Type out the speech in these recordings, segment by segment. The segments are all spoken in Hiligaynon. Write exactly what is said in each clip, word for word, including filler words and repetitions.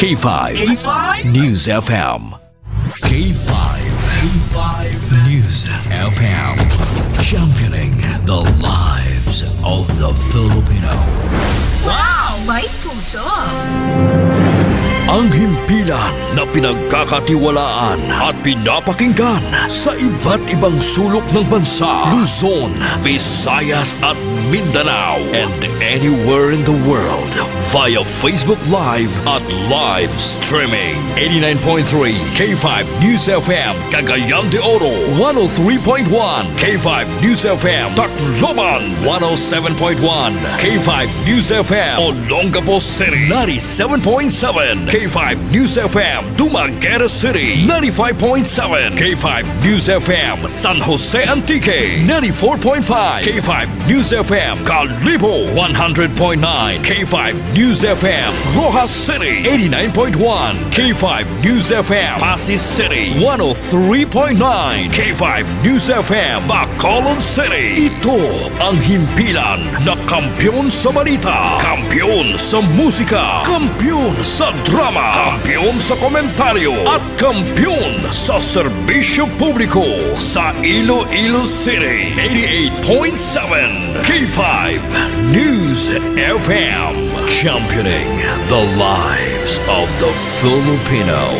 K five. K five News F M. K five. K five News F M. Championing the lives of the Filipino. Wow! May puso! Ang himpilan na pinagkakatiwalaan at pinapakinggan sa iba't ibang sulok ng bansa, Luzon, Visayas at Mindanao, and anywhere in the world via Facebook Live at live streaming. Eighty-nine point three K five News F M, Cagayan de Oro, one oh three point one K five News F M, Tacloban, one oh seven point one K five News F M, Olongapo City, ninety-seven point seven K five News F M, Dumaguete City, ninety-five point seven K five News F M, San Jose Antique, ninety-four point five K five News F M, Kalibo, one hundred point nine K five News F M, Roxas City, eighty-nine point one K five News F M, Passi City, one oh three point nine K five News F M, Bacolod City. Ito ang himpilan na kampiyon sa balita, kampiyon sa musika, kampiyon sa drama, kampiyon sa komentaryo, at kampiyon sa serbisyo publiko sa Iloilo City. Eighty-eight point seven K five News F M, championing the lives of the Filipino.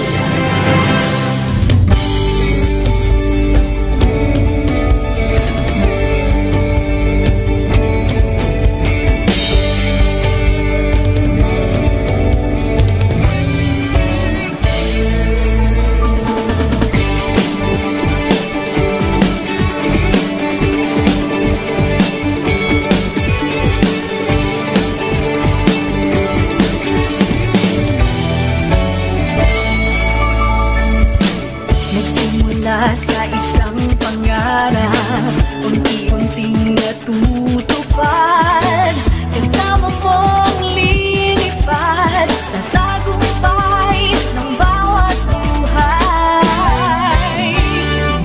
Nagsimula sa isang pangarap, unti-unting natutupad. Kasama mong lilipad sa tagumpay ng bawat buhay.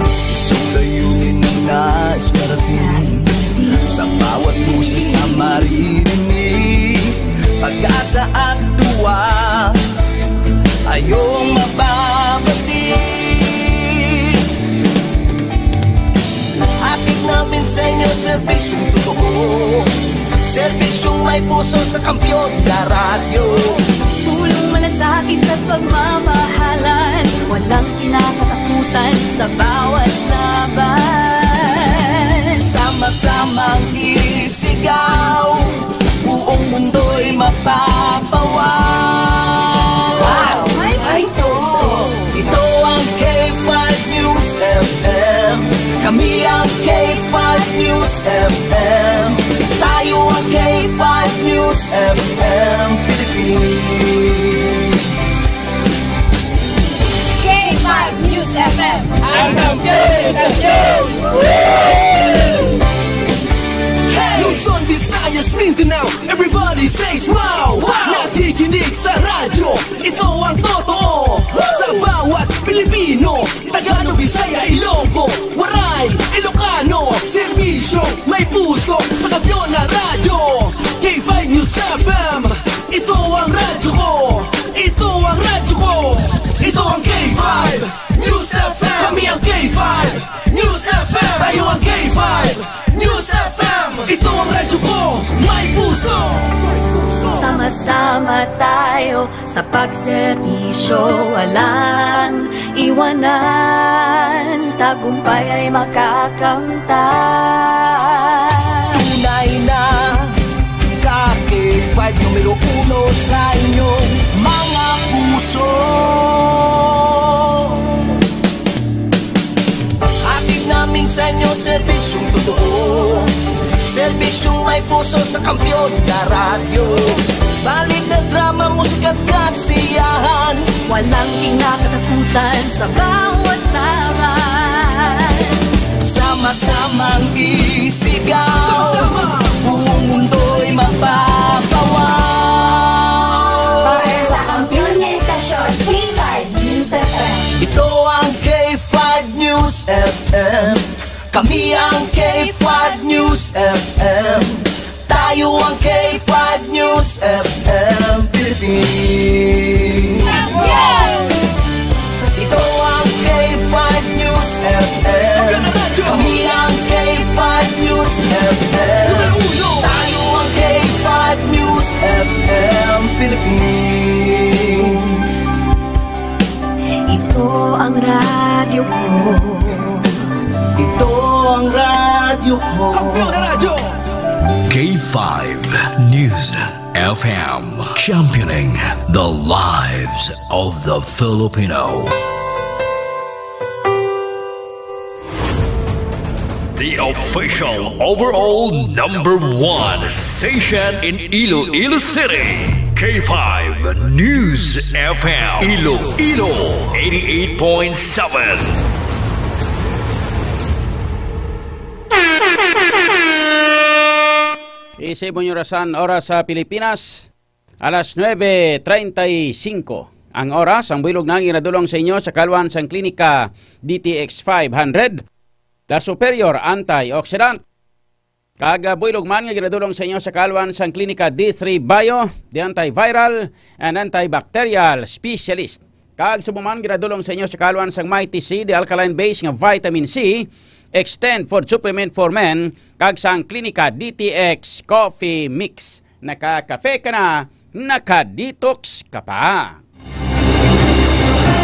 Isang layunin na nais marating, sa bawat boses na maririnig, pag-asa at tuwa ay iyong mababati. Hatid namin sa inyo serbisyong totoo, serbisyong may puso sa kampiyon na radyo. Tulong, malasakit at pagmamahalan, walang kinakatakutan sa bawat laban. Sama-samang isigaw, buong mundo'y mapapawaw. Wow! May puso! Ito ang K five News F M. Kami ang K five News F M. Tayo ang K five News F M Philippines. K five News F M. Ang kampiyon sa news! Luzon, Visayas, Mindanao, everybody say smile! Wow! Nakikinig sa radyo, ito ang totoo. Sa bawat Pilipino, Tagalog, Bisaya, Ilonggo, Waray, Ilocano, serbisyo, may puso, sa kampiyon na radyo. K five News F M, ito ang radyo ko. Ito ang radyo ko. Ito ang K five News F M. Kami ang K five News F M. Tayo ang K five News F M. Ito ang radyo ko. May puso. Sama-sama tayo sa pagserbisyo, walang iwanan, tagumpay ay makakamtan. Tunay na ka K five numero uno sa inyong mga puso. Hatid namin sa inyo serbisyong totoo, serbisyong may puso sa kampiyon na radyo. Balita, drama, musika at kasiyahan, walang kinakatakutan sa bawat laban. Sama-samang isigaw, sama-sama, buong mundo'y mapapawaw. Para sa kampiyon nga estasyon, K five News F M. Ito ang K five News F M. Kami ang K five News F M. Tayo ang K five News F M Philippines. Numero uno. Tayo ang K five News F M Philippines. Ito ang radyo ko. Ito ang radyo ko. Kampiyon na radyo. K five News F M, championing the lives of the Filipino. The official overall number one station in Iloilo City, K five News F M, Iloilo, eighty-eight point seven. Isip mo yung orasan, oras sa Pilipinas, alas nuebe treinta y cinco ang oras. Ang buylog nang ginadulong sa inyo sa kalwan sang Klinika D T X five hundred, The Superior Antioxidant. Kag, ah, buylog man nga ginadulong sa inyo sa kalwan sang Klinika D three Bio, The Antiviral and Antibacterial Specialist. Kag subong man ginadulong sa inyo sa kalwan sang Mighty C, the alkaline base nga vitamin C, Extend Food Supplement for Men, kag sang Klinika D T X Coffee Mix. Naka-cafe ka na, naka-detox ka pa.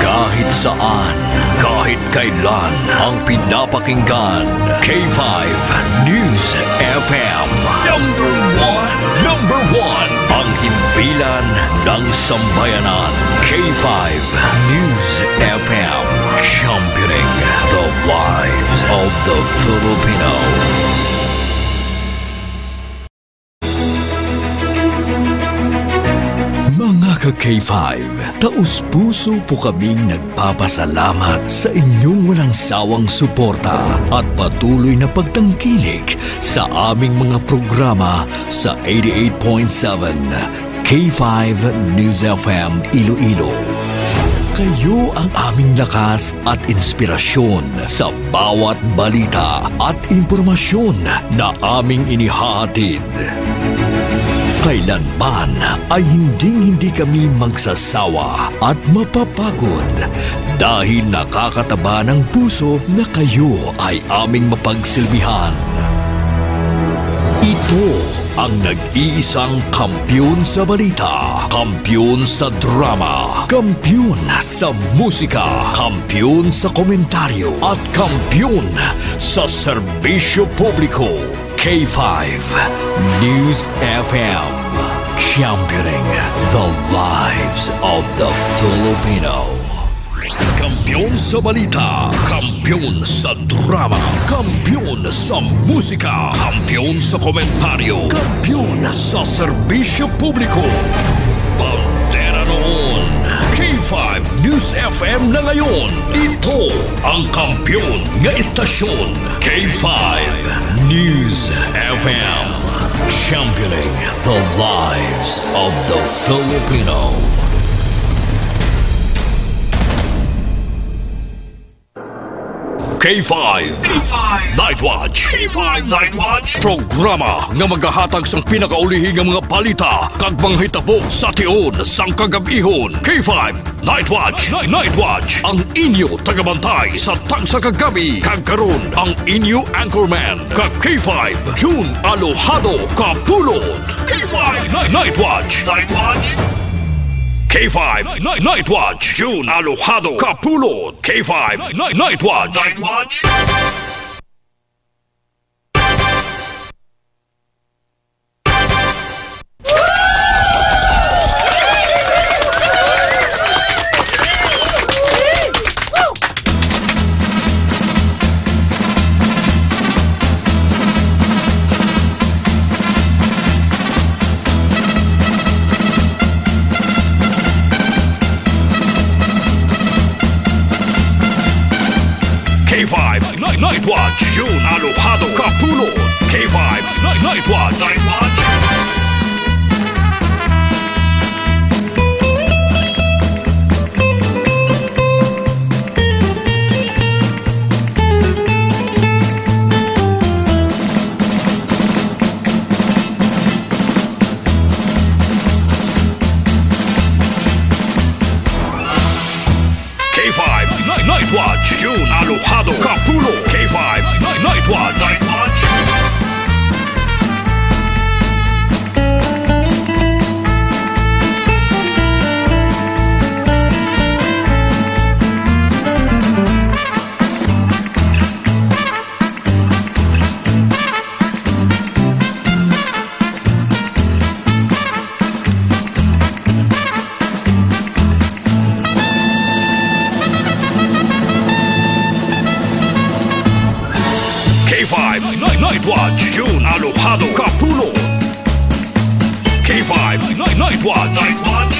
Kahit saan, kahit kailan, ang pinapakinggan, K five News F M. Number one, number one, ang himpilan ng sambayanan, K five News F M, championing the lives of the Filipino. Mga ka-K five, taus-puso po kaming nagpapasalamat sa inyong walang sawang suporta at patuloy na pagtangkilik sa aming mga programa sa eighty-eight point seven K five News F M Iloilo. Kayo ang aming lakas at inspirasyon sa bawat balita at impormasyon na aming inihahatid. Kailanman ay hinding-hindi kami magsasawa at mapapagod dahil nakakataba ng puso na kayo ay aming mapagsilbihan. Ito ang nag-iisang kampiyon sa balita, kampiyon sa drama, kampiyon sa musika, kampiyon sa komentaryo, at kampiyon sa serbisyo publiko. K five News F M, championing the lives of the Filipino. Kampiyon sa balita, kampiyon sa drama, kampiyon sa musika, kampiyon sa komentaryo, kampiyon sa serbisyo publiko. Bandera noon, K five News F M na ngayon. Ito ang kampiyon nga istasyon, K five News F M. Championing the lives of the Filipino. K five. K five Night Watch. K five Night Watch. Programa nga magahatag sang pinakaulihi nga mga balita kag mga hitabo sa tion sang kagab-ihon. K five Night Watch. Night Watch. Ang inyo tagabantay sa tagsa ka gabi. Kag karon ang inyo anchorman ka K five, June Alojado Kapulot. K five Night, Night Watch. Night Watch. K five Night, Night Watch. June Alojado Kapulot. K five Night, Night Watch. Night Watch. K five Night, Night Watch, June Alojado Kapulot. K five Night, Night Watch. Night Watch. K five Night, Night Watch, June Alojado Kapulot. K five Night, Night Watch. Night Watch. Watch. Night Watch.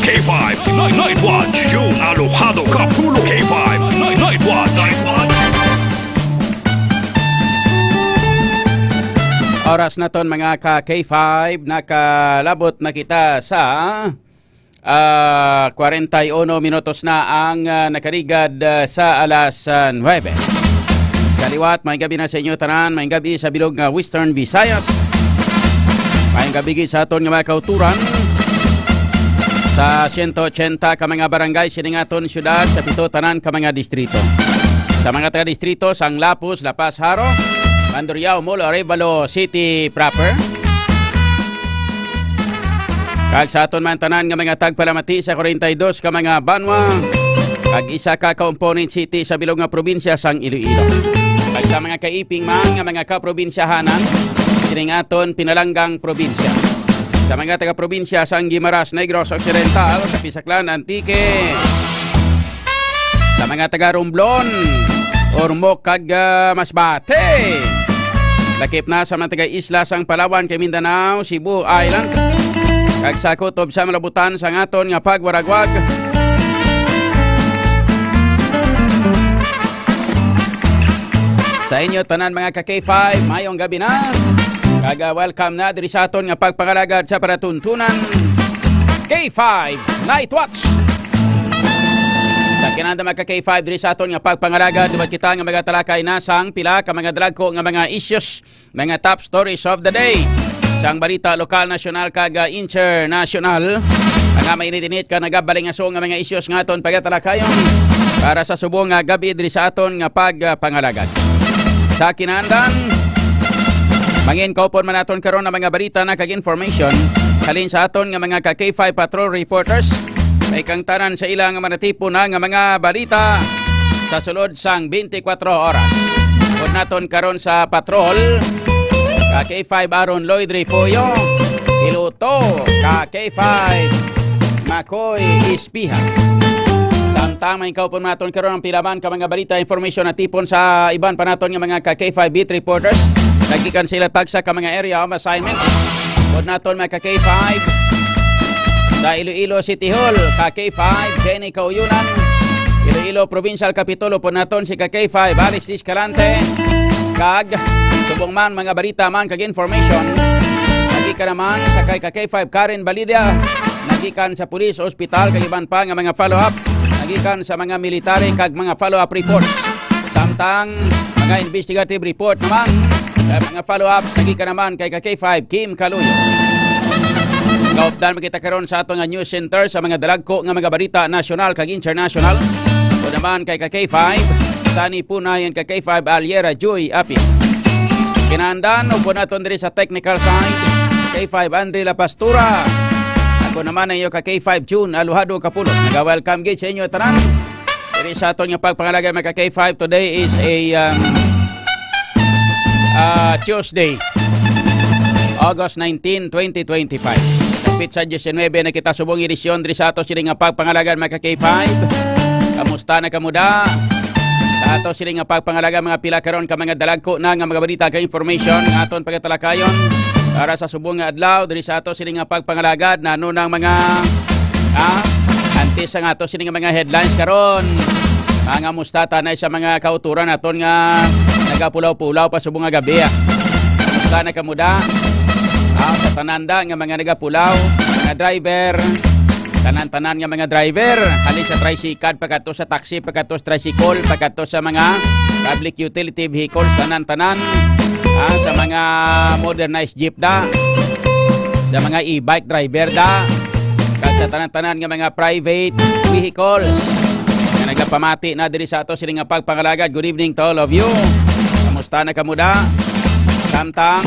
K five Night, Night Watch. June Alojado Kapulo. K five Night, Night Watch. Night Watch. Oras naton, mga ka K five, nakalabot na kita sa, ah, kwarenta y uno minutos na ang, ah, nakaligad, ah, sa alas, ah, nuwebe. Kaliwat, may gabi na sa inyo tanan, may gabi sa bilog nga Western Visayas. May gabi gid sa aton nga mga kauturan sa siyento ochenta ka mga barangay sining aton syudad, sa pito tanan ka mga distrito. Sa mga taga-distrito sang Lapuz, La Paz, Jaro, Mandurriao, Molo, Arevalo City proper, kag sa aton man tanan nga mga tagpalamati sa kwarenta y dos ka mga banwa, kag isa ka component city sa bilog nga probinsya sang Iloilo, kag sa mga kaiping man nga mga kaprobinsyahanan sining aton pinalanggang probinsya. Sa mga taga-probinsya sang Guimaras, Negros Occidental, Capiz, Aklan, Antique. Sa mga taga Romblon, Ormoc, kag, ah, Masbate. Lakip na sa mga taga-isla sang Palawan kag Mindanao, Cebu Island, kag sa kutob sa malabutan sang aton nga pagwaragwag. Sa inyo tanan, mga ka K five, mayong gabi na. Kag, ah, welcome na diri sa aton nga pagpangalagad sa palatuntunan, K five Night Watch. Sa kinanda, mga ka K five, diri sa aton nga pagpangalagad, duwa kita nga magatalakay na sang pila ka mga dalagko nga mga issues, mga top stories of the day, sang balita lokal, nasyonal, kag, ah, internasyonal. Mga mainit-init ka nagabalingaso nga mga issues nga aton pagatalakayon para sa subong nga gabi diri sa aton nga pagpangalagad. Sa kinandan, mangin kaupon man naton karon ang mga balita na kag information halin sa aton nga mga ka K five patrol reporters. May kang tanan sa ila nga manatipon na nga mga balita sa sulod sang twenty-four oras. Upod naton karon sa patrol, ka K five Aaron Lloyd Refollo, piloto, ka K five Makoy Espiha. Samtang may kaupon naton karon ang pila man ka mga balita, information, natipon sa iban pa naton nga mga ka K five beat reporters. Naggikan sila tagsa ka mga area of assignment. Upod naton, mga ka K five, sa Iloilo City Hall, ka K five Jenny Kauyunan. Iloilo Provincial Capitol, upod naton si ka K five Alex Escalante. Kag subong man mga balita man kag information, nagikan naman sa kay ka K five Karen Balida, nagikan sa pulis, ospital, kag iban pa nga mga follow-up, nagikan sa mga military kag mga follow-up reports. Samtang mga investigative report naman, kag mga follow-up, nagikan naman kay ka K five Kim Kaluyo. Kaupdan man kita karon sa ato nga news center sa mga dalagko nga mga balita nasyonal kag internasyonal. Upod naman kay ka K five Sunny Punay and ka K five Aliera Joy Apil. Kinandan, upod naton diri sa technical side, K five Andre La Pastura. Ako naman ang iyo ka K five June Alojado Kapulot. Naga-welcome gid sa inyo tanan. Diri sa aton nga pagpangalagad, mga ka K five, today is a, um, ah, Tuesday, August nineteen, twenty twenty-five. Sa petsa diecinuebe na kita subong edisyon diri sa ato sini nga pagpangalagad, mga ka K five. Kamusta na kamo da? Sa ato sini nga pagpangalagad, mga pila karon ka mga dalagko na nga mga balita kag information nga aton pagatalakayon para sa subong nga adlaw diri sa ato sini nga pagpangalagad. Nano nang mga, ah, antes ang ato sini nga mga headlines karon. Mga musta tanay sa mga kauturan naton nga nagapulaw-pulaw pa subong nga gabi, ah. Musta na kamo da? Ah, sa tanan da nga mga nagapulaw, mga driver, tanan-tanan nga mga driver, halin sa tricycle, pagkadto sa taxi, pagkadto sa tricycle, pagkadto sa mga public utility vehicles, tanan-tanan, ah, sa mga modernized jeep da, sa mga e-bike driver da, kag sa tanan-tanan nga mga private vehicles nga nagapamati na diri sa ato sini nga pagpangalagad. Good evening to all of you. Kamusta na kamo da? Samtang,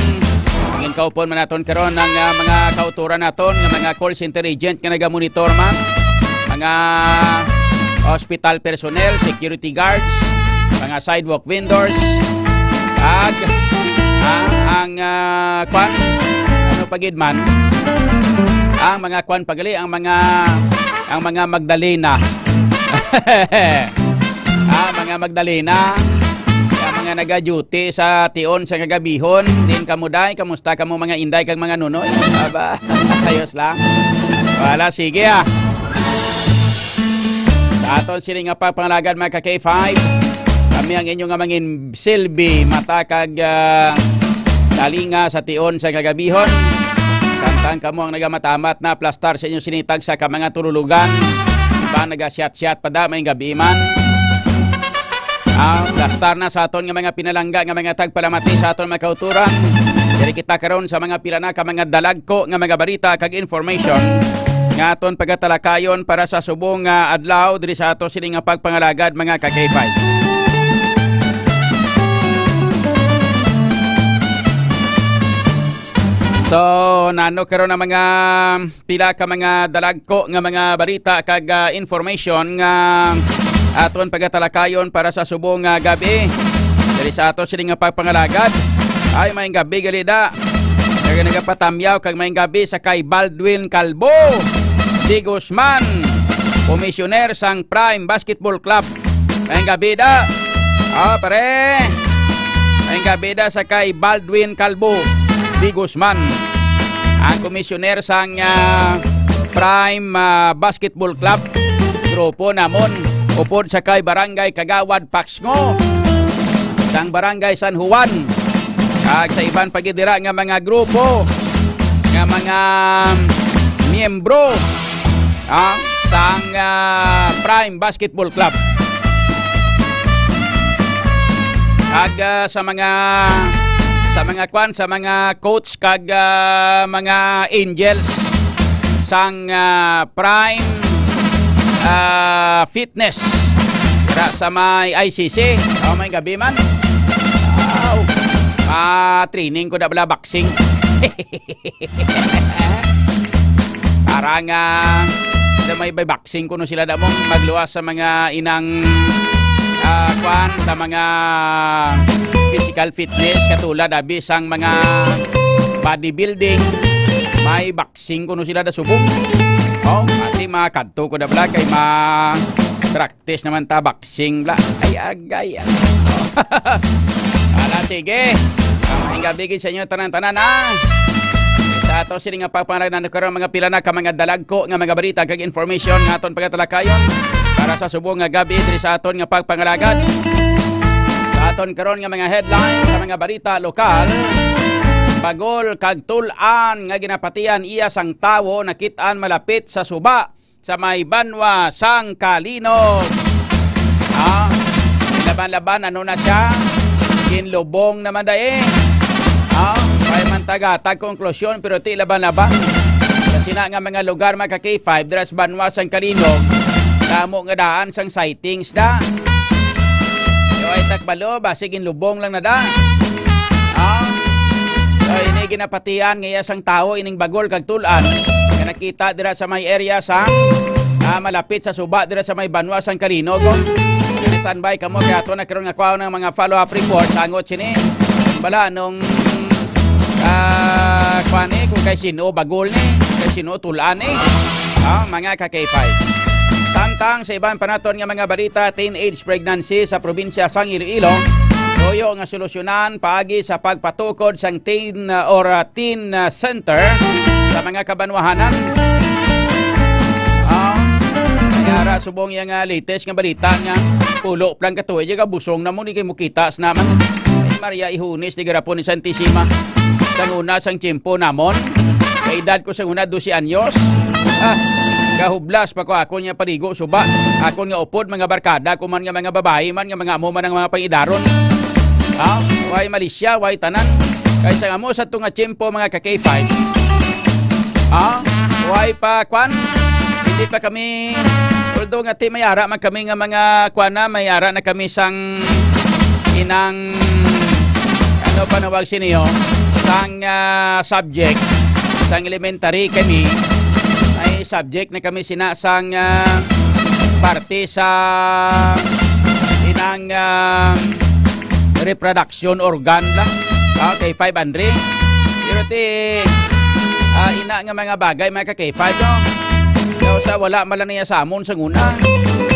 ang kaupon man naton karon ang, ah, mga kauturan naton nga mga call center agent nga nagamonitor man, mga hospital personnel, security guards, mga sidewalk vendors, kag, ah, ang, ah, kwan, pa gid man. Ang mga kwan pa gali, ang mga, ang mga Magdalena. Ah, mga Magdalena, ang mga naga-duty sa tion sa kagabihon. Din kamo, day, kamusta kamo, mga inday kag mga nunoy? Aba, ayos lang. Wala, sige, ah. Sa aton sini nga pagpangalagad, mga ka-K five, kami ang inyo nga mangin silbi, mata kag, ah, talinga sa tion sa kagabihon. Samtang kamo ang nagamatamat na plastar sa inyo sinitag sa ka mga tululugan, iba nagasyat-syat pa da may gabi man. Ah, plastar na sa aton nga mga pinalangga nga mga tagpalamati sa aton mga kauturan. Diri kita karon sa mga pila na ka mga dalagko nga mga balita kag information nga aton pagatalakayon para sa subong nga adlaw diri sa ato sini nga pagpangalagad, mga ka-K five. So, nano karon ang mga pila ka mga dalagko nga mga balita kag, ah, information nga aton pagatalakayon para sa subong nga gabi diri sa ato sini nga pagpangalagad. Ay, may gabi gali da. Kag nagapatamyaw kag may gabi sa kay Baldwin Calvo de Guzman, komisyoner sang Prime Basketball Club. May gabi da. Ah, pare. May gabi da sa kay Baldwin Calvo de Guzman, ang komisyoner sang, ah, Prime, ah, Basketball Club. Grupo namon, upod sa kay Barangay Kagawad Paxngo, sang Barangay San Juan, kag sa iban pa gid dira nga mga grupo, nga mga miyembro, ah, sang, ah, Prime Basketball Club. Kag, ah, sa mga, sa mga kwan, sa mga coach kag, ah, mga angels sang, ah, Prime, ah, Fitness dira sa may I C C. Oh, may gabi man. Wow. Ah, training ko na bala boxing. Para nga sa may, may boxing kuno sila damong magluwas sa mga inang, ah, kwan, sa mga physical fitness, katulad abi sang mga bodybuilding, may boxing kuno sila da subong. Oh, ati makadto ko da bala kay ma practice naman ta boxing bala. Ay, agay, ah. Ala, sige. Ang gabi gid sa inyo tanan-tanan, ha. Sa ato sini nga pagpangalan karon, mga pila na ka mga dalagko nga mga balita kag information nga aton pagatalakayon para sa subong nga gabi diri sa aton nga pagpangalagad. Sa aton karon nga mga headline sa mga balita lokal, bagol kag tul-an nga ginapatian iya sang tawo nakit-an malapit sa suba sa may banwa sang Calinog. Ah, laban-laban, ano na siya? Ginlubong naman dai. Ah, may man tagatag konklusyon, pero ti laban-laban. Sa sina nga mga lugar, mga ka-K five, dira sa banwa sang Calinog, damo nga daan sang sightings da. Yo, ay takbalo, basig ginlubong lang na da. Ah, so, ini ginapatian nga iya sang tawo ining bagol kag tul-an nga nakita dira sa may area sa, ah, malapit sa suba dira sa may banwa sang Calinog. Standby kamo kay ato na karon nga kwaon ang mga follow-up report sa angot sini. Bala nung, ah, kwan ni, kung kay sino bagol ni, kay sino tul-an ni. Ah, mga ka-K five. Samtang sa iban pa naton nga mga balita, teenage pregnancy sa probinsya sang Iloilo, tuyo nga solusyonan paagi sa pagpatukod sang teen, uh, or, uh, teen, uh, center sa mga kabanwahanan. Ah, may ara subong yang, uh, latest nga balita nga pulo pa lang ka tuig, busong na mo, di kay mukita sa naman. Ay, Maria Ihunis, di garapon ni Santisima. Sang una, sang tiyempo namon, kay edad ko sang una, dose anyos. Ah, gahublas pa ko, akon nga paligo suba, akon nga upod, mga barkada ko man nga mga babayi man, nga mga amo man ang mga pangidaron. Ha? Way malisya, way tanan. Kay sang amo sa tunga tiyempo, mga ka-K five. Ha? Way pa, kwan? Hindi pa kami, although nga ti may ara man kami nga mga, kwan na, may ara na kami sang inang, ano pa nawag siniyo, sang, ah, subject, sang elementary kami, may subject na kami sina sang, ah, parte sa inang, ah, reproduction organ lang. Okay, five hundred. Pero ti, ina nga mga bagay, mga ka-K five, no? Kaya sa wala man lang niya sa amon sa una.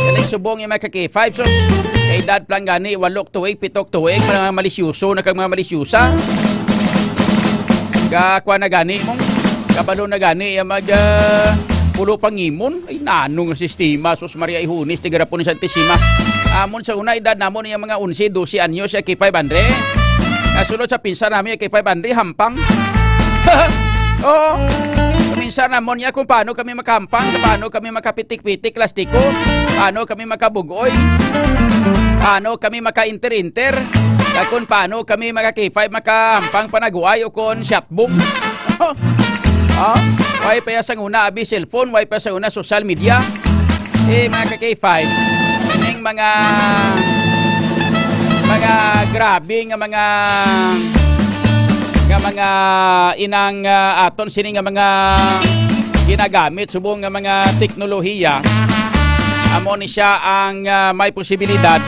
Galing subong yung mga ka-K five, sus, kay edad pa lang gani, walok tuig, pitok tuig, mga malisyoso na kag mga malisyosa. Ga, kuha na gani mong, kabalo na gani, yung mag, ah, pulo pangimon. Ay, nanong nga sistema, sus, Maria Ihunis, tigarapon ni Santisima. Amon sa una, edad namon yung mga onse, dose anyos, yung K five hundred. Kasulod sa pinsar namin, yung K five hundred, hampang. Oo. Pinsar namon niya kung paano kami makahampang, kung paano kami makapitik-pitik, lastiko, paano kami makabugoy, paano kami maka-inter-inter, kag kung paano kami maka-K five makahampang panaguay o kon shot bomb. Oh, why pa ya sang una abi cellphone, why pa sang una social media? Eh, mga ka-K five, ining mga, mga grabe nga mga, nga mga inang, ah, aton sini nga mga ginagamit subong nga mga teknolohiya, amo ni siya ang, ah, may posibilidad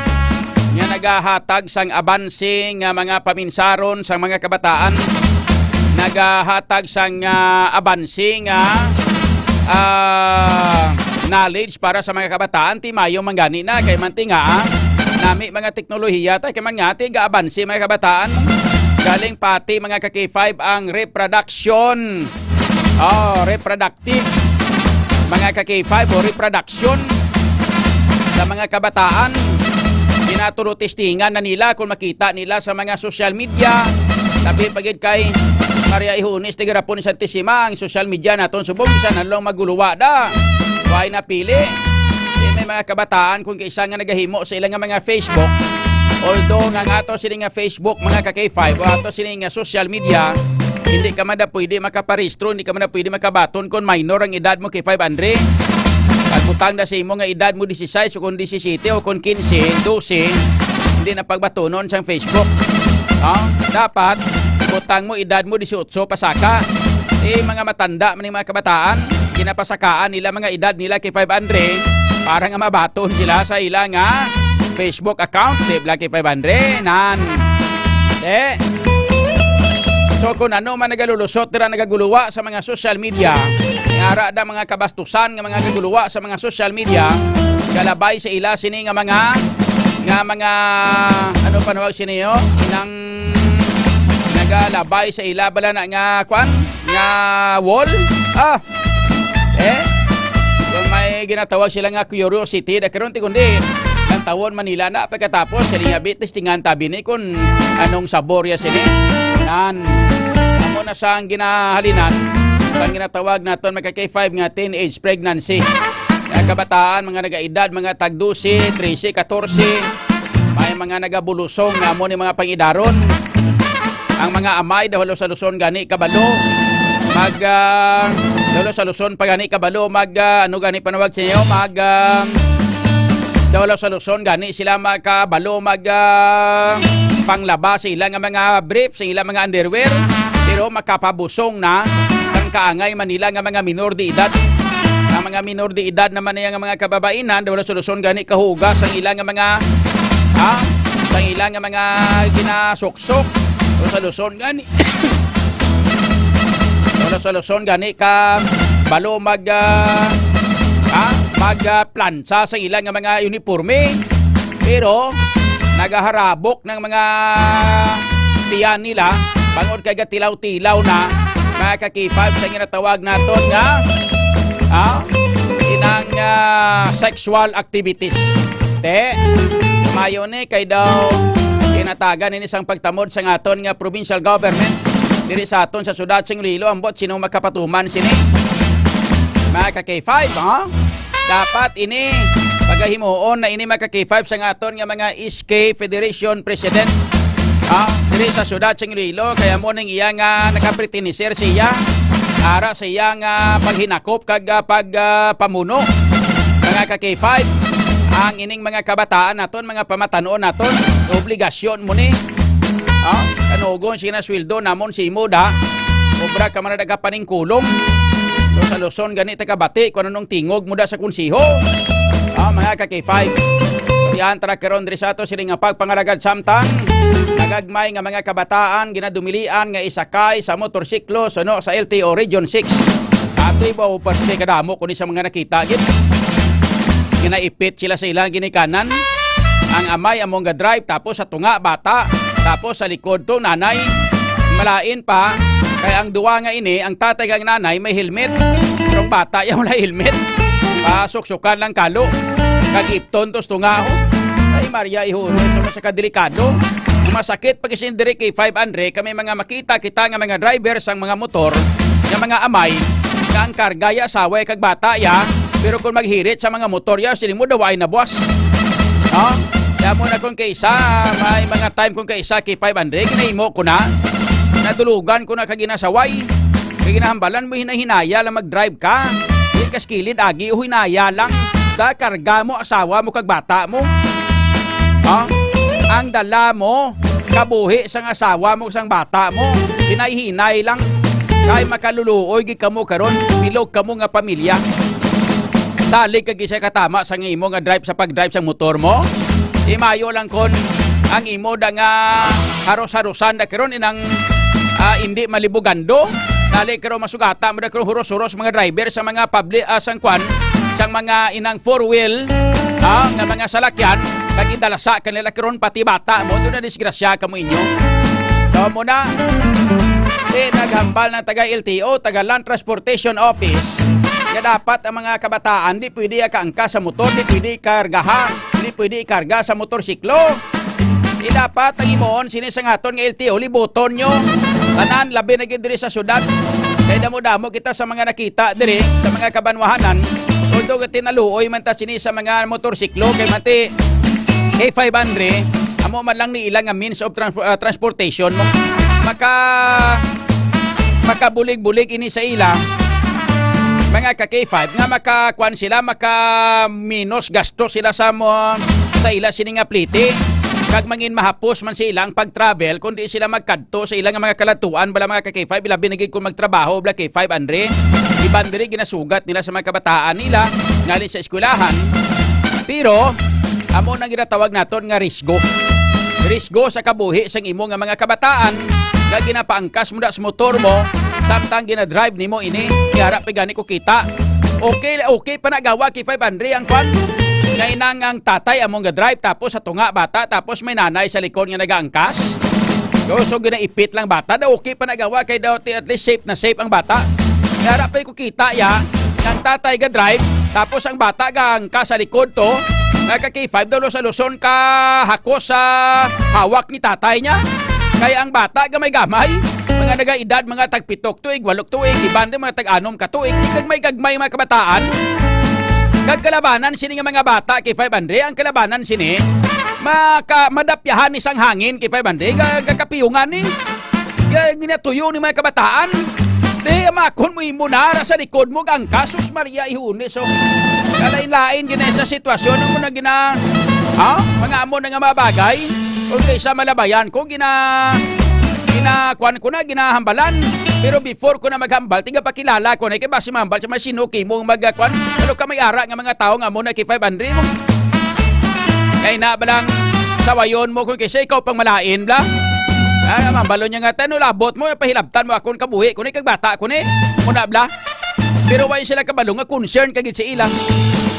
nga nagahatag sang abanse nga mga paminsaron sa mga kabataan, nagahatag sang, ah, abanse nga, ah, knowledge para sa mga kabataan. Ti mayo man gani na kay man ti nga, ah, nami mga teknolohiya ta kay man nga ti gaabanse mga kabataan. Galing pati mga ka-K five ang reproduction. Oh, reproductive. Mga ka-K five o reproduction sa mga kabataan. Ginatulo testingan na nila kung makita nila sa mga social media. Labi pa gid kay Maria Ihunis, tigarapon ni Santisima, ang social media naton subong, bisan na lang maguluwa da. Way napili. Di may mga kabataan kung kaisa nga nagahimo sa ilang nga mga Facebook. Although nga, nga ato sini nga Facebook, mga ka-K five, o ato sini nga social media, hindi ka man da pwede makaparehistro, hindi ka man da pwede makabaton kung minor ang edad mo, K five hundred. Pagbutang na sa imo nga edad mo, disisais o kung disisiyete o kung kinse, dose, hindi na pagbatunon sang Facebook. Ha? Dapat, butang mo edad mo, disiotso, pasaka. Eh, mga matanda man yung mga kabataan, ginapasakaan nila mga edad nila kay five hundred para nga mabaton sila sa ila nga Facebook account, di ba, kay five hundred? Nan. Eh. So, kung ano man nagalulusot dira, nagaguluwa sa mga social media, nga ara da mga kabastusan nga mga gaguluwa sa mga social media, galabay sa ila sini nga mga, nga mga, ano panawag sini, oh? Inang nagalabay sa ila bala na nga, kwan? Nga wall? Ah! Eh? Kung may ginatawag sila nga curiosity, da karon ti kundi, ang tawon Manila na, pagkatapos, sila nga bit, testingan tabi ni kung anong sabor ya sini. Nan. Amo na sang ginahalinan, sang ginatawag naton mga K five nga teenage pregnancy. Ang kabataan, mga nagaedad, mga tag dose, trese, katorse, may mga nagabulusong nga amo ni mga pangidaron. Ang mga amay daw halos sa Luzon gani kabalo mag, ah, daw halos sa Luzon pa gani kabalo mag, ah, ano gani panawag sa inyo? Mag, ah, daw halos sa Luzon gani sila makabalo mag, ah, panglaba sa ila nga mga brief, sa ila mga underwear, pero makapabusong na sang kaangay man nila nga mga minor de edad. Ang mga minor de edad naman niya nga mga kababainan, daw halos sa Luzon gani kahugas ang ila nga mga, ha? Ang ila nga mga ginasok sok. O sa Luzon gani. Wala sa Luzon gani ka balo mag, ah, ah, mag, ah, plansa sa ila nga mga uniforme. Pero nagaharabok ng mga tiyan nila bangod kay gatilaw-tilaw na mga ka-K five sa ginatawag naton nga, ah, inang, ah, sexual activities. Te, mayo ni kay daw ginatagan ini sang pagtamod sang aton nga provincial government diri sa aton sa syudad sing Iloilo, ambot sino makapatuman sini. Mga ka-K five, ha? Dapat ini pagahimuon na ini mga ka-K five sang aton nga mga S K Federation President. Ha? Diri sa syudad sing Iloilo, kaya mo ning iya nga nakapritinisir siya. Ara sa iya nga paghinakop kag, ah, pag, ah, pamuno. Mga ka-K five, ang ining mga kabataan naton, mga pamatanon naton, obligasyon mo ni. Ah, kanugon siya na sweldo namon si imo da. Obra ka man na nagapaningkulong. So, sa Luzon, gani ta kabati kung anong tingog mo da sa konseho. Ah, mga ka-K five. Yan, tara karon diri sa ato sini nga pagpangalagad samtang nagagmay nga mga kabataan ginadumilian nga isakay sa motorsiklo suno sa L T O Region six. Atoy ba, parte kadamo ko ni sa mga nakita gid. Ginaipit sila sa ilang ginikanan. Ang amay among ga-drive, tapos sa tunga bata, tapos sa likod to nanay. Malain pa, kay ang duwa nga ini, ang tatay kag nanay may helmet. Pero ang bata yung wala helmet. Pasuksukan lang kalo. Kag ipton to sa tunga, oh. Ay, Maria, ihulog sa mas kadelikado. Ang masakit pa kasi diri kay five hundred, kami mga makita kita nga mga driver sang mga motor, nga mga amay, nga ang karga ya asawa ya kag bata ya, pero kung maghirit sa mga motor ya, sini mo daw ay nabuas. No? Kaya mo na kung kaisa, may mga time kung kaisa kay five hundred, ginahimo ko na. Nadulugan ko na kag ginasaway. Kay ginahambalan mo, hinay-hinaya lang mag-drive ka. Di kas kilid agi o hinaya lang. Da karga mo, asawa mo kag bata mo. Ha? Ang dala mo, kabuhi sang asawa mo, sang bata mo. Hinay-hinay lang. Kay makaluluoy gid kamo karon, bilog kamo nga pamilya. Salig kag isa katama sa imo nga drive sa pag-drive sa motor mo. Di mayo lang kon ang imo da nga haros-harosan da karon inang, ah, hindi malibugando. Dali karon masugata mo da karon huros-huros mga driver sa mga public, ah, sang kwan, sang mga inang four wheel, ah, nga mga salakyan, kag indalasa kanila karon pati bata mo, doon na disgrasya kamo inyo. So, muna, eh, naghambal ng taga L T O, taga Land Transportation Office, nga dapat ang mga kabataan di pwede kaangkas sa motor, di pwede kargahan, di pwede ikarga sa motorsiklo. Di dapat ang imoon sini sa ngaton nga L T O, libuton nyo. Tanan, labi na gid diri sa syudad. Kay damo-damo kita sa mga nakita diri, sa mga kabanwahanan. Although tinaluoy man ta sini sa mga motorsiklo, kay mati, K five hundred, amo man lang ni ila nga means of trans-, ah, transportation mo. Maka-, makabulig-bulig ini sa ila, mga ka K five, nga makakuan sila, maka-minus gasto sila sa mo, sa ila sini nga pliti. Kag mangin mahapos man sa ilang pag-travel, kundi sila magkadto sa ilang mga kalatuan, bala mga ka K five, ilabi na gid kung magtrabaho, bala K five, Andre. Iban diri ginasugat nila sa mga kabataan nila, ngali sa eskwelahan. Pero, amo nang ginatawag naton nga risgo. Risgo sa kabuhi sang imo nga mga kabataan, nga ginapaangkas mo na sa motor mo, samtang ginadrive nimo ini, yara pa gani ko kita. Okay, okay pa na gawa kay five hundred ang kwan. Nga inang ang tatay among ga-drive, tapos sa tunga bata, tapos may nanay sa likod nga nagaangkas. So, so ginaipit lang bata, daw okay pa na gawa kay daw ti-, at least safe na safe ang bata. Yara pa ko kita ya, ang tatay ga-drive, tapos ang bata gaangkas sa likod to, nga ka K five daw sa Luzon ka hakos sa hawak ni tatay niya. Kaya ang bata gamay-gamay, mga nagaedad, mga tagpitok tuig, walok tuig, iban din mga tag-anom ka tuig, di kag may gagmay mga kabataan. Kag kalabanan sini nga mga bata kay five hundred, ang kalabanan sini, maka-, madapyahan ni sang hangin kay five hundred, ga-, gakapiyungan ni. Ga-, ginatuyo ni mga kabataan. Di, amakon mo imo na, ra sa likod mo, gangka, sus Maria, ihuni, so, kalain-lain gina sa sitwasyon, mo na gina, ha? Mga amo na nga mga bagay, kung kaysa malabayan ko, gina, gina, kuwan ko na, ginahambalan. Pero before ko na maghambal, tiga pakilala ko na, kay basi mahambal sa mga sinuki mo, mag, kuwan, ano ka may ara nga mga tao nga mo na kay five hundred mo. Kay na ba lang sawayon mo kung kaysa ikaw pang malain, bla? Ah, mambalo niya nga, "Tano labot mo, pahilabtan mo akon kabuhi, kung ikaw bata ko ni." Muna, bla? Pero why sila kabalo nga concern ka gid sa ila?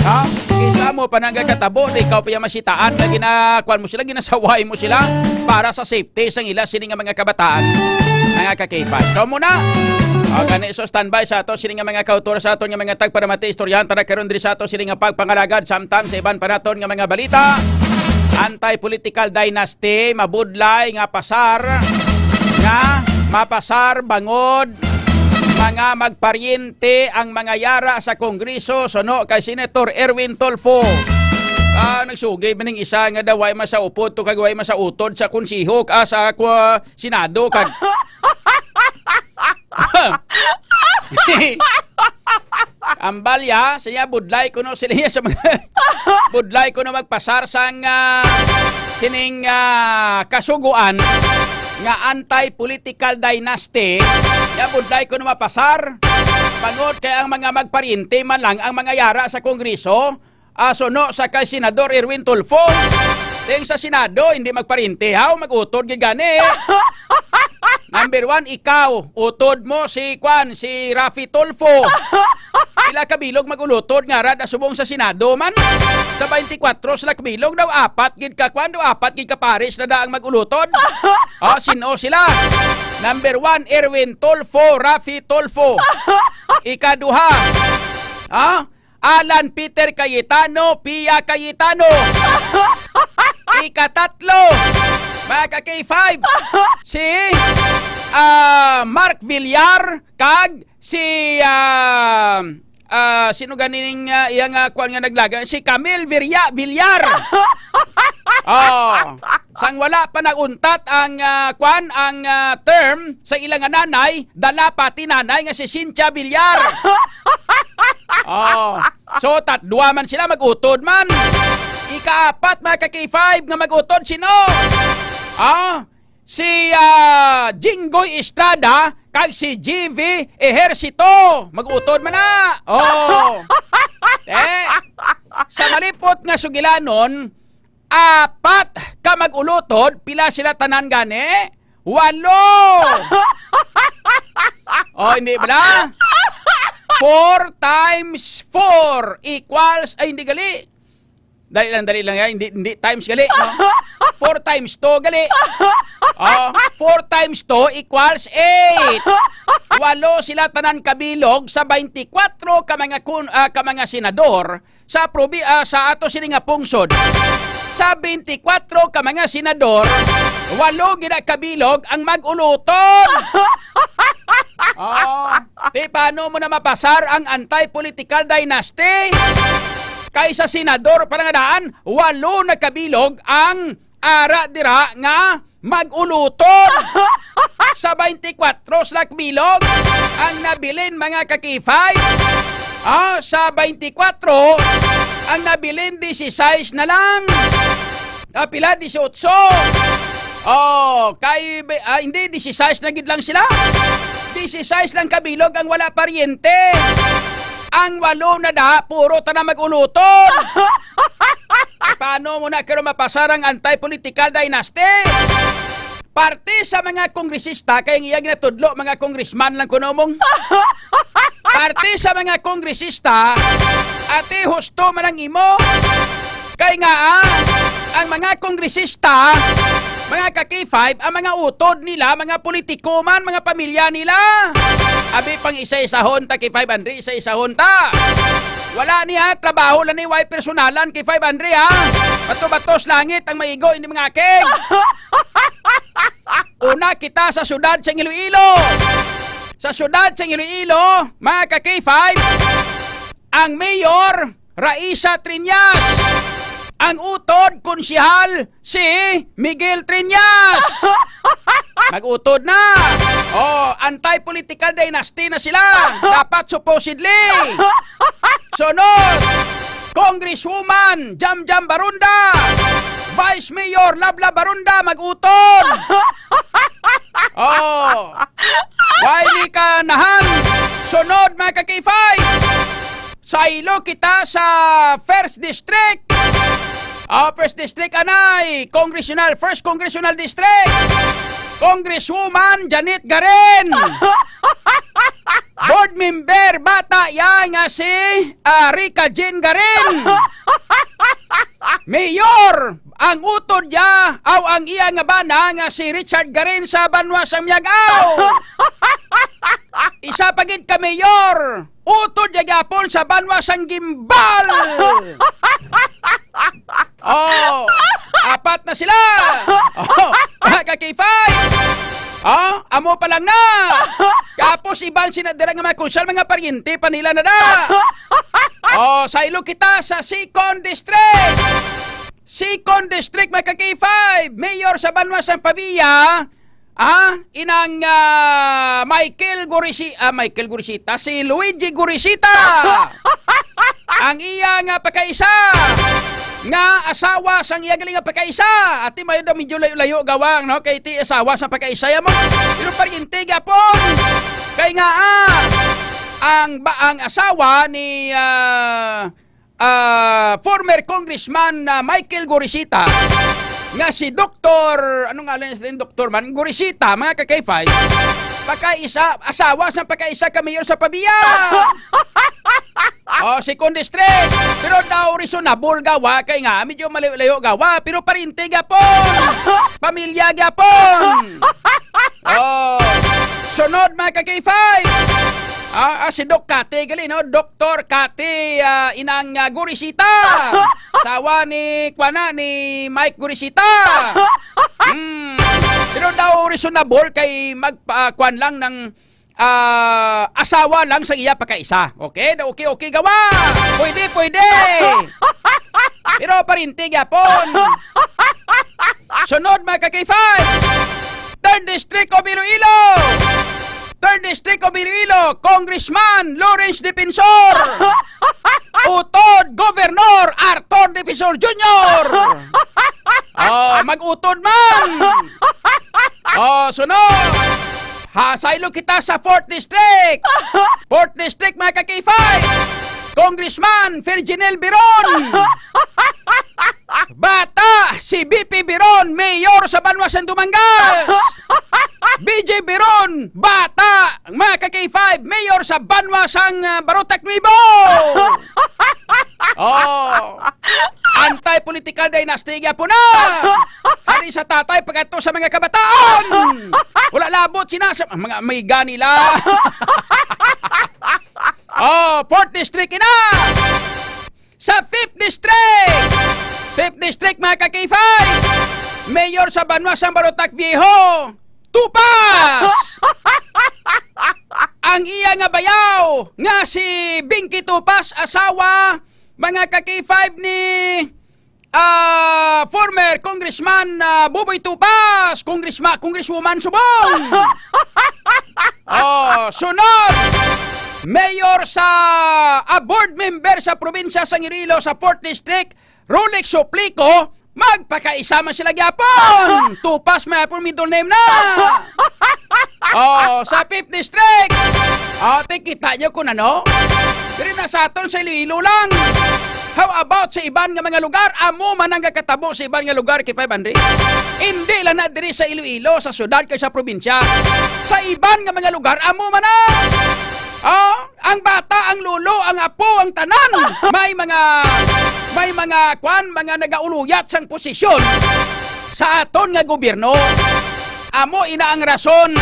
Ha? Isa mo pa nang katabo, di ikaw pa yung masitaan, na ginakuan mo sila, ginasaway mo sila para sa safety sang ila sini nga mga kabataan. Mga kakipad. So muna, o gani, so standby sa ato sini nga mga kautor sa aton nga mga tagparamati istoryahan tara karon diri sa ato sini nga pagpangalagad samtang sa iban pa naton nga mga balita. Anti-political dynasty, mabudlay nga pasar nga mapasar bangod mga magparyente ang mga yara sa Kongreso, suno kay Senator Erwin Tulfo. Ah, nagsugid man ning isa nga daw way masaupod to kag way masautod sa konseho, ah, sa kwa-, Senado kag ang balya, siya budlay kuno sila niya sa mga budlay kuno magpasar sang, ah, sining, ah, kasuguan nga anti-political dynasty. Ya budlay kuno mapasar. Bangod kay ang mga magparyente man lang ang mga yara sa Kongreso, Ah, suno sa kay Senador Erwin Tulfo. Ting sa Senado, hindi magparinti, haw, mag-utod gid gani. Number one, ikaw, utod mo si, kwan, si Raffy Tulfo. Pila ka bilog mag-ulutod nga rad subong sa Senado man. Sa twenty-four sila ka bilog, daw apat gid ka, kwan, daw apat gid ka pares na daang mag-ulutod. Oh, sino sila? Number one, Erwin Tulfo, Raffy Tulfo. Ikaduha, ah, Alan Peter Cayetano, Pia Cayetano. Ikatatlo, mga ka-K five, si, ah, Mark Villar kag si, ah, ah, sino ganing, ah, iya nga kuan nga naglaga? Si Camille Viria-, Villar. Oh, sang wala pa nag-untat ang, ah, kuan, ang, ah, term sa ila nga nanay, dala pati nanay nga si Cynthia Villar. Oh. So, tat-, duha man sila mag-utod man. Ikaapat, mga ka-K five, nga mag-utod, sino? Ah, si, ah, Jinggoy Estrada kag si G V Ejercito. Mag-utod man na. Oh. Eh, sa malipot nga sugilanon, apat ka mag-ulutod, pila sila tanan gani? Walo! Oh, hindi bala? Four times four equals, ay, hindi gali. Dali lang, dali lang, ya. Hindi, hindi times gali, no? Four times two gali. Oh, four times two equals eight. Walo sila tanan kabilog sa twenty-four ka mga kun-, ah, ka mga senador sa probi-, ah, sa ato sini nga pungsod. Sa twenty-four ka mga senador, walo gid kabilog ang mag-ulutod. Oh, ti paano mo na mapasar ang anti-political dynasty? Kay sa senador pa nga daan, walo na kabilog ang ara dira nga mag-ulutod. Sa twenty-four sila ka bilog ang nabilin, mga ka-K five. Ah, sa twenty-four, ang nabilin, disisais na lang. Ah, pila? Disiotso. Oh, kay, ah, hindi, disisais na gid lang sila. Disisais lang kabilog ang wala paryente. Ang walo na da, puro ta na mag-ulutod. Eh, paano mo na karon mapasar ang anti-political dynasty? Parte sa mga kongresista, kay ang iya ginatudlo, mga congressman lang kuno mong. Parte sa mga kongresista, ate, husto man ang imo. Kay nga, ah, ang mga kongresista, mga ka-K five, ang mga utod nila, mga politiko man, mga pamilya nila. Abi pang isa-isahon ta, K five Andre, isa-isahon ta. Wala niya trabaho lang ni, way personalan, K five Andre, ha? Bato-bato sa langit ang maigo, hindi mga aking. Una kita sa siyudad sa Iloilo. Sa siyudad sa Iloilo, mga ka-K five, ang mayor, Raisa Triñas. Ang utod, konsehal, si Miguel Triñas. Mag-utod na. Oh, anti-political dynasty na sila. Dapat supposedly. Sunod, Congresswoman Jamjam Barunda. Vice Mayor Labla Barunda, mag-utod. Oh. Why ni ka nahan? Sunod, mga ka-K five. Saylo kita sa First District. Ah, First District, anay, Congressional, First Congressional District. Congresswoman Janet Garin. Board member, bata yan nga si, ah, Rica Jean Garin. Mayor, ang utod niya, aw ang iya nga bana nga si Richard Garin sa banwa sang Miag-ao. Isa pa gid ka mayor, utod niya gyapon sa banwa sang Gimbal. Oh, apat na sila. Oh, mga ka-K five. Oh, amo pa lang na. Tapos iban sina dira nga mga konsehal, mga paryente pa nila na da. Oh, saylo kita sa Second District. Second District, mga ka-K five, Mayor sa banwa sang Pavia, ah, inang, ah, Michael Gurisi-, ah, Michael Gurisita, si Luigi Gurisita. Ang iya nga pagkaisa nga asawa sang iya gali nga pagkaisa. Ati, mayo daw medyo layo-layo gawang, no? Kay ti asawa sa pagkaisa ya mo. Pero paryente gyapon. Kay nga, ah, ang ba, ang asawa ni, ah, ah, former Congressman, ah, Michael Gorisita, nga si Doktor, ano nga lang yung doktor man, Gorisita, mga ka-K five, pagkaisa, asawa sa pagkaisa ka mayor sa Pavia. Oh, second district. Pero daw reasonable gawa kay nga medyo malayo-layo gawa, pero parinte gyapon. Pamilya gyapon. Oh. Sunod, mga ka-K five. Ah, ah, si Doc Cathy gali, no? Doktor Cathy, ah, inang, ah, Gorisita. Asawa ni, kuan na, ni Mike Gorisita. Hmm. Pero daw reasonable kay magpa-, kuan lang ng, ah, asawa lang sa iya pagkaisa. Okay? Daw okay, okay, gawa. Pwede, pwede. Pero parinte gyapon. Sunod, mga ka-K five. Third District of Iloilo. Third District of Iloilo, Congressman Lawrence Defensor. Utod, Governor Arthur Defensor Junior. Oh, mag-utod man. Oh, sunod. Ha, saylo kita sa Fourth District. Fourth District, mga ka-K five. Congressman Virginel Biron. Bata, si V P Biron, mayor sa Banwa sang Dumangas. B J Biron, bata, mga ka-K five, mayor sa Banwa sang, ah, Barotac Nuevo. Oh. Anti-political dynasty gyapon na. Hari sa tatay pagkadto sa mga kabataan. Wala labot sina sa mga amiga nila. Oh, fourth district ina. Sa fifth district. Fifth district, mga ka-K five. Mayor sa Banwa sang Barotac Viejo, Tupas. Ang iya nga bayaw nga si Binky Tupas, asawa, mga ka-K five, ni, ah, former Congressman, ah, Buboy Tupas, Congressma-, Congresswoman subong. Oh, sunod, mayor sa, ah, board member sa probinsya sang Iloilo sa fourth District, Rolex Suplico, magpakaisa man sila gyapon. Tupas man gyapon middle name na. Oh, sa fifth District. Oh, ti kita nyo kung ano? Diri na sa aton sa Iloilo lang. How about sa iban nga mga lugar? Amo man ang gakatabo sa iban nga lugar, K five hundred. Hindi lang na diri sa Iloilo, sa syudad kag sa probinsya. Sa iban nga mga lugar, amo man na. Oh, ang bata, ang lolo, ang apo, ang tanan. May mga, may mga, kwan, mga nagauluyat sang posisyon sa aton nga gobyerno. Amo ina ang rason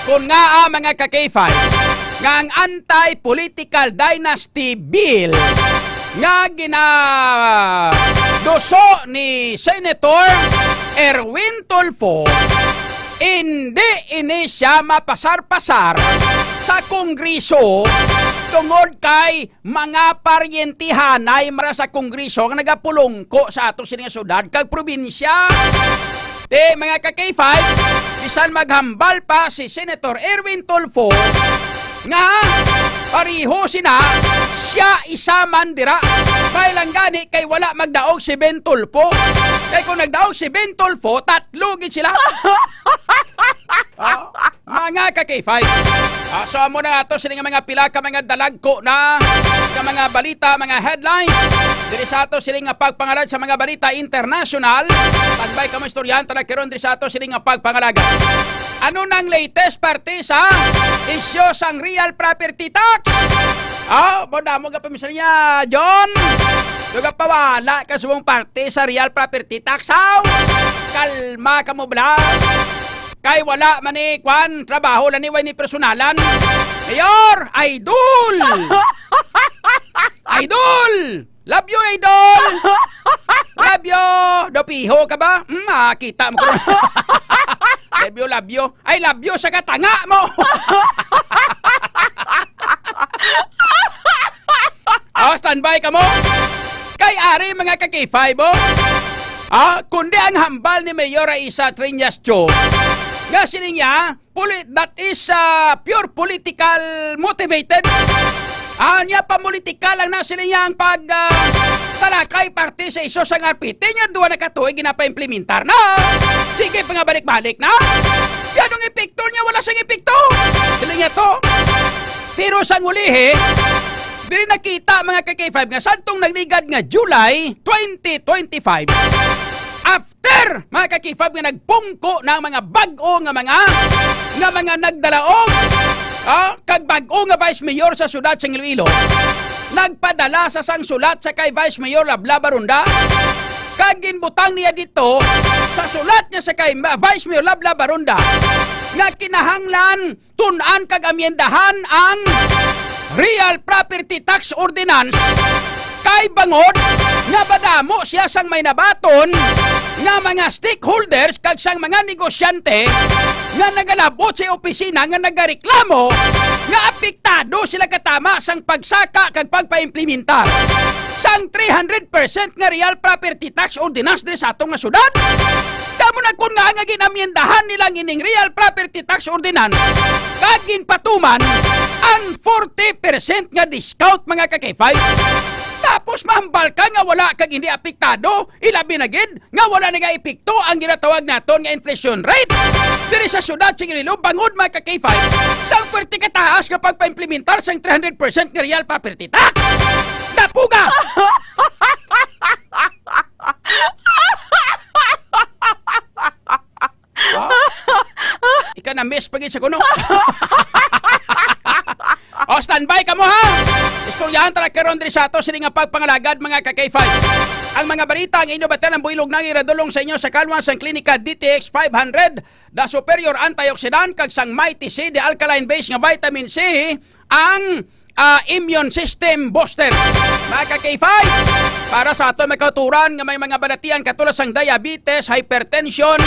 kon ngaa, mga ka-K five, nga ang Anti-Political Dynasty Bill nga ginaduso ni Senator Erwin Tulfo, hindi ini siya mapasar-pasar sa Kongreso tungod kay mga paryentihanay mara sa Kongreso nga nagapulungko sa ato sini nga syudad kag probinsya. Ti, mga ka-K five, bisan maghambal pa si Senator Erwin Tulfo nga pareho sina, siya isa man dira. May lang gani kay wala magdaog si Ben Tulfo. Kay kung nagdaog si Ben Tulfo, tatlo gid sila. Ah, mga ka-K five. Ah, so amo na ato sini nga mga pila ka mga dalagko na nga mga balita, mga headlines diri sa ato sini nga pagpangalad sa mga balita international. Standby kamo, istoryahan ta na karon diri sa ato sini nga pagpangalagad. Ano nang latest parte sa isyu sang real property tax? Ah, mo damo ka pamisal niya, John. Duga pawala ka subong parte sa real property tax, haw? Kalma ka mo, bla. Kay wala man ni, kwan, trabaho lang ni, way ni personalan. Mayor, idol! Idol! Love you, idol! Love you! Dapiho ka ba? Hmm, makita mo ko. Love you, love you. I love you sa katanga mo! Oh, standby ka mo? Kay ari, mga ka-K five, oh. Ah, kundi ang hambal ni Mayor Raisa Triñas Cho, nga siling niya, poli-, that is, ah, pure political motivated. Ah, niya pamulitikal lang na siling niya ang pag, ah, talakay parte sa isyu sang R P T niya, duha na ka tuig ginapaimplementar na. Sige pa nga balik-balik na. Yan ang epekto niya, wala sing epekto. Siling niya to. Pero sang ulihi, Diri nakita, mga ka-K five, nga sadtong nagligad nga July twenty twenty-five, after, mga ka-K five, nga nagpungko na ang mga bag-o nga mga, nga mga nagdalaog, ah, kag bag-o nga vice mayor sa siyudad sang Iloilo, nagpadala sa sang sulat sa kay Vice Mayor Lablab Aronda, kag ginbutang niya dito sa sulat niya sa kay Ma-, Vice Mayor Lablab Aronda nga kinahanglan tun-an kag amyendahan ang Real Property Tax Ordinance, kay bangod nga madamo siya sang may nabaton nga mga stakeholders kag sang mga negosyante nga nagalab-ot sa opisina nga nagareklamo nga apektado sila katama sang pagsaka kag pagpaimplementar sang three hundred percent nga Real Property Tax Ordinance diri sa aton nga syudad. Kamo na kun nga nga ginamyendahan nila ang ining Real Property Tax Ordinance, kag ginpatuman ang forty percent nga discount, mga ka-K five. Tapos mahambal ka nga wala kag hindi apektado, ilabi na gid nga wala nagaepekto ang ginatawag naton nga inflation rate diri sa siyudad sa Iloilo, bangod, mga ka-K five, sa ang pwerte kataas nga pagpaimplementar sang three hundred percent nga Real Property Tax. Dapuga! Ha? Ika na miss pa gid sa kuno. O, standby kamo, ha? Istoryahan ta na karon diri sa ato sini nga pagpangalagad, mga ka-K five. Ang mga balita nga inyo batan ang buylog nang iradulong sa inyo sa kalwa sang Klinika D T X five hundred, the superior antioxidant, kag sang Mighty C, the alkaline base nga vitamin C, ang, ah, immune system booster. Mga ka-K five, para sa aton mga kauturan nga may mga balatian katulad sang diabetes, hypertension,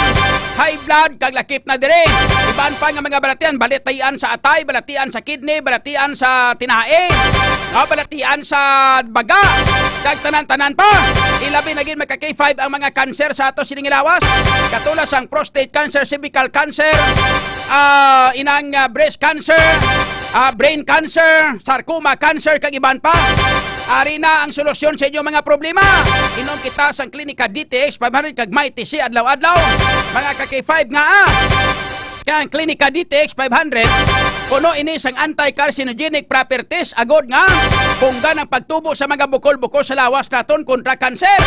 high blood, kag lakip na diri. Iban pa nga mga balatian, balatian sa atay, balatian sa kidney, balatian sa tinae, ah, balatian sa baga, kag tanan-tanan pa. Ilabi na gid, mga ka-K five, ang mga cancer sa ato sining lawas, katulad sang prostate cancer, cervical cancer, ah, inang, ah, breast cancer, ah, brain cancer, sarcoma cancer, kag iban pa. Ari na ang solusyon sa inyong mga problema. Inom kita sang Klinika D T X five hundred kag Mighty C adlaw-adlaw, mga ka-K five, nga, ah, kay ang Klinika D T X five hundred, puno ini sang anti-carcinogenic properties, agod nga punggan ang pagtubo sa mga bukol-bukol sa lawas naton kontra kanser.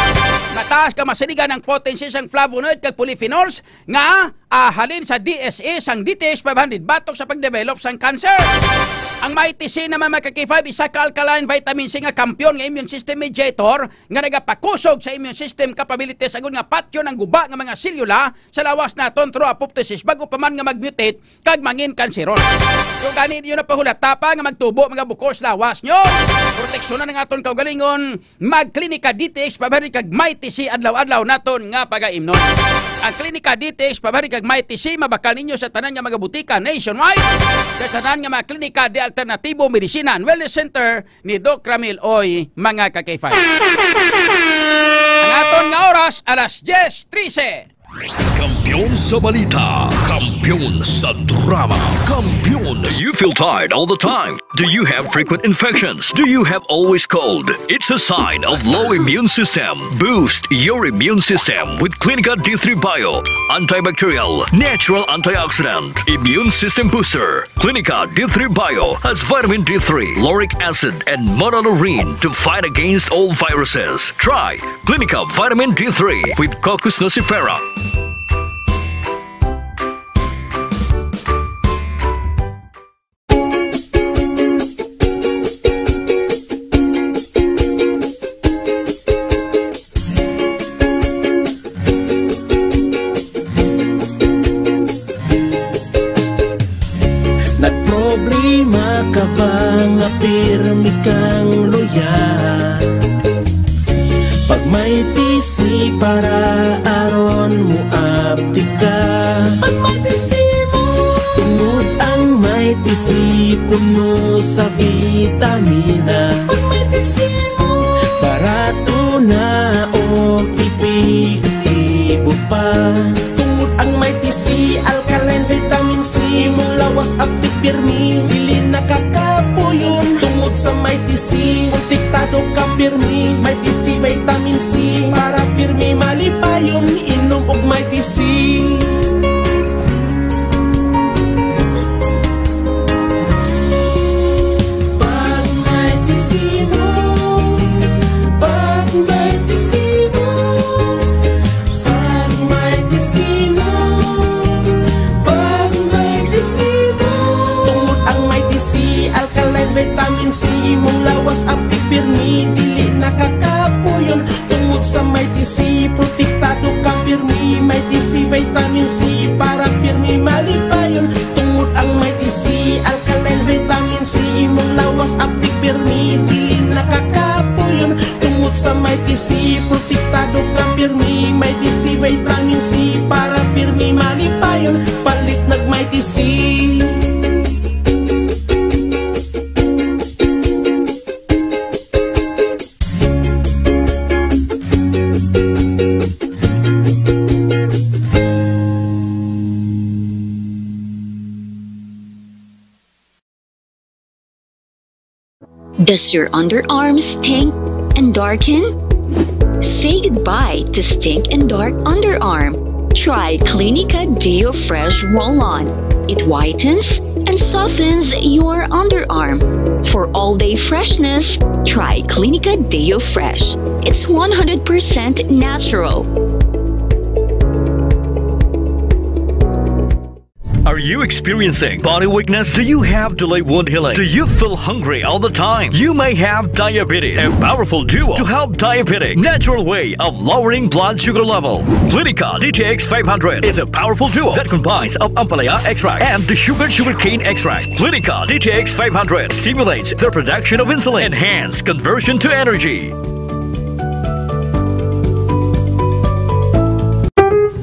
Mataas ka masiligan ang potency sang flavonoid kag polyphenols nga, ah, halin sa D S A sang D T X five hundred batok sa pagdevelop sang cancer. Ang Mighty C naman, mga ka-K five, isa ka alkaline vitamin C nga kampiyon nga immune system mediator nga nagapakusog sa immune system capabilities agud nga patyon ang guba nga mga selula sa lawas naton through apoptosis bag-o pa man nga mag-mutate kag mangin kanseros. Kung gani, inyo na pahulata pa nga magtubo mga bukol sa lawas nyo. Proteksyonan ang aton kaugalingon. Mag-Klinika D T X five hundred kag Mighty C adlaw-adlaw naton nga pagaimnon. Ang Klinika D T X five hundred kag Mighty C mabakal ninyo sa tanan nga mga butika nationwide, sa tanan nga mga klinika de alternatibo, medisina and wellness center ni Doc Ramil Oy, mga ka-K five. Ang aton nga oras, alas diyes trese. Kampiyon sa balita, kampiyon sa drama, kampiyon. Do you feel tired all the time? Do you have frequent infections? Do you have always cold? It's a sign of low immune system. Boost your immune system with Clinica D three Bio. Antibacterial, natural antioxidant, immune system booster. Clinica D three Bio has vitamin D three, lauric acid, and monolaurin to fight against all viruses. Try Clinica Vitamin D three with Cocos nucifera. Nagproblema ka ba nga pirmi kang luya? Pag may T C para aron mo aptik ka. Pag may T C mo. Tungod ang may T C puno sa vitamina. Pag may T C mo. Barato na o epektibo pa. Tungod ang may T C, alkaline vitamin C, imong lawas aptik pirmi, dili nakakapuyon. Tungod sa may T C, protektado ka pirmi. May T C vitamin C, para pirmi malipayon. Inom og may T C. Pag may T C, Vitamin C, imong lawas abtik pirmi, dili nakakapuyon. Tungod sa Mighty C, protektado ka pirmi. Mighty C Vitamin C, para pirmi malipayon. Tungod ang Mighty C, alkaline vitamin C, imong lawas abtik pirmi, dili nakakapuyon. Tungod sa Mighty C, protektado ka pirmi. Mighty C Vitamin C, para pirmi malipayon. Palit nag Mighty C. Does your underarm stink and darken? Say goodbye to stink and dark underarm. Try Clinica Deo Fresh Roll-On. It whitens and softens your underarm. For all-day freshness, try Clinica Deo Fresh. It's one hundred percent natural. Are you experiencing body weakness? Do you have delayed wound healing? Do you feel hungry all the time? You may have diabetes. A powerful duo to help diabetic. Natural way of lowering blood sugar level. Clinica D T X five hundred is a powerful duo that combines of ampalaya extract and the sugar sugarcane extract. Clinica D T X five hundred stimulates the production of insulin, enhance conversion to energy.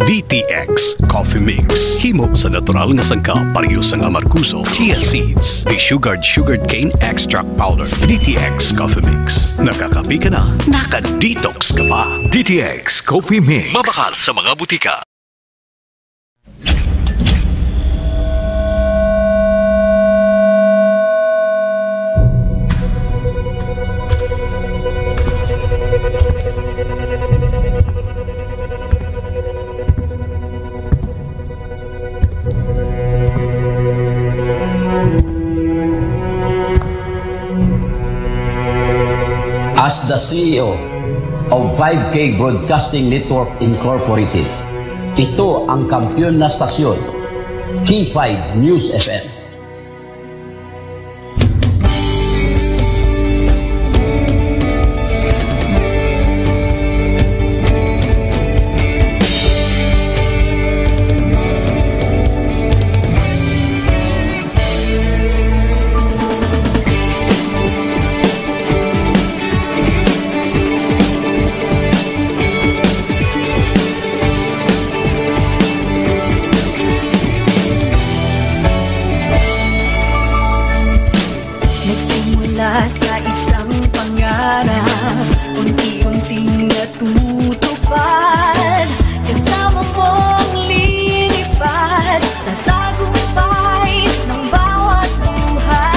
D T X Coffee Mix. Himo sa natural nga sangkap, pareho sang amargoso, chia seeds, desugared sugarcane extract powder. D T X Coffee Mix. Nakakape ka na, naka-detox ka pa. D T X Coffee Mix. Mabakal sa mga butika. As the C E O of five K Broadcasting Network Incorporated, ito ang kampiyon na stasyon, K five News F M. Nagsimula sa isang pangarap, unti-unting natutupad. Kasama mong lilipad sa tagumpay ng bawat buhay.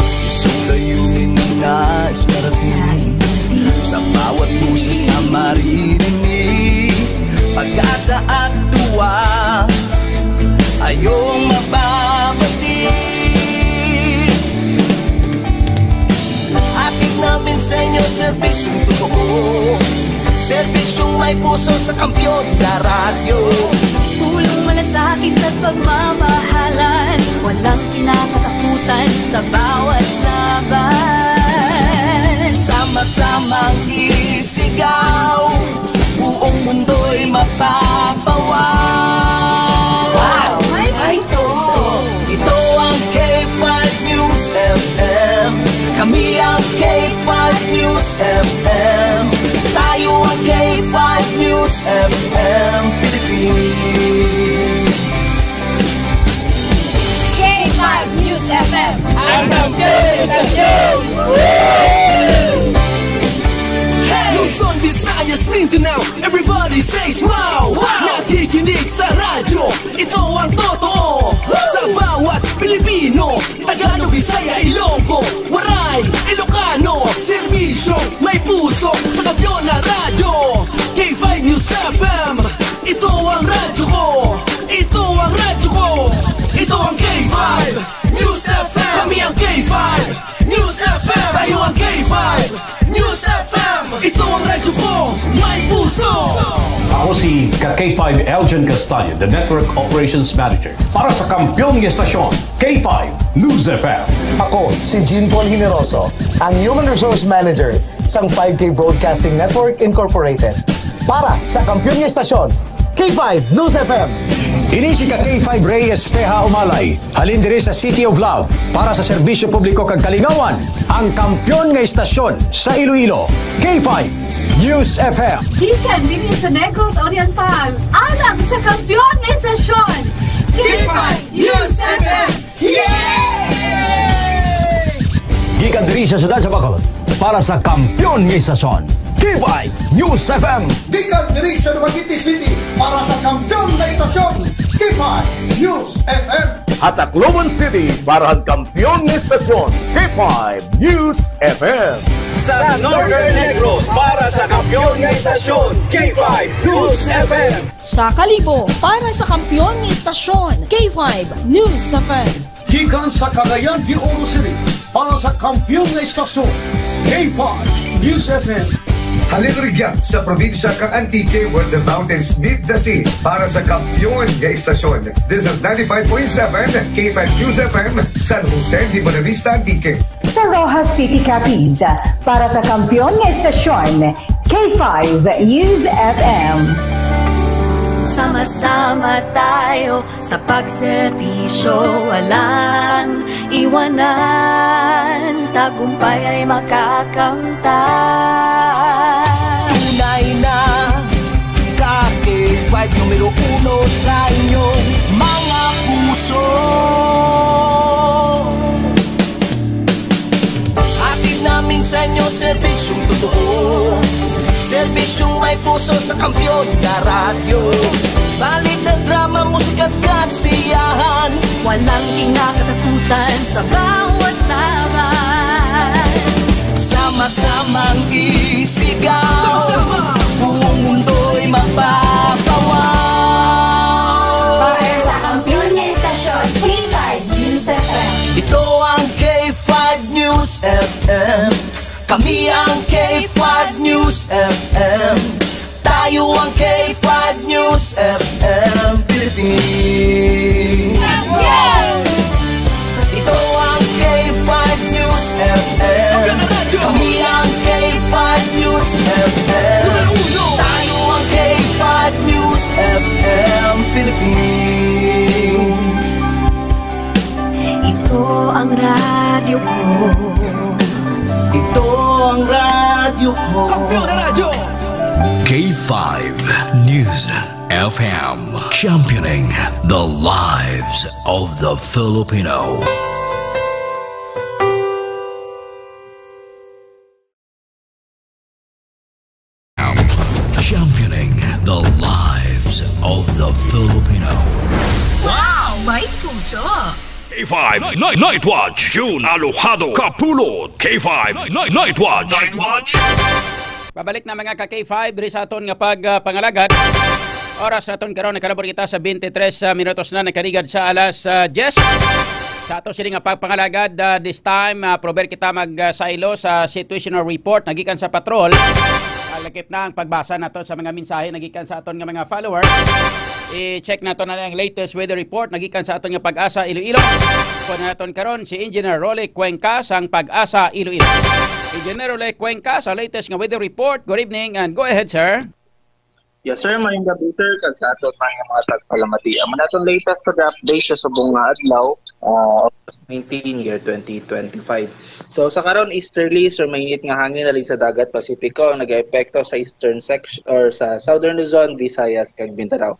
Isang layunin na nais marating. Nais marating. Sa bawat boses na maririnig, pag-asa at tuwa ay iyong mababati. Hatid namin sa inyo serbisyong totoo, serbisyong may puso sa kampiyon na radyo. Pulong malasakit at pagmamahalan, walang kinakatakutan sa bawat laban. Sama-samang isigaw, buong mundo'y mapapawaw. Wow! May puso! Ito ang K five News F M. Kami ang K five News F M. Tayo ang K five News F M Philippines. K five News F M. Ang kampiyon sa istasyon! Hey! Luzon, Visayas, Mindanao, everybody say wow! Wow! Nakikinig sa radyo, ito ang totoo. Sa bawat Pilipino, Tagalog, Bisaya, Ilonggo, Waray, Ilocano, serbisyong may puso sa kampiyon na radyo. K five News F M, ito ang radyo ko. Ito ang radyo ko. Ito ang K five News F M. Kami ang K five News F M. Tayo ang K five News F M. Ito Radyo ko, may puso! Ako si ka K five Elgin Castaño, the Network Operations Manager. Para sa kampiyon nga estasyon, K five News F M. Ako si Jean Paul Generoso, ang Human Resource Manager sang five K Broadcasting Network Incorporated. Para sa kampiyon nga estasyon, K five News F M. Ini si ka K five Rey Espeha Umalay, halin diri sa City of Love, para sa serbisyo publiko kag kalingawan, ang kampiyon nga estasyon sa Iloilo, K five News F M. Gikan dinhi sa Negros Oriental, alang sa kampiyon nga estasyon, K five News F M. Yay! Gikan diri sa siyudad sa Bacolod, para sa kampiyon nga estasyon, K five News F M. Gikan diri sa Dumaguete City, para sa kampiyon nga estasyon, K five News F M. Sa Tacloban City, para sa kampiyon nga estasyon, K five News F M. Sa Northern Negros, para sa kampiyon nga estasyon, K five News F M. Sa Kalibo, para sa kampiyon nga estasyon, K five News F M. Gikan sa Cagayan de Oro City, para sa kampiyon nga estasyon, K five News F M. Halin rugya sa probinsya kang Antique, where the mountains meet the sea, para sa kampiyon nga estasyon. This is ninety-five point seven K five News F M, San Jose de Buenavista, Antique. Sa Roxas City, Capiz, para sa kampiyon nga estasyon, K five News F M. Sama-sama tayo sa pagserbisyo, walang iwanan, tagumpay ay makakamtan. Tunay na ka K five numero uno sa inyong mga puso. Hatid namin sa inyo serbisyong totoo, serbisyong may puso sa kampiyon na radyo. Balita, drama, musika at kasiyahan, walang kinakatakutan sa bawat laban. Sama-samang isigaw, sama-sama, buong mundo'y magpapawaw. Para sa kampiyon nga estasyon, K five News F M. Ito ang K five News F M. Kami ang K five News F M. Tayo ang K five News F M Philippines. Ito ang K five News F M. Kami ang K five News F M. Tayo ang K five News F M Philippines. Ito ang radyo ko. Ito ang radyo ko. Kampiyon na radyo. K five News F M, championing the lives of the Filipino. Championing the lives of the Filipino. Wow! May puso! K five Night, Night Watch, June Alojado Kapulot. K five Night, Night Watch. Night Watch. Babalik na, mga ka K five, diri sa aton nga pag, ah, pangalagad. Oras naton karon, nakalabot kita sa twenty-three, ah, minutos na, nakaligad sa alas, ah, diyes. Sa ato sini nga pagpangalagad, ah, this time, ah, prover kita mag, ah, saylo sa situational report nagikan sa patrol. Ah, lakip na ang pagbasa nato sa mga mensahe nagikan sa aton nga mga followers. I-check nato na ang latest weather report nagikan sa aton nga Pag-asa Iloilo. Kuha naton karon si Engineer Rolly Cuenca sang Pag-asa Iloilo. Engineer Rolly Cuenca sa latest nga weather report. Good evening and go ahead, sir. Yes, sir. Maayong gabi, sir, kag sa aton man nga mga tagpalamati. Amo na aton latest nga update sa subong nga adlaw, ah, August nineteen, year twenty twenty-five. So, sa karon, easterly, sir, mainit nga hangin halin sa dagat Pasipiko ang nagaepekto sa eastern section or sa southern Luzon, Visayas, kag Mindanao.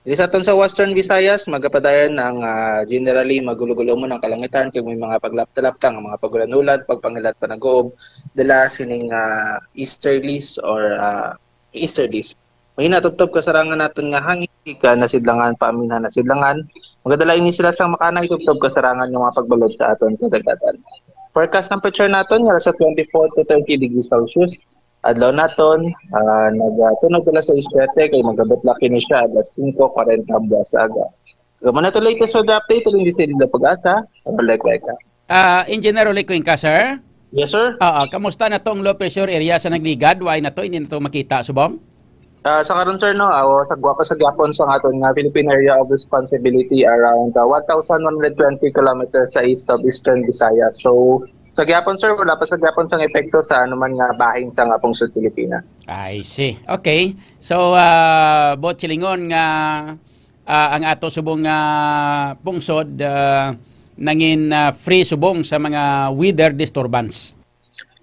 Diri sa aton sa Western Visayas, magapadayon ang, ah, generally magulo-gulo man ang kalangitan kag may mga paglapta-lapta nga mga pagulan-ulan, pagpangilat, panag-uob, dala sining, ah, easterlies or, ah, easterlies. Mahina tubtob kasarangan naton nga hangin gikan Nasidlangan paaminhan Nasidlangan. Magadala ini sila sang makanay tubtob kasarangan nga mga pagbalod sa aton kadagatan. Forecast temperature naton nga sa twenty-four to thirty degrees Celsius. Adlaw naton, ah, nagatunog alas sais trente kay magabot lang kini siya alas singko kwarenta buwas sa aga. Amo na to latest weather update, uling di sa Pag-asa, Rolly Cuenca. Ah, Engineer Rolly Cuenca, sir? Yes, sir. Ah, ah, kamusta na tong low pressure area sa Nagligad? Why na to? Hindi na to makita, subong? Ah, sa karon, sir, no, ah, sa gwa pa sa gyapon sa aton nga Philippine Area of Responsibility around, ah, one thousand one hundred twenty kilometers sa east of Eastern Visayas. So, sa gyapon, sir, wala pa sa gyapon sang epekto sa anuman nga bahin sa nga pungsod Pilipinas. I see. Okay. So, ah, buot silingon nga, ah, ang ato subong nga pungsod, ah, nangin, ah, free subong sa mga weather disturbance.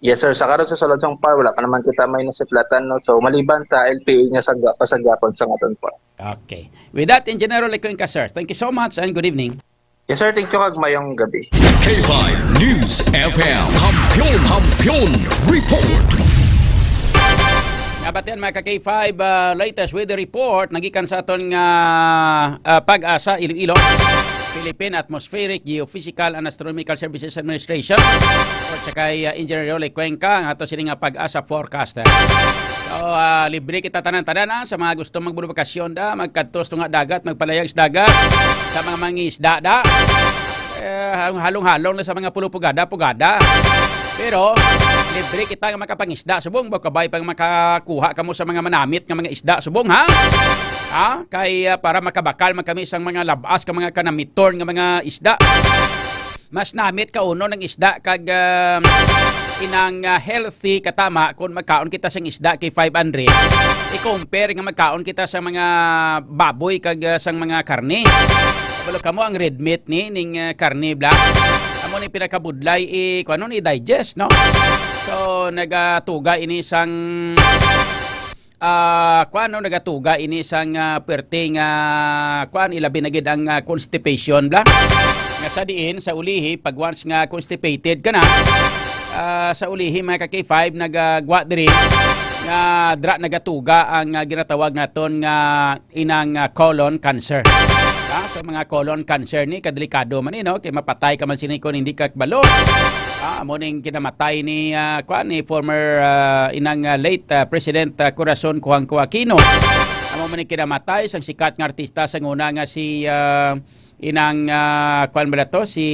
Yes, sir. Sa karon, sa sulod sang par, wala pa naman kita may nasiplatan, no? So, maliban sa L P A nga sagwa pa sa gyapon sa aton par. Okay. With that, Engineer Roy Cuenca, sir, thank you so much and good evening. Yes, sir. Thank you, kag mayong gabi. K five News F M. Kampiyon, Kampiyon Report. Nabatian, mga ka-K five, ah, latest weather report nagikan sa aton nga, ah, Pag-asa Iloilo, Philippine Atmospheric, Geophysical and Astronomical Services Administration, o sa kay, ah, Engineer Roy Cuenca, ang ato sini nga Pag-asa forecaster. So, ah, libre kita tanan-tanan, ah, sa mga gusto magbakasyon da, magkadto sa tunga dagat, magpalayag sa dagat, sa mga mangisda da. Eh, halong-halong na sa mga pulo pugada, pugada. Pero, libre kita nga makapangisda. Subong ba, kabay pang makakuha kamo sa mga manamit nga mga isda. Subong, ha? Ha? Kay, ah, para makabakal man kami sang mga labas ka mga kanamiton nga mga isda. Mas namit ka uno ng isda kag, ah, inang, ah, healthy katama kung magkaon kita sang isda kay five hundred. I-compare nga magkaon kita sa mga baboy kag, ah, sang mga karne. Kabalo kamo ang red meat ni ning, ah, karne bla. Amo ni pinakabudlay i kuno ni digest, no? So nagatuga ini sang, ah, kuan, no, nagatuga ini sang, ah, perti nga kuan, ilabi na gid ang, ah, constipation bla. Nga sa diin sa ulihi pag once nga constipated ka na, ah, sa ulihi, mga ka-K five, nagagwa diri nga dra nagatuga ang, ah, ginatawag naton nga inang, ah, colon cancer. Ah, so mga colon cancer ni kadelikado man ni, no, kay mapatay ka man sini kung hindi ka kabalo. Ah, amo ning kinamatay ni, ah, kuan, ni former, ah, inang, ah, late, ah, President, ah, Corazon Cojuangco Aquino. Amo man ning kinamatay sang sikat nga artista sa una nga si, ah, inang, ah, kuan ba to, si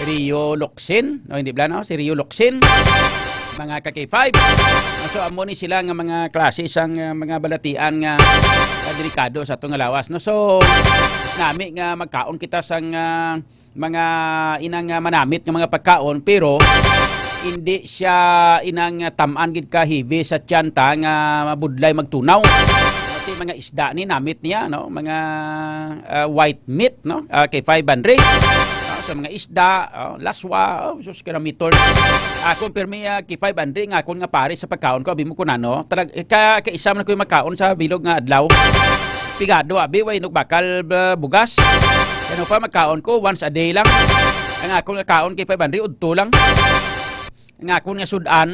Rio Locsin, no, hindi bala, no, si Rio Locsin, mga ka-K five. So amo ni sila nga mga klase sang, ah, mga balatian nga, ah, delikado sa atong lawas, no. So nami nga magkaon kita sang, ah, mga inang, ah, manamit nga mga pagkaon, pero hindi siya inang, ah, tam-an gid ka heavy sa tiyan ta nga mabudlay magtunaw. Pati mga isda ni namit niya, no, mga, ah, white meat, no, ah, kay five hundred, no, sa mga isda, oh, laswa, oh, sus, kinamiton. Akon pirmi, ah, kay five hundred nga akon nga pare sa pagkaon ko, abi mo kun ano, talag, ka, kaisa man ko yung makaon sa bilog nga adlaw. Pigado, abi, way nukbakal, ah, bugas. Ano pa, magkaon ko once a day lang. Ang akon nga kaon kay five hundred, udto lang. Ang akon nga sudan,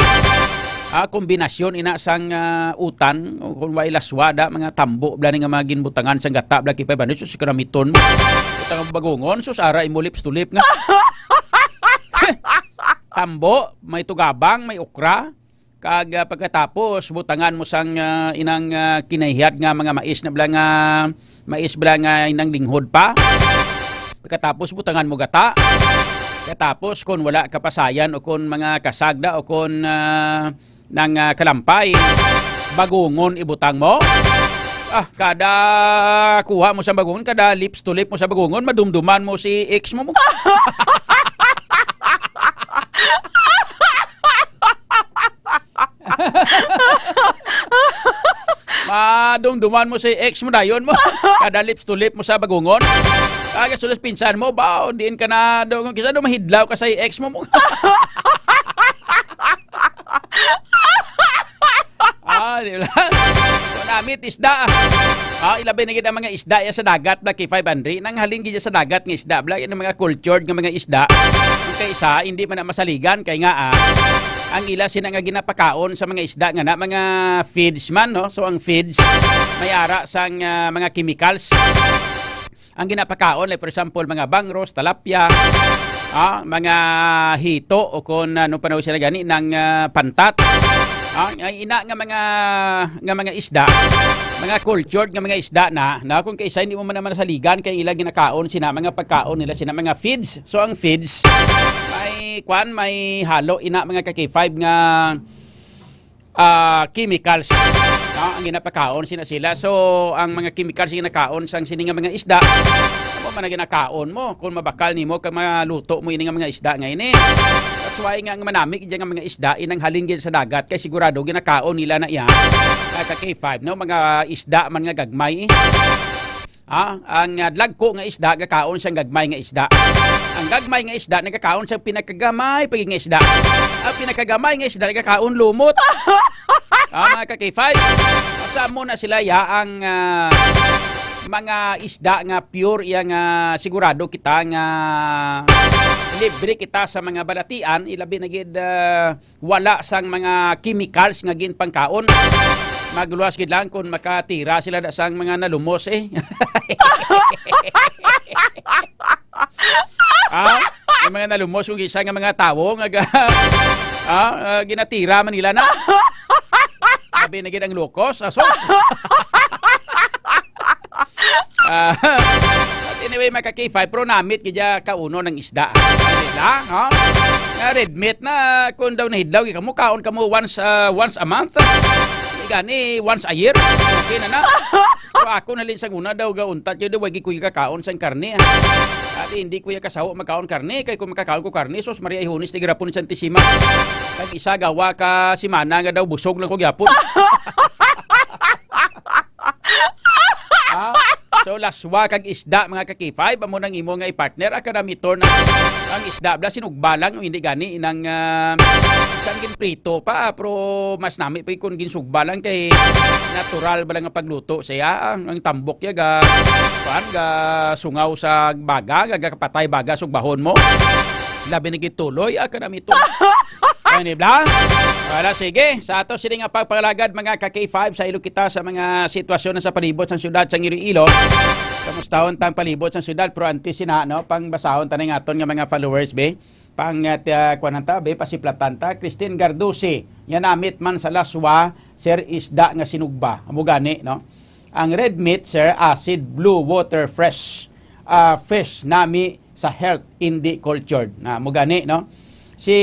ah, kombinasyon ina sang, ah, utan, o kung way laswada, mga tambo, bla ni nga mga ginbutangan sang gata, bla kay five hundred, sus, kanamiton mo. Utang ang bagungon, sus, ara imo lips to lip nga. Tambo, may tugabang, may okra, kag, ah, pagkatapos, butangan mo sang, ah, inang, ah, kinaihiad nga mga mais na bla nga, mais bla nga inang linghod pa. Pagkatapos, butangan mo gata. Pagkatapos, kung wala kapasayan o kung mga kasagda o kung, ah, nang, ah, kalampay, bagungon ibutang mo. Ah, kada kuha mo sa bagungon, kada lips to lip mo sa bagungon, madumduman mo si ex mo, mo. Madumduman mo si ex mo dayon mo. Kada lips to lip mo sa bagungon. Kaya sulos pinsan mo, ba, diin ka na daw, kisa daw mahidlaw ka sa ex mo, mo. Ah, di ba? Namit isda. Ah, ilabi na gid ang mga isda ya sa dagat, bla kay five hundred. Nang halin gid sa dagat nga isda, bla, yung mga cultured nga mga isda. Ang kaisa, hindi man na masaligan, kay nga, ah, ang ila sina nga ginapakaon sa mga isda nga na, mga feeds man, no? So, ang feeds, may ara sang, ah, mga chemicals. Ang ginapakaon, like, for example, mga bangros, talapya, ah, mga hito, o kung ano pa na siya gani, ng, ah, pantat. Ah, ay, ina nga mga, nga mga isda, mga cultured nga mga isda na, na kung kaisa hindi mo man naman nasaligan kay ila ginakaon sina mga pagkaon nila, sina mga feeds. So ang feeds may kwan, may halo ina mga ka K five nga ah, chemicals. No? Ang ginapakaon sina sila. So ang mga chemicals nga ginakaon sang sini nga mga isda, amo man ang ginakaon mo kung mabakal nimo kag maluto mo ini nga mga isda nga ini. That's why nga ang manami gid nga mga isda inang halin gid sa dagat kay sigurado ginakaon nila na iya. Kay ka K five, no, mga isda man nga gagmay. Ha? Ang ah, dagko nga isda gakaon sang gagmay nga isda. Ang gagmay nga isda nagakaon sang pinakagamay pa gid nga isda. Ang pinakagamay nga isda nagakaon lumot. Ah, mga ka K five. Sa mo na sila ya ang ah, mga isda nga pure iya nga sigurado kita nga libre kita sa mga balatian, ilabi na gid ah, wala sang mga chemicals nga ginpangkaon. Magluwas gid lang kung makatira sila da sang mga nalumos eh. Ah, yung mga nalumos kung isa nga mga tawo nga ga- ah, ah, ginatira man nila na. Sabi na gid ang locos, asos. Ah, but anyway, mga ka K five, pero namit gid ya kauno ng isda. Diba? Ha? Nga red meat na kung daw nahidlaw gid kamo, kaon kamo once ah, once a month. Di gani once a year. Okay na na. Pero ako na lang sa una daw gauntat yun, daw wagi ko kakaon sang karne. At hindi ko ya kasawa magkaon karne, kay kung makakaon ko karne, sus Maria Ihonis, tigarapon ni Santisima. Kag isa gawa ka simana nga daw busog lang ko gyapon. Ah, so laswa kag isda, mga ka K five, amo nang imo nga i-partner, ah, kanamiton na ang isda bala sinugba lang, o hindi gani nang ah, sang ginprito pa, pero mas nami pa kung ginsugba lang kay natural ba lang ang pagluto siya, ang, ang tambok ya ga kuan, ga sungaw sa baga, ga kapatay baga sugbahon mo. Labi na gituloy, ah, kanamiton. Ay, di ba? Wala, sige. Sa ato sini nga pagpangalagad, mga ka K five, sa ilo kita sa mga sitwasyon sa palibot sang syudad sang Iloilo. Kamustahon tang palibot sang syudad, pero antes sina, no, pangbasahon ta na nga aton nga mga followers, be. Pang, uh, kuan ta, be, pasiplatan ta. Christine Gardusi, nga namit man sa laswa, sir, isda nga sinugba. Amo gani, no? Ang red meat, sir, acid blue water fresh ah, fish nami sa health, hindi cultured. Na mo gani, no? Si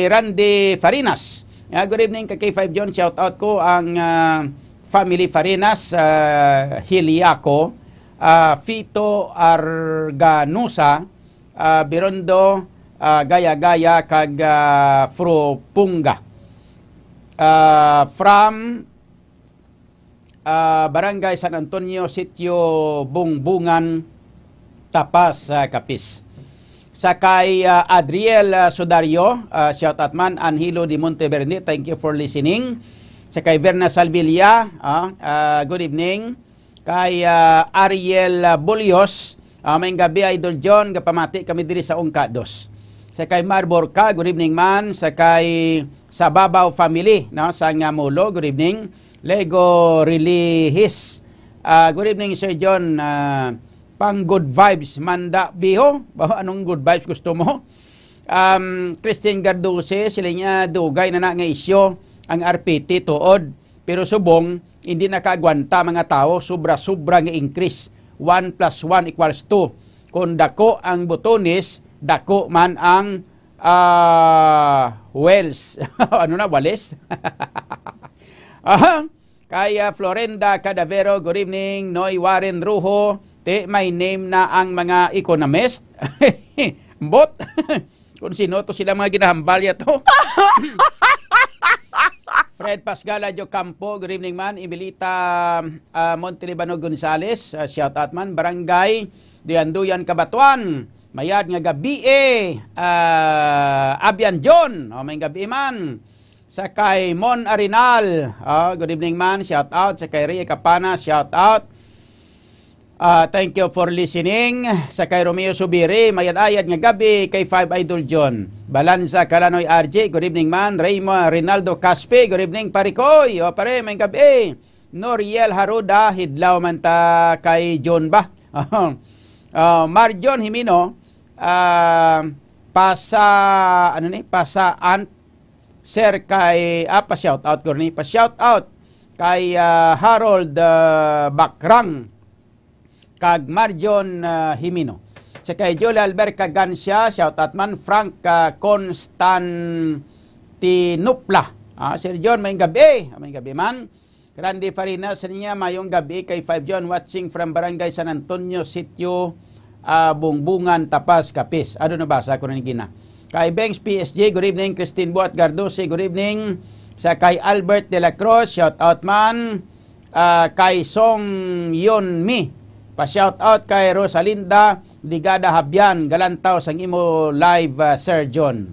Randy Farinas. Ah, good evening ka K five John. Shout out ko ang ah, family Farinas, ah, Hiliaco, ah, Fito Arganusa, ah, Birondo, ah, Gaya-Gaya, kag ah, Frupunga. Ah, from ah, Barangay San Antonio, Sitio Bungbungan, Tapas, ah, Capiz. Sa kay ah, Adriel ah, Sudario, ah, shout out man, Angelo de Monteverde, thank you for listening. Sa kay Verna Salvilla, ah, ah, good evening. Kay ah, Ariel ah, Bulios, ah, maayong gabi, Idol John, gapamati kami diri sa Ungkados. Sa kay Mar Borca, good evening man. Sa kay Sababaw family, no, sa nga Mulo, good evening. Lego Relihis. Ah, good evening, Sir John. Ah, pang good vibes, Manda Biho. Ba, anong good vibes gusto mo? Um, Christine Gardose, sila niya, dugay na na nga isyo ang R P T tuod. Pero subong, hindi nakaagwanta mga tawo, sobra-sobra nga increase. One plus one equals two. Kung dako ang butones, dako man ang ah, Wells. Ano na, Wales? Aha. Kay ah, Florenda Cadavero, good evening. Noy Warren Ruho, ti may name na ang mga economist. Bot. Kung sino to sila mga ginahambal ya to. Fred Pascal Adyo Campo, good evening man. Emilita ah, Montelibano Gonzales, ah, shout out man. Barangay Duyan-Duyan, Cabatuan. Mayad nga gabi eh. Ah, Abian John. O, may gabi man. Sa kay Mon Arenal. Ah, good evening man. Shout out. Sa kay Ria Capana. Shout out. Ah, thank you for listening. Sa kay Romeo Subiri, mayad-ayad nga gabi kay Five Idol John. Balanza Kalanoy R J, good evening man. Raymond Rinaldo Caspe, good evening, pare Koy. O pare, may gabi. Noriel Haruda, hidlaw man ta kay John ba? Ah, Marjon Himino, ah, pasa, ano ni? Pasa Aunt Sir kay, ah, pa shout out ko ni, pa shout out kay, ah, Harold, ah, Bakrang, kag Marjon, ah, Jimeno. Sa kay Julia Albert Cagancia, shout out man, Frank, ah, Constantinopla. Ah, Sir John, may gabi. May gabi man. Randy Farinas niya, mayong gabi kay Five John, watching from Barangay San Antonio, Sitio, ah, Bungbungan, Tapas, Capiz. Ano, nabasa ko na ni gina. Kay Bengs P S G, good evening. Christine Buat Gardosi, good evening. Sa kay Albert de la Cruz, shout out man. Ah, kay Song Yun Mi, pa shout out kay Rosalinda Digada Habian, galantaw sang imo live, ah, Sir John.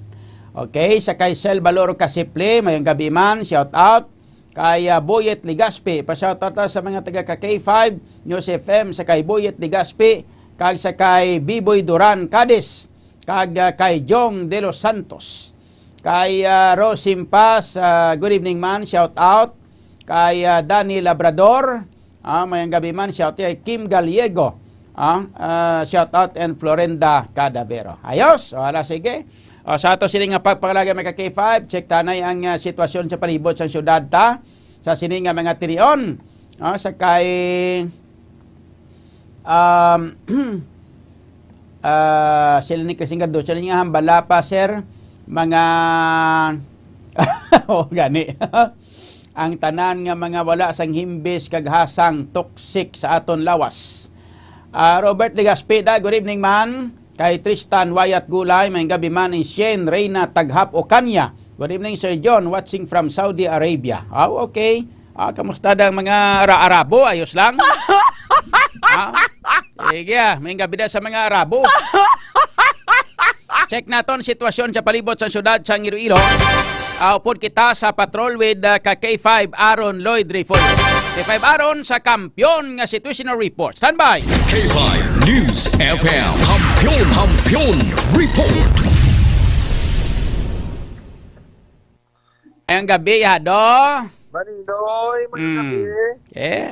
Okay, sa kay Sel Balor Kasiple, mayong gabi man, shout out. Kay, ah, Boyet Legaspi, pa-shoutout ta sa mga taga ka K five News F M, sa kay Boyet Legaspi, kag sa kay Biboy Duran Cadiz, kag, ah, kay Jong De Los Santos. Kay, ah, Rose Simpas, ah, good evening man, shout out. Kay, ah, Danny Labrador, ah, mayang gabi man, shout kay Kim Gallego. Ah, ah, shout out, and Florenda Cadavero. Ayos, wala, sige. O, sa ato sini nga pagpangalagay, mga ka K five, check tanay ang, ah, sitwasyon sa palibot sang syudad ta, sa sini nga mga tilion. Ah, sa kay, um, ah, sila ni Christine Cardoso, sila nga hambala pa, sir, mga, o, gani. Ang tanan nga mga wala sang himbis kag hasang, toxic sa aton lawas. Ah, Robert Legaspida, good evening man. Kay Tristan Wyatt Gulay, may gabi man ni Shane Reyna Taghap Ocaña. Good evening, Sir John, watching from Saudi Arabia. Ah, okay. Ah, kamusta daw ang mga Ara-, Arabo? Ayos lang? Ah, sige, ah, may gabi na sa mga Arabo. Check naton sitwasyon sa palibot sa syudad sa Iloilo. Ah, upod kita sa patrol with, ah, ka K five Aaron Lloyd Rifo. K five Aaron sa Kampiyon nga Situational Report. Standby! K five News F M. Kampiyon, Kampiyon Report. Ngayong gabi, Hado. Maninoy, may Mm. gabi. Eh,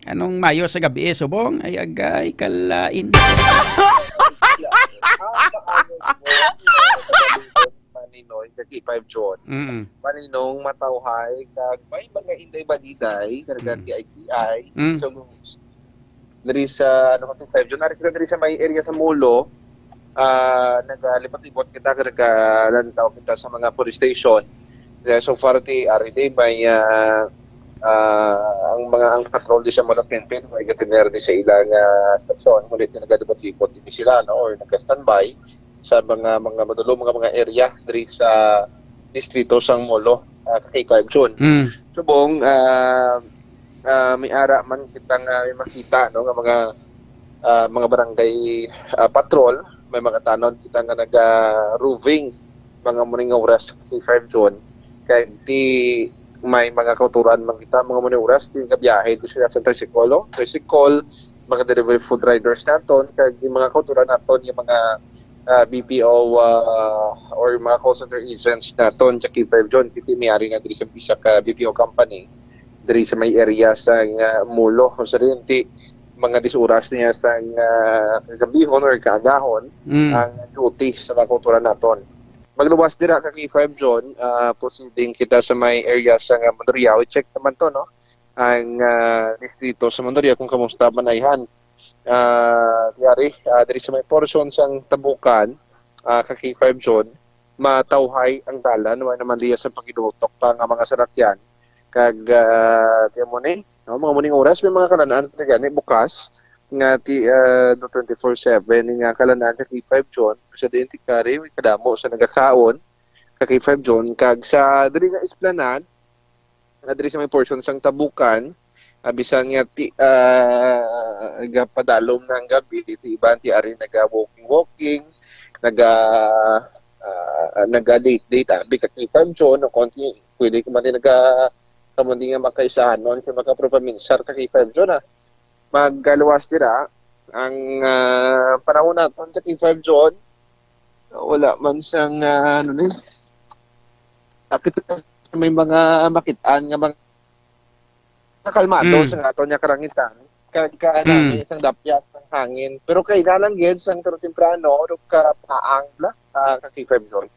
anong mayo sa gabi, eh, subong? Ay, agay, kalain. Maninoy, kag K five John. Mm. Maninong matawhay, kag may mga inday baliday, kag Mm. T I T I. Mm. So, diri sa, ano, K five John, ari kita diri sa may area sa Molo, ah, nagalibot-libot kita, nagalantaw kita sa mga police station. Eh, so far, ti, ari di, may, ah, ah, ang mga, ang patrol di sa mga P N P, may gatener di sa ilang, ah, stasyon, ngunit nagalibot-libot di sila, no, or nagka-standby sa mga, mga madulom, mga, mga area diri sa distrito sang Molo, ah, K five John. Mm. Subong, ah, ah, may ara man kita nga may makita, no, nga mga, ah, mga barangay, ah, patrol, may mga tanod kita nga naga-roving, mga muning oras sa K five John. Kay di may mga kauturan man kita, mga muning oras, di gabiyahe, di sila sa tricycle, no? Tricycle, mga delivery food riders naton, kag yung mga kauturan naton, yung mga, ah, B P O, ah, or mga call center agents naton sa K five John, kiti may ari na diri sa isa ka B P O company diri sa may area sa nga Molo, o sa rin, ti, mga dis oras niya sa nga kagabihon or kaagahon Mm. ang duty sa mga kauturan naton. Magluwas dira ka K five John, ah, proceeding kita sa may area sa nga Mandurriao. I-check naman to, no? Ang, ah, distrito sa Mandurriao kung kamusta man ayhan. Ah, tiyari, ah, diri sa may portion sang Tabukan, ah, ka K five John, matawhay ang dalan, wala naman diya sa paginutok pa nga mga sarakyan. Kag, ah, tiyan mo ni, no, mga muning oras, may mga kalanaan talaga ni bukas nga ti, ah, do twenty-four seven ni nga kalanaan sa K five John, sa Dente Kari, may kadamo sa nagakaon, ka K five John, kag sa diri nga Esplanade, nga diri sa may portion sang Tabukan, ah, bisan nga ti, ah, gapadalom na ang gabi, ti iban ti ari naga-walking-walking, naga, ah, naga-date-date, abi ka K five John, o konti, pwede ka man din naga, ka man din nga makaisahanon, kay makapropaminsyar ka K five John, ah. Magaluwas dira ang, ah, panahon naton sa K five John. Wala man sang, ah, ano ni, akit may mga makitaan nga mga kalmado Mm. sa aton nga karangitan. Kag ka Mm. nami sang dapyas sang hangin. Pero kailangan gid sang pero temprano, pero kapaang bla, ah, ka K five John.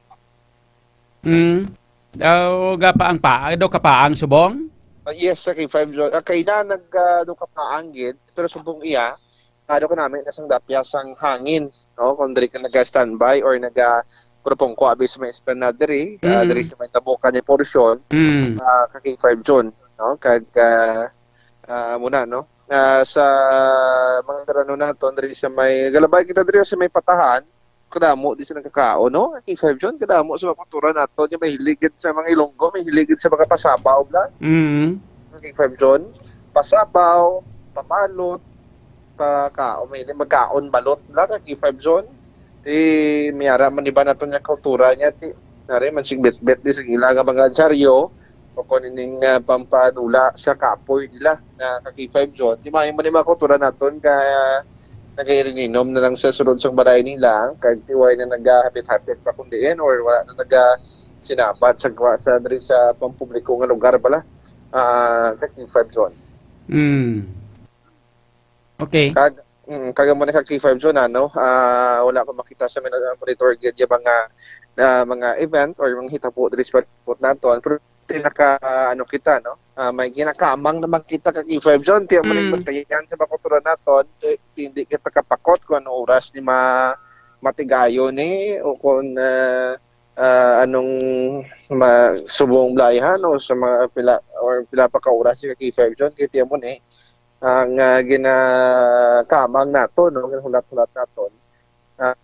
Mm. Daw gapaang pa, daw kapaang subong? Yes, sa K five John. Ah, kay na nag, ah, do ka paanggid, pero subong iya, ano ka namin, nasang dapya sang hangin, no? Kung diri ka naga-standby or naga propongko abi sa may esplanade diri, ah, Mm. diri sa may tabukan ni portion, Mm. ah, ka K five John, no? Kag, ah, ah, muna, no? Ah, sa mga terano naton diri sa may, galabay kita diri sa may Patahan, kadamo di sa nagkakaon, no? K five John, kadamo sa mga kultura naton, yung mahilig gid sa mga Ilonggo, mahilig gid sa mga pasabaw, bla. Mm. K five John, pasabaw, pamalot, pakaon, may magkaon balot, bla, ka K five John. Di, miyara man iba naton nga kultura niya, ti, nari man sig bitbit di sa ila nga mga dyaryo, o kung ining, ah, pampadula sa kapoy nila na ka K five John. Di, may man yung mga kultura naton ka nagahirininom na lang sa sulod sang balay nila, kag tiway na nagahapit-hapit pa kung diin, or wala na naga sinabat sa, sa, diri sa pampubliko nga lugar bala, ah, ka K five John. Mm. Okay. Kag, mm, kag mo ni ka K five John, ano, ah, wala pa makita sa mga monitor gid yung mga, ah, mga event or mga hitabo diri sa pagput naton. Pero tinaka, ano kita, no? Ah, may ginakamang naman kita ka K five John, tiyan mo Mm. nang magtayan sa mga kultura naton, eh, hindi kita kapakot kung anong oras ni ma-, matigayon ni, o kung, ah, ah, anong ma-, subong blayhan o sa mga pila, or pila pa ka oras ni ka K five John, kay tiyan mo ni, ang, ah, ginakamang nato, no, ginahulat-hulat naton. Ah,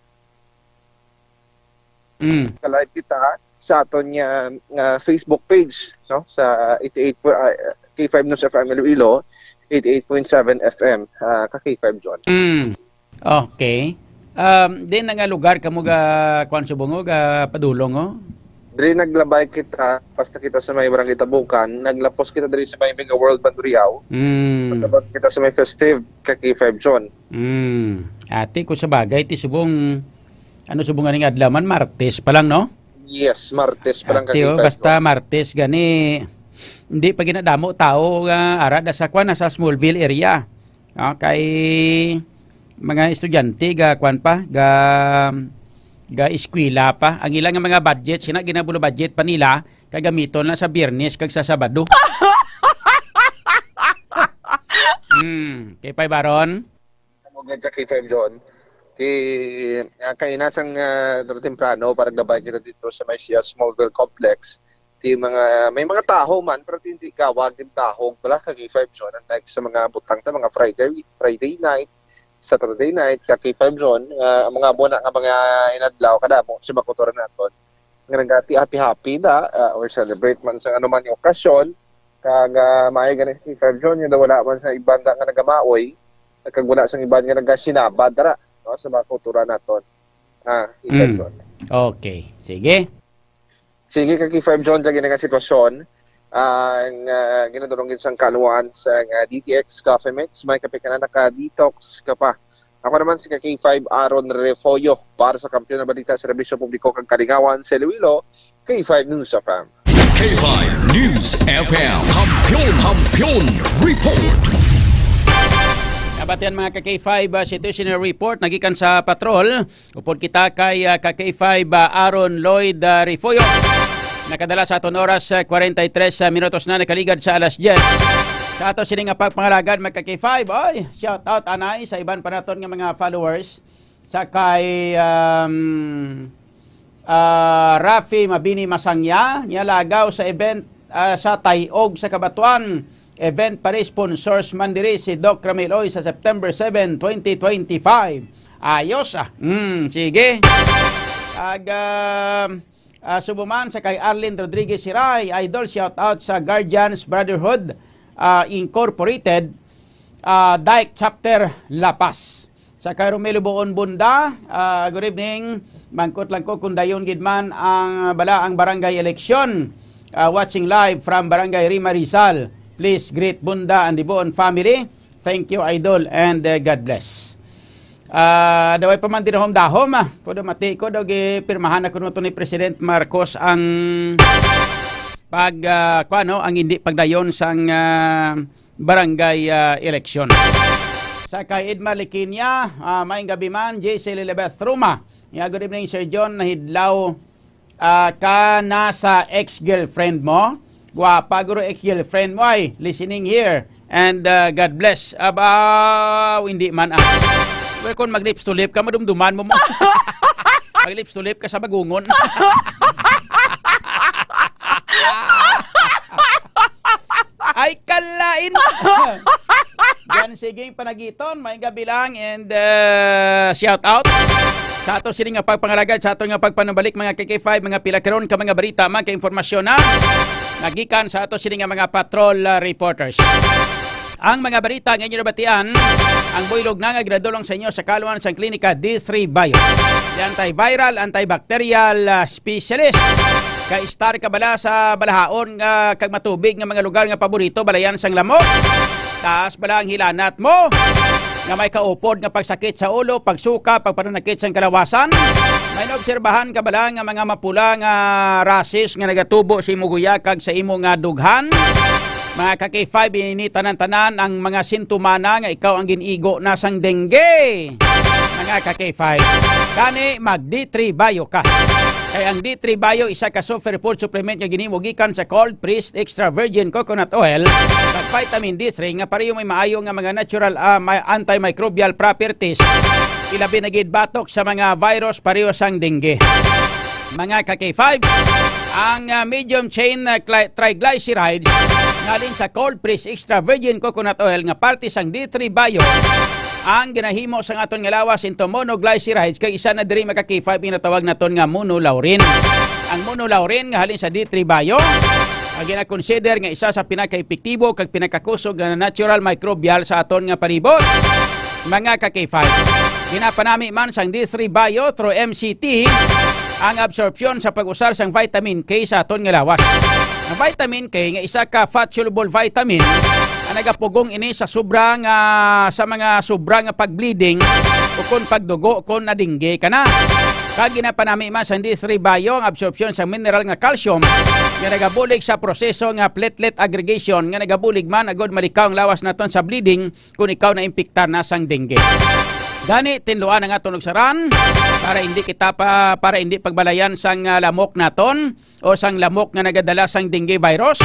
Mm. Ka-live kita sa aton nga, nga Facebook page, no, sa eighty-eight po, ah, K five News F M Iloilo, eighty-eight point seven F M, ah, ka K five John. Mm. Okay. Um, din na nga lugar kamo ga, kuwan, subong, oh, ga padulong, oh? Diri naglabay kita, basta kita sa may Barangay Tabukan, naglapos kita diri sa may Mega World Banduriao. Mm. Pasabot kita sa may festive, ka K five John. Mm. Ati ko sa bagay, ti subong, ano, subong nga ning adlaw man, Martes pa lang, no? Yes, Martes pa lang, Ati, oh, ka K five basta John. Martes gani, hindi pa ginadamo tao nga ara da sa kwan, sa Smallville area. Ah, kay mga estudyante ga kwan pa, ga, ga eskwela pa. Ang ilang nga mga budget, sina ginabulo budget pa nila, kagamiton lang sa Biyernes kag sa Sabado. Hmm, kay Pay Baron? Sa mga ka K five John, ti, ah, kay nasang, ah, duro temprano para gabay kita dito sa may siya Smallville Complex. Ti mga, may mga taho man, pero ti hindi kawag yung taho pala ka K five John. Unlike sa mga butang ta, mga Friday, Friday night, Saturday night, ka K five John, ah, ang mga muna nga mga inadlaw, kadamo sa mga kultura naton nga nagati happy-happy na, ah, or celebrate man sa anuman nga okasyon, kag, ah, maayo gani sa K five John, yun wala man sa iban nga nagamaoy, kag wala sa iban nga nagasinabad, dara, no, sa mga kultura naton. Ah, K five Mm. John. Okay. Sige. Sige, ka K five John, sa gini nga sitwasyon, ang, ah, ginadulong gid sang kaluan sa, ah, D T X Coffee Mix, may kape ka na, naka-detox ka pa. Ako naman si ka K five Aaron Refollo para sa Kampiyon nga Balita, Serbisyo Publiko kag Kalingawan sa Iloilo, K five News F M. K five News F M. Kampiyon, Kampiyon Report. Nabatian, mga ka K five, ah, situational report nagikan sa patrol. Upod kita kay, ah, ka K five, ah, Aaron Lloyd, ah, Refollo. Nakadala sa aton oras, ah, kwarenta y tres, ah, minutos na nakaligad sa alas diyes. Sa ato sini nga pagpangalagad, mga ka K five, oy, shout out anay sa iban pa naton nga mga followers. Sa kay, um, ah, Rafi Mabini Masangya, niya lagaw sa event, ah, sa Tayog sa Kabatuan. Event pa rin, sponsors man diri si Doc Ramil Oy sa September seven, twenty twenty-five. Ayos, ah. Mm, sige. Ag, ah, ah, subuman sa kay Arlene Rodriguez Siray, idol, shout out sa Guardians Brotherhood, ah, Incorporated, ah, Dyke Chapter La Paz. Sa kay Romelo Buon Bunda, ah, good evening. Mangkot lang ko kung dayon gid man ang bala ang barangay election. Ah, watching live from Barangay Rima Rizal. Please greet Bunda and the Buon family. Thank you, idol, and, uh, God bless. Ah, daway pa man dinahom-dahom, ah. Kuno mati ko daw gipirmahan ako nito ni President Marcos ang pag, ah, kuwan, no, ang hindi pagdayon sang, ah, barangay, ah, eleksyon. Sa kay Edmar Liquinia, ah, maayong gabi man, J C Lilibeth Roma. Yeah, good evening, Sir John. Nahidlaw, ah, ka na sa ex-girlfriend mo? Guwapa, guro, ex-girlfriend mo ay listening here. And, uh, God bless. Aba, hindi man, ah. Well, kung mag-lips to lip ka, madumduman mo mo. Mag-lips to lip ka sa bagungon. Ay, kalain. Yan, sige, panagiton. May gabi lang and, uh, shout out sa ato sini nga pagpangalagad, sa ato nga pagpanubalik, mga K K five, mga pila karon ka mga balita, mga kainformasyon na nagikan sa ato sini nga mga patrol, uh, reporters. Ang mga balita nga inyo nabatian, ang buylog na nga ginadulong sa inyo sa kaluan sang klinika D three Bio. The antiviral, antibacterial, ah, specialist. Kay star ka bala sa balahaon nga kag matubig nga mga lugar nga paborito, balayan sang lamok? Taas bala ang hilanat mo nga may kaupod nga pagsakit sa ulo, pagsuka, pagpananakit sang kalawasan? May naobserbahan ka bala nga mga mapula nga rashes nga nagatubo sa imo guya kag sa imo nga dughan? Mga ka-K five, ini tanan-tanan ang mga sintomana nga ikaw ang gin-igo na sang dengue. Mga ka-K five, gani mag D three Bio ka. Kay ang D three Bio isa ka superfood supplement nga ginhimo gikan sa cold pressed extra virgin coconut oil kag vitamin D three nga pareho may maayo nga mga natural, ah, may antimicrobial properties. Ilabi na gid batok sa mga virus pareho sang dengue. Mga ka-K five, ang, ah, medium chain, ah, gly-, triglycerides nga halin sa cold pressed extra virgin coconut oil nga parte sang D three Bio ang ginahimo sang aton nga lawas into monoglycerides kay isa na diri, mga ka-K five, ginatawag naton nga monolaurin. Ang monolaurin nga halin sa D three Bio ang ginakonsider nga isa sa pinakaepektibo kag pinakakusog nga natural microbial sa aton nga palibot. Mga ka-K five, ginapanami man sang D three Bio through M C T ang absorpsyon sa pag-usar sang vitamin K sa aton nga lawas. Ang vitamin K nga isa ka fat-soluble vitamin, ang nagapugong ini sa sobra nga, sa mga sobra nga pag-bleeding o kon pagdugo kon nadingge ka na. Kag ginapanami man sang D three Bio ang absorpsyon sa mineral nga calcium nga nagabulig sa proseso nga platelet aggregation nga nagabulig man agud malikaw ang lawas naton sa bleeding kung ikaw naimpiktar na sang dengue. Gani, tinluan ang aton lugsaran para hindi kita pa, para hindi pagbalayan sang, ah, lamok naton o sang lamok nga nagadala sang dengue virus.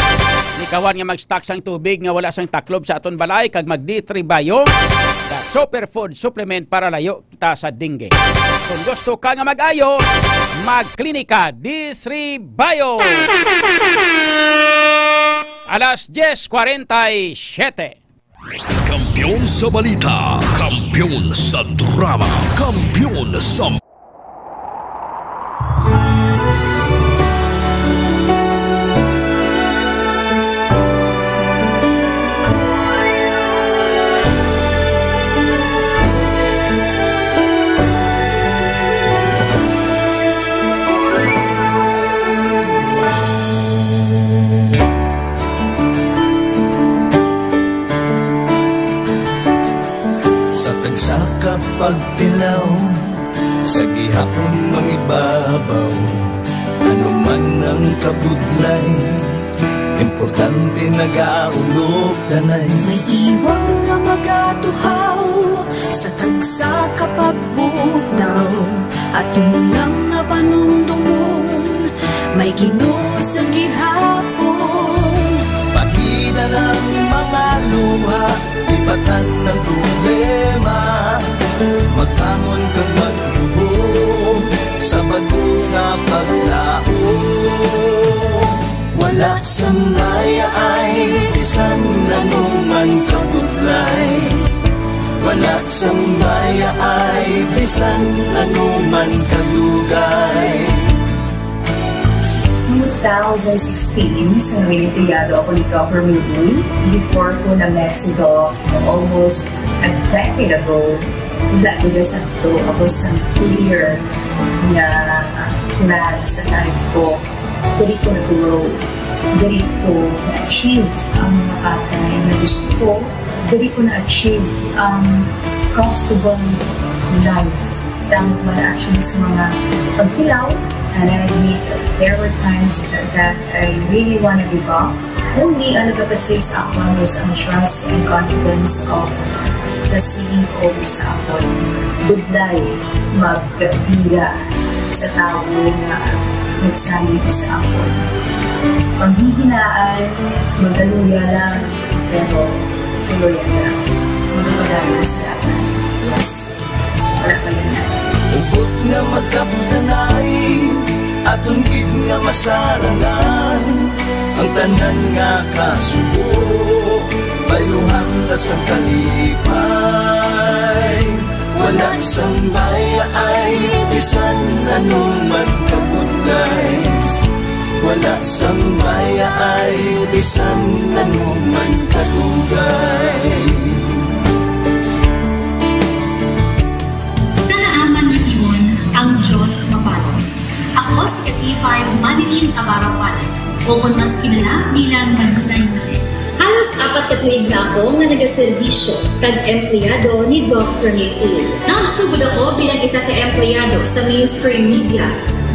Likawan nga mag-stock sang tubig nga wala sang taklob sa aton balay kag mag D three Bio, the superfood supplement para layo kita sa dengue. Kung gusto ka nga mag-ayo, magklinika D three Bio. Alas diez cuarenta y siete. Kampiyon sa balita, kampiyon sa drama, kampiyon sa Sa tagsa ka pagtilaw, sa gihapon mangibabaw, ano man ang kabudlay, importante nagaulog danay. May iwang nga magatuhaw sa tagsa ka pagbutaw, aton lang nga panumdomon, may Ginoo sa gihapon. Pagida lang mga luha, ibatan ang problema, magbangon kag magluhod sa bag-o nga paglaom. Wala sang mayaay bisan ano man kabudlay, wala sang mayaay bisan ano man kadugay. Two thousand sixteen, sa Nuevo Criado ako ni Governor Lee, before ko na-met si Doc almost a decade ago. Wala ko na sakto, ako sa clear nga plan sa life ko. Diri ko na-grow. Diri ko na-achieve ang mga bagay na gusto ko. Diri ko na-achieve ang comfortable life. Tama man actually sa mga pagtilaw, and I admit there were times that I really wanna give up. Only ang nagapasave sa akon was ang trust and confidence of the C E O sa akon. Budlay magpila sa tawo nga nagsalig sa akon. Paghihinaan, magaluya lang, pero tuluyan lang. Magpadayon sa dalan. Yes. Wala pa yan. Hugot nga magkapdanay, aton gid nga masarangan. Ang tanan nga kasubo, bayluhan ta sang kalipay. Wala sang bayaay, bisan ano man kabudlay. Wala sang bayaay, bisan ano man kadugay. Sa naaman nga timon, ang Dios mabalos. Ako si K five Manilyn Navarro Palit, o kon mas kilala bilang Manilay Manilyn. Halos apat ka tuig na ako nga nagaserbisyo kag empleyado ni Doc Rene Uy. Nagsugod ako bilang isa ka empleyado sa mainstream media.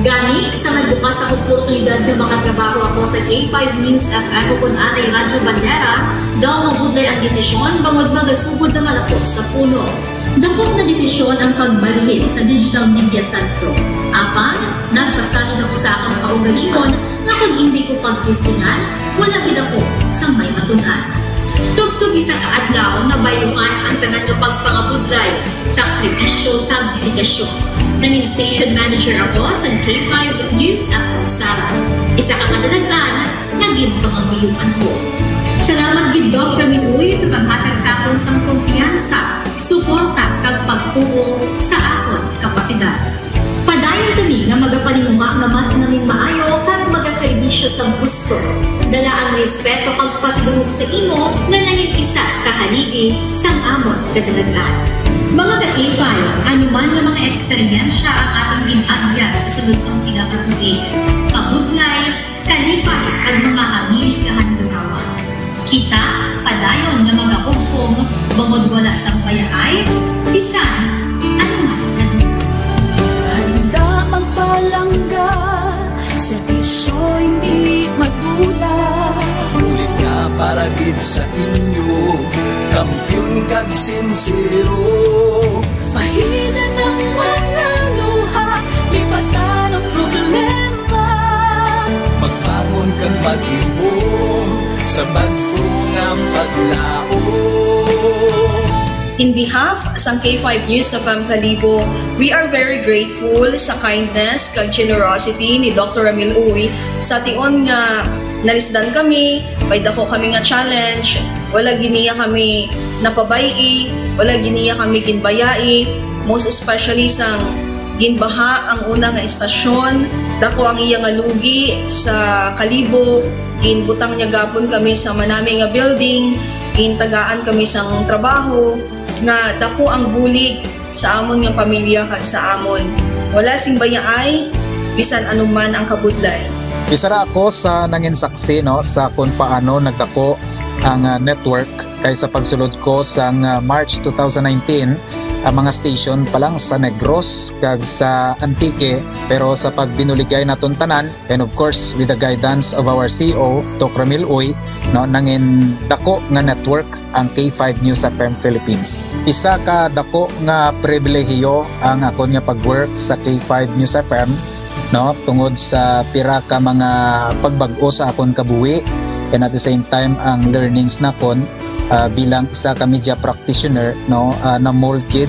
Gani, sa nagbukas ang oportunidad nga makatrabaho ako sa K five News F M o kon anay Radyo Bandera, daw mabudlay ang desisyon bangod magasugod naman ako sa puno. Dakop nga desisyon ang pagbalhin sa Digital Media Center. Apan, nagpasalig ako sa akong kaugalingon nga kon indi ko pagtestingan, wala gid ako sang may matun-an. Tubtob isa ka adlaw, nabayluhan ang tanan nga pagpangabudlay, sakripisyo, kag dedikasyon. Nangin station manager ako sa K five News F M Sara, isa ka kadalaghan nga ginpangamuyoan ko. Salamat gid, Doc Ramil Uy, sa paghatag sa akon sang kumpiyansa, suporta, kag pagtuo sa akon kapasidad. Padayon kami nga magapaninguha nga mas nangin maayo kag magaserbisyo sa gusto, dala ang respeto kag pasidungog sa imo nga nangin isa ka haligi sang amon kadalagan. Mga ka-K five, ano man nga mga eksperyensya ang atong gin-agyan sa sulod sang pila ka tuig, kabudlay, kalipay, kag mga hamili nga handurawan. Kita padayon nga magahugpong bangod wala sang bayaay bisan ano man. Handa magpalangga, serbisyo hindi madula. Bulig nga para gid sa inyo, kampiyon kag sinsero. Pahinan ang mga luha, lipatan ang problema. Magbangon kag maghimom sa bag-o nga paglaom. In behalf sang K five News F M Kalibo, we are very grateful sa kindness kag generosity ni Doctor Ramil Uy. Sa tion nga nalisdan kami, may dako kami nga challenge, wala gid niya kami napabay-i, wala gid niya kami ginbayai, most especially sang ginbaha ang una nga estasyon, dako ang iya nga lugi sa Kalibo, ginbutang niya gapon kami sa manami nga building, gintagaan kami sang trabaho, nga dako ang bulig sa amon nga pamilya kag sa amon. Wala sing bayaay, bisan ano man ang kabudlay. Isa ra ako sa nangin saksi, no, sa kung paano nagdako ang, ah, network, kay sa pagsulod ko sang, ah, March two thousand nineteen, ang mga station pa lang sa Negros kag sa Antique, pero sa pagbinuligay naton tanan, and of course, with the guidance of our C E O, Doc Ramil Uy, no, nangin dako nga network ang K five News F M Philippines. Isa ka dako nga pribilehiyo ang akon nga pag-work sa K five News F M, no, tungod sa pira ka mga pagbag-o sa akon kabuhi, and at the same time ang learnings nakon, ah, bilang isa ka media practitioner, no, ah, na-mold gid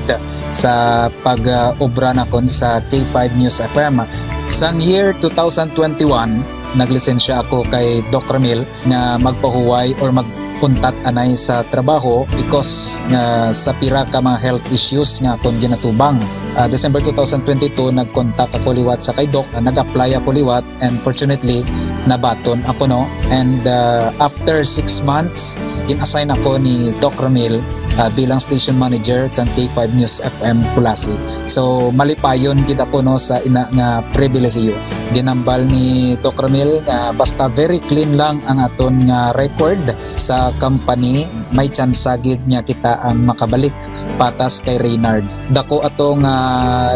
sa pag, ah, obra nakon sa K five News F M. Sang year two thousand twenty-one, naglisensya ako kay Doc Ramil nga magpahuway or mag-untat anay sa trabaho because nga sa pira ka mga health issues nga akon ginatubang. Ah, December two thousand twenty-two, nag-contact ako liwat sa kay Doc, ah, nag-apply ako liwat, and fortunately, nabaton ako, no. And, ah, after six months, gin-assign ako ni Doc Ramil, ah, bilang station manager kang K five News F M Culasi. So, malipayon gid ako, no, sa ina nga pribilehiyo. Ginambal ni Doc Ramil nga basta very clean lang ang aton nga record sa company, may tsansa gid nga kita ang makabalik patas kay Reynard. Dako ato nga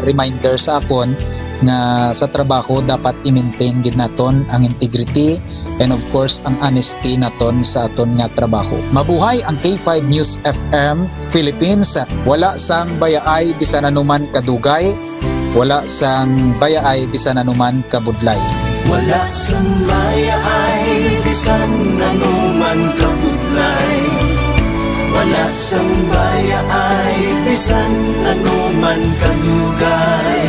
reminder sa akon nga sa trabaho dapat i-maintain gid naton ang integrity and of course ang honesty naton sa aton nga trabaho. Mabuhay ang K five News F M Philippines. Wala sang bayaay bisan anuman kadugay, wala sang bayaay bisan anuman kabudlay. Wala sang mayaay bisan ano man kabudlay. Wala sang mayaay bisan ano man kadugay.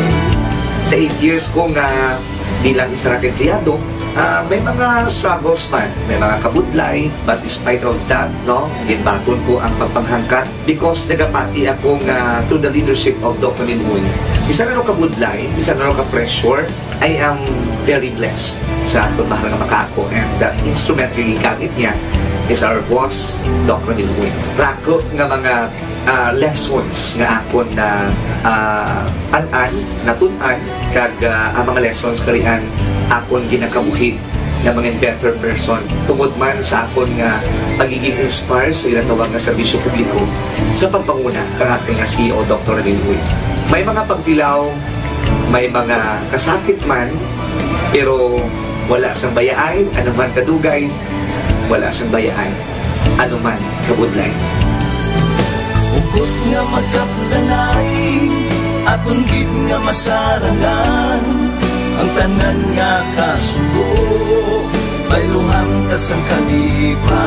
Sa eight years ko nga bilang isa ka empleyado, ah, may mga struggles man, may mga kabudlay, but despite of that, no, ginbaton ko ang pagpanghangkat because nagapati ako nga through the leadership of Doc Ramil Uy, bisan ano kabudlay, bisan ano ka-pressure, I am very blessed sa aton mahal nga makaako, and the instrument nga gigamit niya is our boss, Doc Ramil Uy. Rako nga mga, ah, lessons nga akon na, ah, an-an, natun-an, kag, ah, ang mga lessons karian akon ginakabuhi nga mga better person tungod man sa akon nga pagiging inspire sa ginatawag nga serbisyo publiko sa pagpanguna kang aton nga C E O, Doctor Ramil Uy. May mga pagtilaw, may mga kasakit man, pero wala sang bayaay, ano man kadugay, wala sang bayaay, ano man kabudlay. Hugot nga magkapdanay, aton gid nga masarangan, ang tanan nga kasubo, bayluhan ta sang kalipay.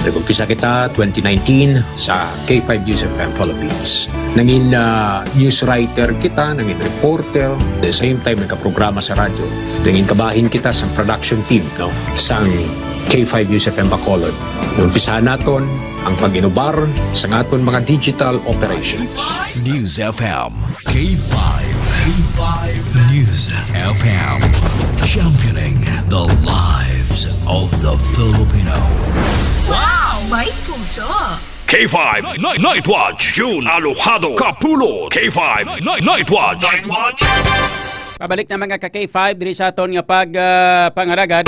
Nag-umpisa kita twenty nineteen sa K five News F M Philippines. Nangin, ah, news writer kita, nangin reporter, the same time nagkaprograma sa radyo. Nangin kabahin kita sa production team, no, sang K five News F M Bacolod. Umpisahan naton ang pag-inubar sa aton mga digital operations. News F M, K five, K five News F M, championing the lives of the Filipino. Wow! May puso! K five Night, Night Watch, June Alojado Kapulot. K five Night, Night Watch. Pabalik na, mga ka K five, diri sa aton nga pag, ah, pangaragad.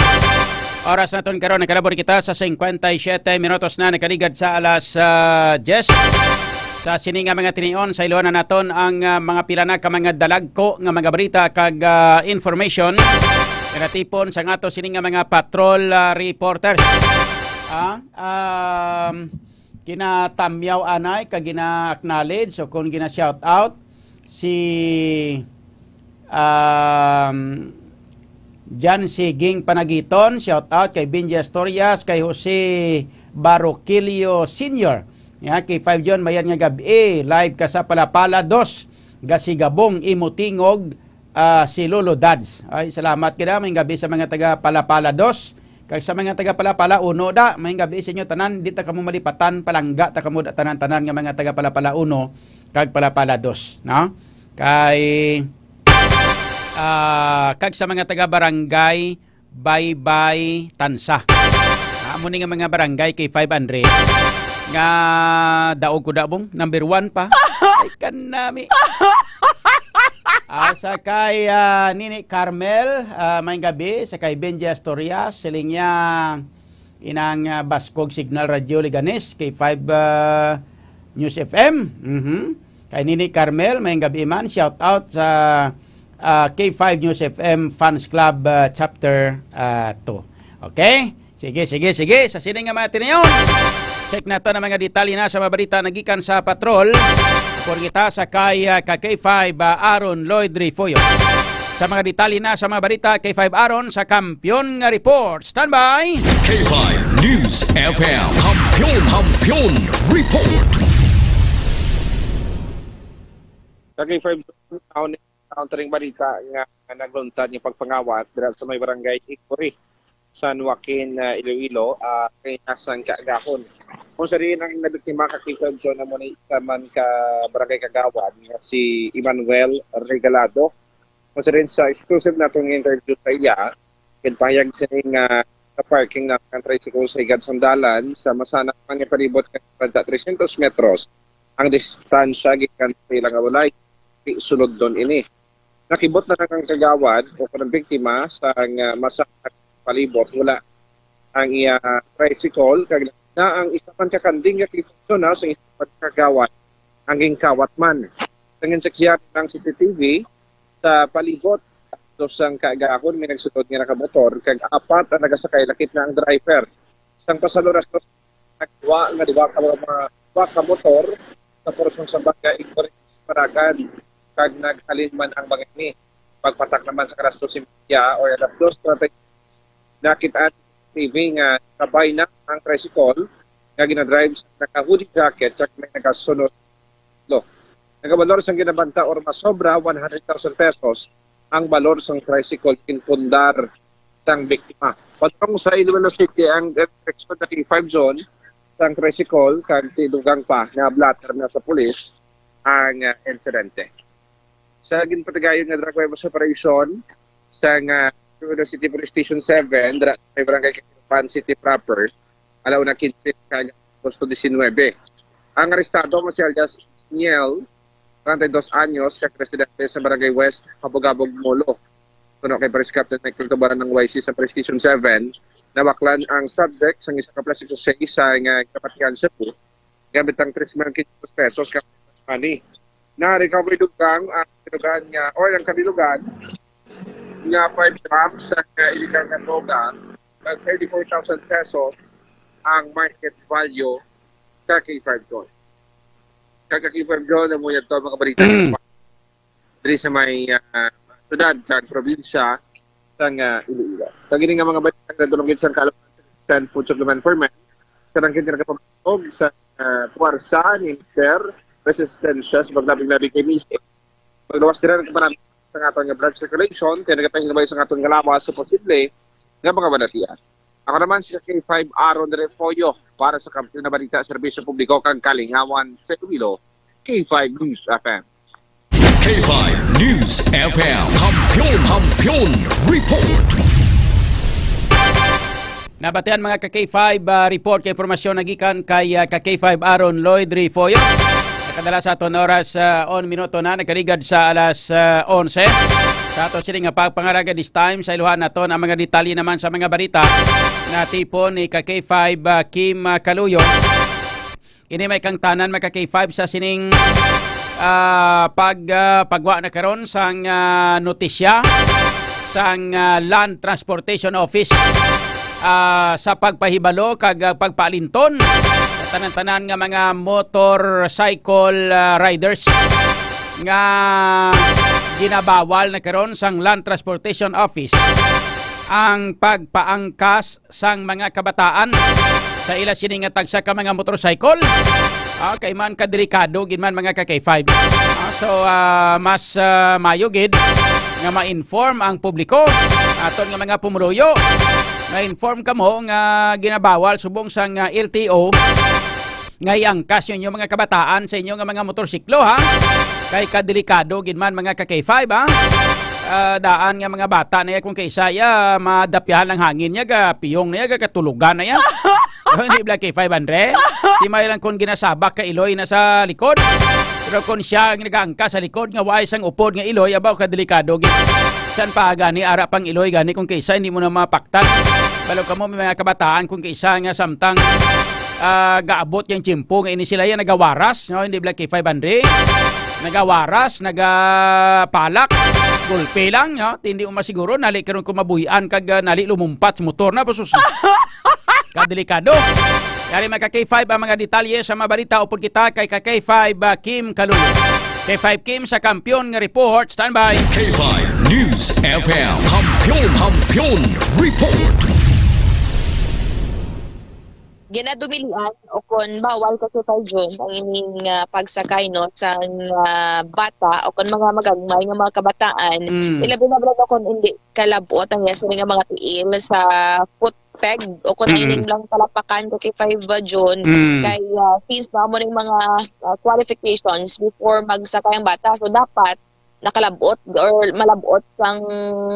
Oras naton karon, nakalabor kita sa cincuenta y siete minutos na nakaligad sa alas, ah, diyes. Sa sini nga mga tinion, sa iluhan na naton ang, ah, mga pila na ka mga dalagko nga mga balita kag, ah, information. Kinatipon sa ngato sini nga mga patrol, ah, reporters. Ah, um, ginatamyaw anay kag gina-acknowledge o kung gina-shout out si, um, Jan Siging Panagiton, shout out kay Benji Astorias, kay Jose Baroquillo Senior. Ya, K five John, mayan nga gab-i, live ka sa Palapala dos, gasigabong imo tingog, ah, si Lolo Dads. Ay, salamat gid, ah, maayong gab-i sa mga taga Palapala dos, kag sa mga taga Palapala uno da, maayong gab-i sa inyo tanan, di ta kamo malipatan, palangga ta kamo da, tanan-tanan nga mga taga Palapala uno kag Palapala dos, no? Kay, ah, kag sa mga taga Barangay Baybay Tansa. Amo ni nga mga barangay kay five hundred nga daog ko dabong, number one pa. Ay, kanami. Ah, sa kay, ah, Nini Carmel, ah, maayong gab-i, sa kay Benji Astorias, siling niya, inang, ah, Baskog Signal Radio Leganes, K five, ah, News F M. Mhm. Kay Nini Carmel, maayong gab-i man, shout out sa, ah, K five News F M Fans Club, ah, Chapter, ah, two. Okay? Sige, sige, sige. Sa sini nga mga tinion, check naton ang mga detalye na sa mga balita nagikan sa patrol. Por kita sa kay, ah, ka K five, ah, Aaron Lloyd Refollo. Sa mga detalye na sa mga balita, K five Aaron sa Kampiyon nga Report. Standby! K five News F M. Kampiyon, Kampiyon Report. Sa K five, ang countering balita nga, nga nagluntad nga pagpangawat dira sa may barangay Hickory, San Joaquin, ah, Iloilo, ah, kay nasang kaagahon. Kung sa diin ang nabiktima ka K five John, amo ni isa man ka barangay kagawad nga si Emmanuel Regalado. Kung sa diin sa exclusive nato nga interview sa iya, ginpahayag sini nga sa parking na ang tricycle sa higad sang dalan sa masanag man nga palibot nga treinta, trescientos metros ang distansya gikan sa ila nga balay. Di sulod doon ini. Nakibot na lang ang kagawad o kanang biktima sa nga masanag palibot, wala ang iya tricycle, kag na ang isa man ka kanding nga kay Fortuna sa isa pagkagawad ang ginkawat man. Sa ginsaksihan ng C C T V sa palibot, dos ang kaagahon may nagsulod nga nakamotor, kag apat ang nagasakay, lakip na ang driver. Sang pasado alas dos, nagwa nga duha ka mga, duha ka motor sa porsyong Zamboanga, Igboris, Paragan, kag naghalin man ang mga ini. Pagpatak naman sa alas dos y media o alas dos treinta, nakita sa T V nga sabay na ang tricycle nga ginadrive sa naka-hoodie jacket kag may nagasunod lo. Nagabalor sang ginabanta or masobra one hundred thousand pesos ang balor sang tricycle ginpundar sang biktima. Padulong sa Iloilo City ang direksyon sa K five Zone sang tricycle kag tidugang pa nga blotter na sa pulis ang ah, insidente. Sa ginpatigayon nga drug web operation sa nga Iloilo City Police Station seven, dira sa may barangay Capitan City proper, alauna quince kag Agosto diecinuebe. Ang arestado nga si alias Niel, treinta y dos anyos, kag residente sa Barangay West, Habog-Habog, Molo. Kuno kay Paris Captain Michael Tubaran ng Y C sa Police Station seven, nabaklan ang subject sang isa ka plastic sachet sa nga kapatihan sa buo gamit ang tres mil quinientos pesos ka money. Na-recover dugang ang kabilugan nga, or ang kabilugan nga five grams sa illegal nga droga, kag thirty-four thousand pesos ang market value sa K five Zone. Kag K five Zone, amo yan to, mga balita Mm. diri sa may ah, syudad sa probinsya sang ah, Iloilo. Sa gini nga mga balita, nagdulong gid sang kaalaman sa Stand Puchog Luman Forman sa rangkit nga nagapamahog sa ah, puwersa ni Mister Resistensya sa paglabing-labi kay Mister. Pagluwas dira, nagpanamit sa aton nga blood circulation kay nagapahingabay sa aton nga lawas sa posible nga mga balatian. Ako naman si K five Aaron Refollo para sa Kampiyon na Balita, Serbisyo Publiko kag Kalingawan sa Iloilo, K five News F M. K five News F M. Kampiyon, Kampiyon Report. Nabatian, mga ka K five, ah, report kay impormasyon nagikan kay ah, ka K five Aaron Lloyd Refollo. Nakadala sa aton oras, ah, on minuto na, nagkaligad sa alas ah, onse. Sa ato sini nga pagpangalaga this time, sa iluhan naton ang mga detalye naman sa mga balita na tipon ni ka K five ah, Kim ah, Kaluyo. Ini may kangtanan, mga ka K five, sa sining ah, pag ah, pagwa na karon sang ah, notisya sang ah, Land Transportation Office ah, sa pagpahibalo kag ah, pagpaalinton sa tanan-tanan nga mga motorcycle ah, riders nga ginabawal na karon sang Land Transportation Office ang pagpaangkas sang mga kabataan sa ila sini nga tagsa ka mga motorcycle. Ah, kay man kadelikado gid man, mga ka K five. Ah, so ah, mas ah, mayo gid nga ma-inform ang publiko, aton nga mga pumuluyo, ma-inform kamo nga ginabawal subong sang ah, L T O nga iangkas ninyo mga kabataan sa inyo nga mga motorsiklo, ha? Kay kadelikado gid man, mga ka K five, ha? Ah, daan nga mga bata na ya, kung kaisa ya madapyahan lang hangin niya, ga piyong na ya, ga katulugan na ya. Oh, hindi bala K five, Andre? Di may lang kung ginasabak ka iloy na sa likod. Pero kung siya ang nagaangkas sa likod nga way sang upod nga iloy, abaw, kadelikado gid. San pa gani ara pang iloy gani kung kaisa hindi mo na mapaktan. Balo kamo, may mga kabataan kung kaisa nga samtang ah, gaabot yung tiyempo nga ini sila yan nagawaras, no? Hindi bala K five, Andre? Nagawaras, nagapalak, gulpe lang, no? Hindi mo masiguro, nali karon ko mabuhian kag ah, nali lumumpat sa motor na, basus. Kadelikado. Yari, mga ka K five, ang mga detalye sa mga balita upod kita kay ka K five, ah, Kim Kaluyo. K five Kim sa Kampiyon nga Report, standby. K five News F M, Kampiyon, Kampiyon Report. Ginadumilian o kon bawal ka, Sir Jun, ang ining ah, pagsakay, no, sang ah, bata o kon mga magagmay nga mga kabataan. Mm. Ilabi na bala, no, kon hindi kalabot ang iya sini nga mga tiil sa foot peg o kon Mm. ining lang talapakan ka K five Jun. Mm. Kay ah, since ba mo ning mga ah, qualifications before magsakay ang bata, so dapat nakalabot or malabot sang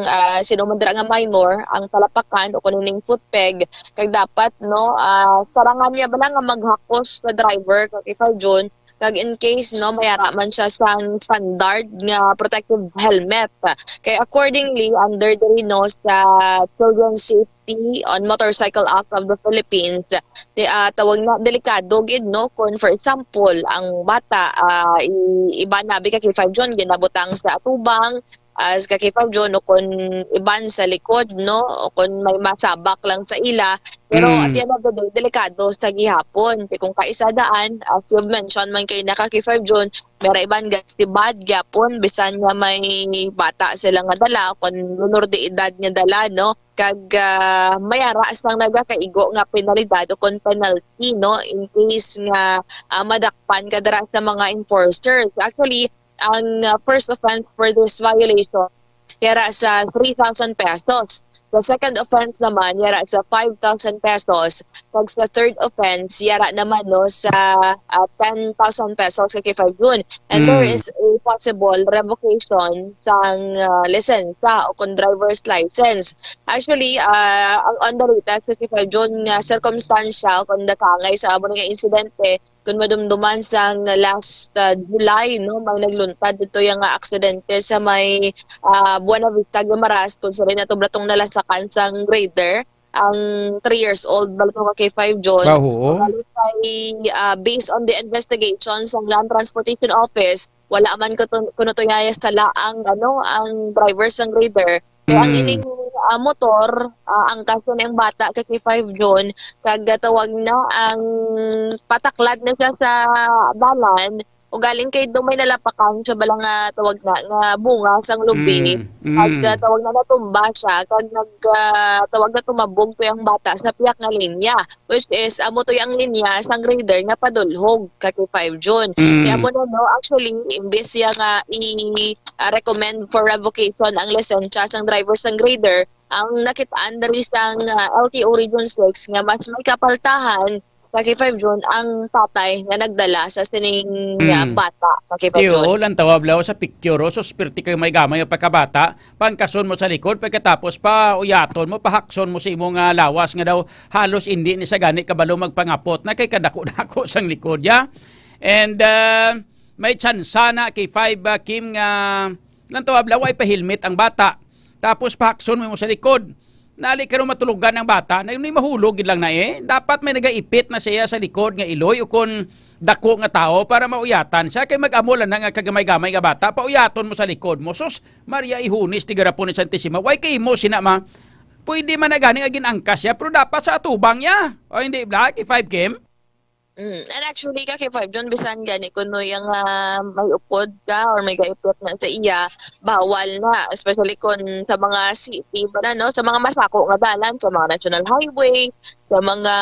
ah, sino man dira nga minor ang talapakan o kuno ning foot peg, kag dapat, no, ah, sarangan niya bala nga maghakos sa driver kag ikaw, Jun, kag in case, no, mayara man siya sang standard nga protective helmet. Kay accordingly, under diri, no, sa Children's Safety on Motorcycle Act of the Philippines, di, ah, tawag na, delikado gid, no, kung for example ang bata, ah, i- iba na bi ka K five, Jun, ginabutang sa atubang, as ka K five Jun, o kung iban sa likod, no? O kung may masabak lang sa ila. Pero at Mm. the end of the day, delikado sa gihapon. Kay kung kaisa daan, as you've mentioned man kay naka K five Jun, may ra iban gastibad gyapon, bisan nga may bata sila nga dala, o kung minor de edad nga dala, no? Kag, ah, may ara sang nagakaigo nga penalidad o kung penalty, no? In case nga, ah, madakpan ka dira sa mga enforcers. Actually, ang, ah, first offense for this violation, yara sa three thousand pesos. Sa second offense naman, yara sa five thousand pesos. Kag sa third offense, yara naman, no, sa, ah, ten thousand pesos ka K five Jun. And there Mm. is a possible revocation sang, ah, lisensa o kung driver's license. Actually, ah, ang on the latest ka K five Jun nga sirkumstansya kung nakangay sa amo nga insidente, kung madumduman sang last, ah, July, no, may nagluntad dito yung, ah, aksidente sa may, ah, Buena Vista, Guimaras, kung sa rin natublatong nalasakan sang grader ang three years old, bala to ka K five Jun. Ah, oo. Bali kay, ah, based on the investigation sa Land Transportation Office, wala man kuno, kuno to yaya sala ang, ano, ang driver sang grader. Kaya ang Mm. ining, ah, motor, ah, ang kaso na yung bata kay K five Jun, kag tawag na ang pataklad na siya sa dalan, ugaling kay do may nalapakan siya bala nga tawag na, nga bunga sang lubi. Mm, Kag, mm. ah, tawag na natumba siya, kag nag, ah, tawag na tumabog to yung bata sa piyak nga linya, which is, amo to yung linya sang grader nga padulhog ka K five Jun. Mm. Kaya mo na, no, actually, imbes siya nga i, ah, recommend for revocation ang lisensya sang driver sang grader, ang nakitaan diri sang, ah, L T O Region six nga mas may kapaltahan ka K five Jun ang tatay nga nagdala sa sining, ah, Mm. bata ka K five Jun. Tiyo, lang tawag law sa picture, oh, suspirti kayo may gamay ang pagkabata, pangkason mo sa likod, pagkatapos pa uyaton mo, pahakson mo sa imong, ah, lawas nga daw halos hindi ni sa gani kabalo magpangapot na kay kadako-dako sang likod, ya. And, ah, may tsansa na kay five, ah, Kim nga lang tawag law ay pa-helmet ang bata. Tapos pahakson mo sa likod. Nali karon matulogan ang bata, na ni mahulog gid lang na eh. Dapat may nagaipit na siya sa likod nga iloy o kon dako nga tao para mauyatan siya. Kay mag-amo lang na nga kagamay-gamay nga bata, pauyaton mo sa likod mo. Sus, Maria Ihunis, tigarapon ni Santissima. Why kay mo sina ma? Pwede man na gani nga ginangkas siya, pero dapat sa atubang niya. O hindi, Black, i-five Kim? Mm. And actually, ka K five Jun, bisan gani kuno yung, ah, may upod ka or may gaipot na sa iya, bawal na. Especially kung sa mga city ba na, no? Sa mga masako nga dalan, sa mga national highway, sa mga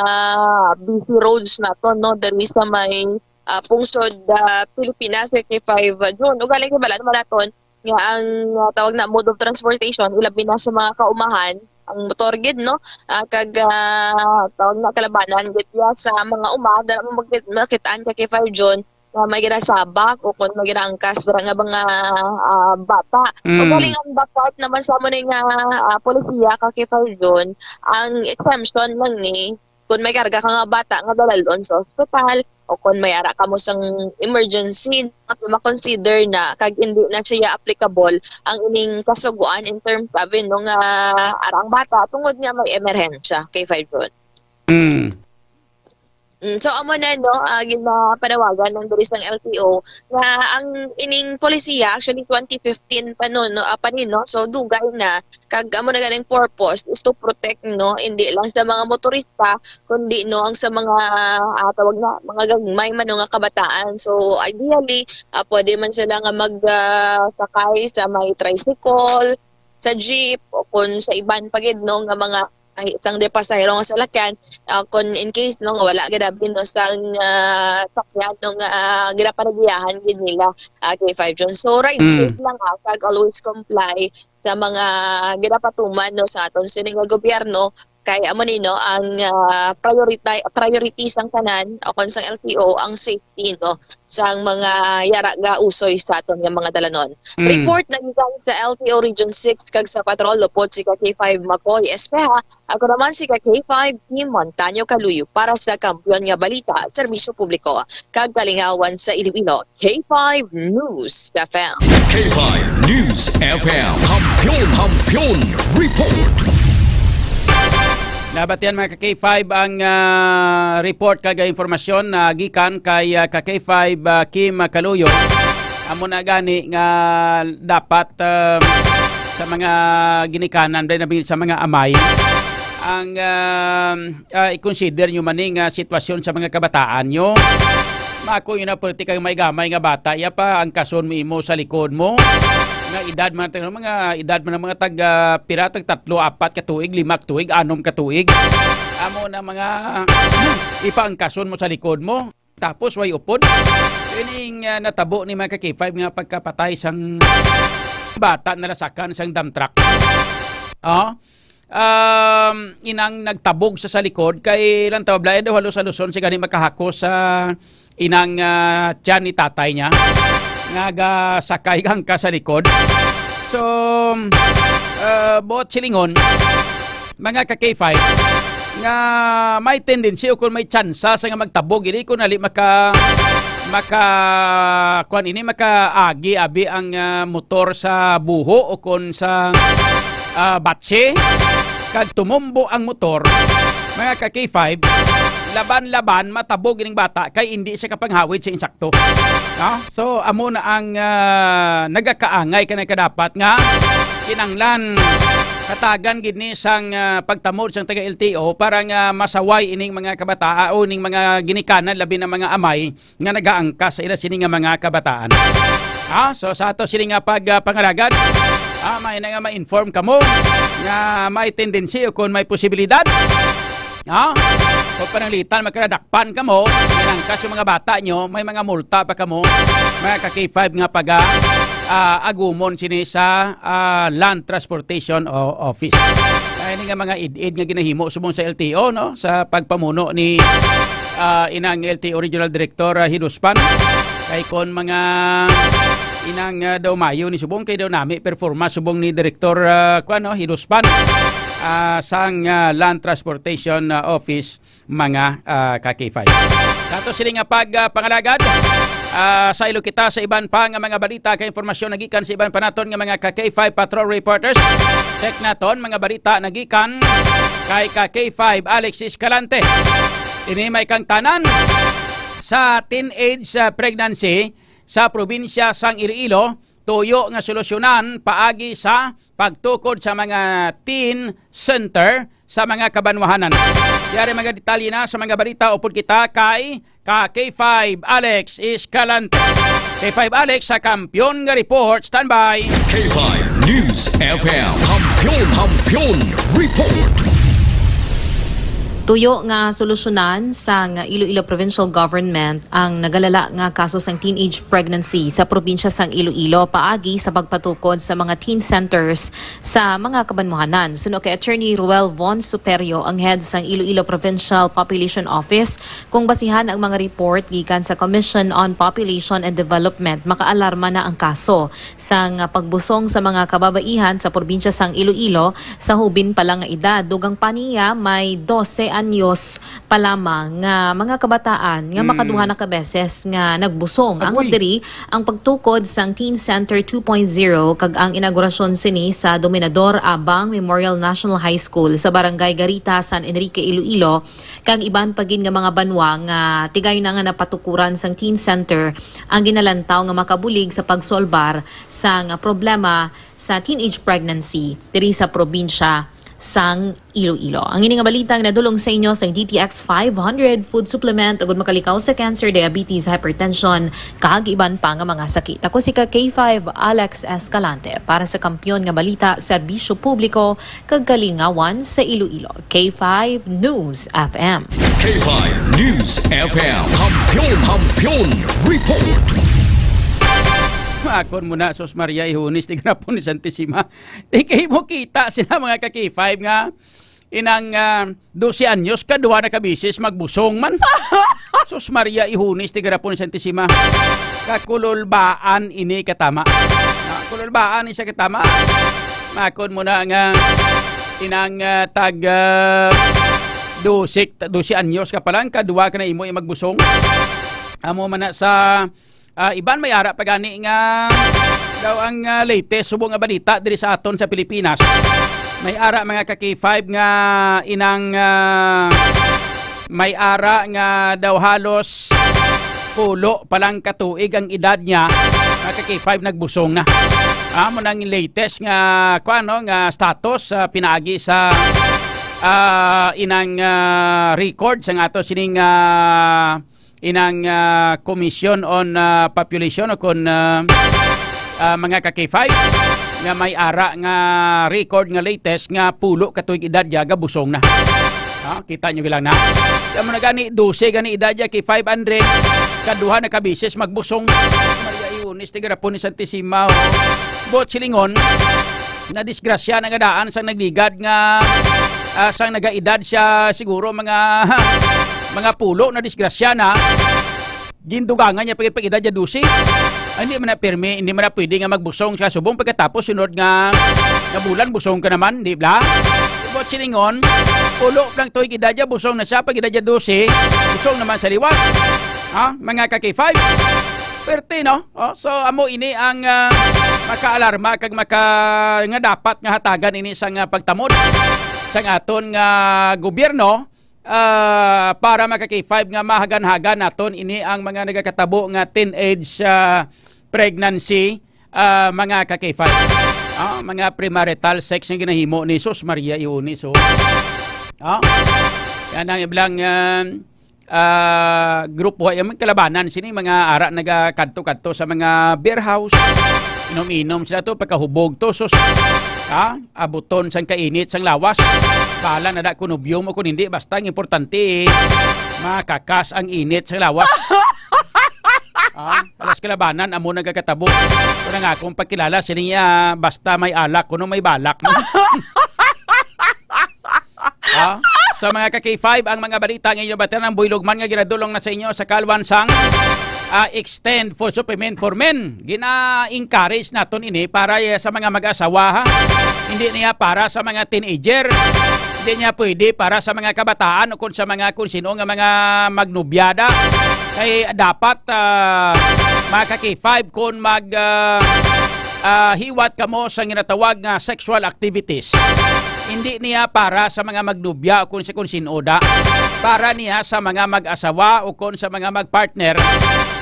busy roads naton, no? Diri sa may, ah, pungsod, ah, Pilipinas, ka K five Jun. Ugaling kay bala naman naton, nga ang, ah, tawag na mode of transportation, ilabi na sa mga kaumahan, ang motor gid, no? Ah, kag, ah, tawag na kalabanan gid ya sa mga uma, dala mo magkit-, makitaan ka K five Jun, nga may ginasabak o kung may ginaangkas dira nga mga, ah, bata. Mm. Ugaling ang dapat naman sa mo ni nga, ah, polisiya ka K five Jun, ang exemption lang ni kung may karga ka nga bata nga dalalon sa ospital, o kung may ara ka mo sang emergency, at ma-consider na kag hindi na siya applicable ang ining kasugoan in terms of, no, nga ara ang bata tungod nga may emerhensya, K five Jun. Mm. Mm, so, amo na, no, ah, ginapanawagan ng diri sang L T O nga ang ining polisiya, actually, twenty fifteen pa, no, no, ah, pa ni, no? So, dugay na. Kag amo na ganing purpose is to protect, no, hindi lang sa mga motorista, kundi, no, ang sa mga, ah, tawag na, mga gagmay man, no, nga kabataan. So, ideally, ah, pwede man sila nga mag, ah, sakay sa may tricycle, sa jeep, o kung sa iban pa gid, no, nga mga, ay, sang di pasahero nga salakyan, ah, kung in case, no, nga wala gid abi, no, sang, ah, sakyan, no, nga, ah, ginapanagiyahan gid nila, ah, K five Jun. So, ride Mm. safe lang, ah, kag always comply sa mga ginapatuman, no, sa aton sini nga gobyerno, kay amo ni, no, ang, ah, priority, priority sang tanan o kon sang L T O ang safety, no, sang mga yara nga usoy sa aton nga mga dalanon. Mm. Report na gikan sa L T O Region six kag sa Patrol Lupot si ka K five Makoy Espeha. Ako naman si ka K five Kim Montaño Kaluyo para sa Kampiyon nga Balita, Serbisyo Publiko, kag Kalingawan sa Iloilo. K five News F M. K five News F M. Kampiyon, Kampiyon Report. Nabatian, mga ka K five, ang, ah, report kag impormasyon na gikan kay, ah, ka K five, ah, Kim Kaluyo. Amo na gani nga dapat, um, sa mga ginikanan, dahil nabi sa mga amay, ang, um, ah, i-consider nyo man ni nga sitwasyon sa mga kabataan nyo. Mako yun na, pwerte kang may gamay nga bata, iya pa ang kason mo imo sa likod mo. Nga edad man, mga edad man ng mga tag, ah, pira, tag tatlo, apat ka tuig, lima ka tuig, anom ka tuig. Amo na mga ipaangkason mo sa likod mo. Tapos way upod. Ining, ah, natabo ni mga ka-K five nga pagkapatay sang bata nalasakan sang dump truck. Oh. Um, inang nagtabog sa, sa likod kay lang tawag lain daw halos-haluson si gani makahako sa inang, ah, tiyan ni tatay niya nga gasakay hangka sa likod. So, ah, buot silingon, mga ka-K five, nga may tendency o kung may tsansa sa nga magtabog ini kung nali maka, maka, kuwan ini, makaagi abi ang, ah, motor sa buho o kung sa, ah, batse, kag tumumbo ang motor, mga ka-K five, laban-laban matabog ining bata kay hindi siya kapanghawid sa insakto. No? So, amo na ang, ah, nagakaangay ka na kadapat nga kinanglan hatagan gid ni sang, ah, pagtamod sang taga L T O para nga masaway ining mga kabataan o ning mga ginikanan, labi na mga amay nga nagaangkas sa ila sini nga mga kabataan. Ha? So, sa ato sini nga pag, ah, pangalagad, ah, may na nga ma-inform kamo nga may tendency o kung may posibilidad, ha? O pananglitan, magkaradakpan kamo, ginangkas yung mga bata nyo, may mga multa pa kamo, mga ka-K five nga paga, ah, agumon sini sa, ah, Land Transportation o Office. Kaya ini nga mga id-id nga ginahimo subong sa L T O, no? Sa pagpamuno ni, ah, inang L T O Regional Director, ah, Hiduspan. Kay kon mga inang, ah, daw mayo ni subong kay daw nami performa subong ni Director, ah, kuan, no, Hiduspan, ah, sang, ah, Land Transportation, ah, Office, mga, ah, ka-K five. Sa ato sini nga pag, ah, pangalagad, ah, saylo kita sa iban pa nga mga balita kay impormasyon nagikan sa iban pa naton nga mga ka-K five patrol reporters. Check naton mga balita nagikan kay ka-K five Alex Escalante. Ini may kangtanan sa teenage, ah, pregnancy sa probinsya sang Iloilo, tuyo nga solusyonan paagi sa pagtukod sa mga teen center sa mga kabanwahanan. Yari mga detalye na sa mga balita, upod kita kay ka K five Alex Escalante. K five Alex sa Kampiyon nga Report, standby. K five News F M. Kampiyon, Kampiyon Report. Tuyo nga solusyonan sang Iloilo Provincial Government ang nagalala nga kaso sang teenage pregnancy sa probinsya sang Iloilo paagi sa pagpatukod sa mga teen centers sa mga kabanwahanan. Suno kay Attorney Ruel Von Superio, ang head sang Iloilo Provincial Population Office, kung basihan ang mga report gikan sa Commission on Population and Development, makaalarma na ang kaso sang pagbusong sa mga kababaihan sa probinsya sang Iloilo sa hubin pa lang nga edad. Dugang pa niya may dose anyos pa lamang nga mga kabataan nga Mm. makaduha na ka beses nga nagbusong. Angot Agoy. diri, ang pagtukod sang Teen Center two point zero kag ang inaugurasyon sini sa Dominador Abang Memorial National High School sa Barangay Garita, San Enrique, Iloilo, kag iban pa gid nga mga banwa nga tigay na nga napatukuran sang Teen Center ang ginalantaw nga makabulig sa pagsolbar sang problema sa teenage pregnancy diri sa probinsya sang Iloilo. Ang ini nga balita ang nadulong sa inyo sang D T X five hundred food supplement agud makalikaw sa cancer, diabetes, hypertension, kag iban pa nga mga sakit. Ako si ka K five Alex Escalante para sa Kampiyon nga Balita, Serbisyo Publiko, kag Kalingawan sa Iloilo. K five News F M. K five News F M. Kampiyon, Kampiyon Report. Maakon mo na, Sos Maria Ihunis, tigrapon ni Santissima. Di kayo mo kita sila mga ka-K five nga inang, ah, dose anyos, kaduha na kabisis magbusong man. Sos Maria Ihunis, tigrapon ni Santissima. Kakululbaan ini katama. Kakululbaan ni siya katama. Maakon mo na nga inang, ah, tag, ah, dose, dose anyos ka pa lang, kaduha ka na imo yung magbusong. Amo man na sa, ah, iban may ara pa gani nga daw ang, ah, latest subong nga balita diri sa aton sa Pilipinas. May ara mga ka K five nga inang, ah, may ara nga daw halos pulo pa lang ka tuig ang edad niya, mga ka-K five, nagbusong na. Amo nang latest nga, kuwan, no, nga status, ah, pinaagi sa, ah, inang, ah, record sang ato sining, ah, inang, ah, Commission on, ah, Population o kon, ah, ah, mga ka-K five nga may ara nga record nga latest nga pulo ka tuig edad ya gabusong na. Ah, kita nyo lang na. Kaya mo na gani, dose gani edad ya, K five, Andre. Kaduha na ka beses magbusong. Maria Iones, tigarapon ni Santisimaw. Bot silingon, na disgrasya na nga daan sang nagligad nga, ah, sang nagaedad siya siguro mga, mga pulo na disgrasya na. Gindugangan niya pag, pag edad niya dose. Ay, hindi man na pirmi, hindi man na pwede nga magbusong sa subong pagkatapos sunod nga, nga bulan, busong ka naman, di ba? Bot silingon, pulo lang tuig edad niya, busong na siya, pag edad niya dose, busong naman sa liwat. Ha? Mga ka-K five? Perte, no? Oh, so, amo ini ang, ah, makaalarma kag maka-, nga dapat nga hatagan ini sang, ah, pagtamod sang aton nga gobyerno, ah, para mga ka-K five nga mahagan-hagan naton ini ang mga nagakatabo nga teenage, ah, pregnancy, ah, mga ka-K five. Ah, mga premarital sex nga ginahimo ni, sus Maria Iones, oh. Ah, yan ang iblang, ah, ah, grupo, yung kalabanan sini, mga ara nagakadto-kadto sa mga beer house. Inom-inom sila to, pagkahubog to, sus. Ha? Abuton sang kainit sang lawas. Bala na da kunubyom o kung hindi, basta ang importante, eh, makakas ang init sang lawas. Ah, alas kalabanan, amo nagakatabo. Pero nga akong pagkilala, siling niya, basta may alak, kuno may balak. Ah, sa mga ka-K five, ang mga balita nga inyo batian, ang buylog man nga ginadulong na sa inyo sa kalwan sang, ah, Extend for Supplement for Men. Gina-encourage naton ini para, eh, sa mga mag-asawa, ha? Hindi niya para sa mga teenager. Hindi niya pwede para sa mga kabataan o kung sa mga kung sino nga mga magnubyada. Kay dapat, ah, mga ka-K five, kung mag, ah, ah, hiwat kamo sa ginatawag nga sexual activities. Hindi niya para sa mga magnubya o kung sa kung sino da. Para niya sa mga mag-asawa o kung sa mga mag-partner.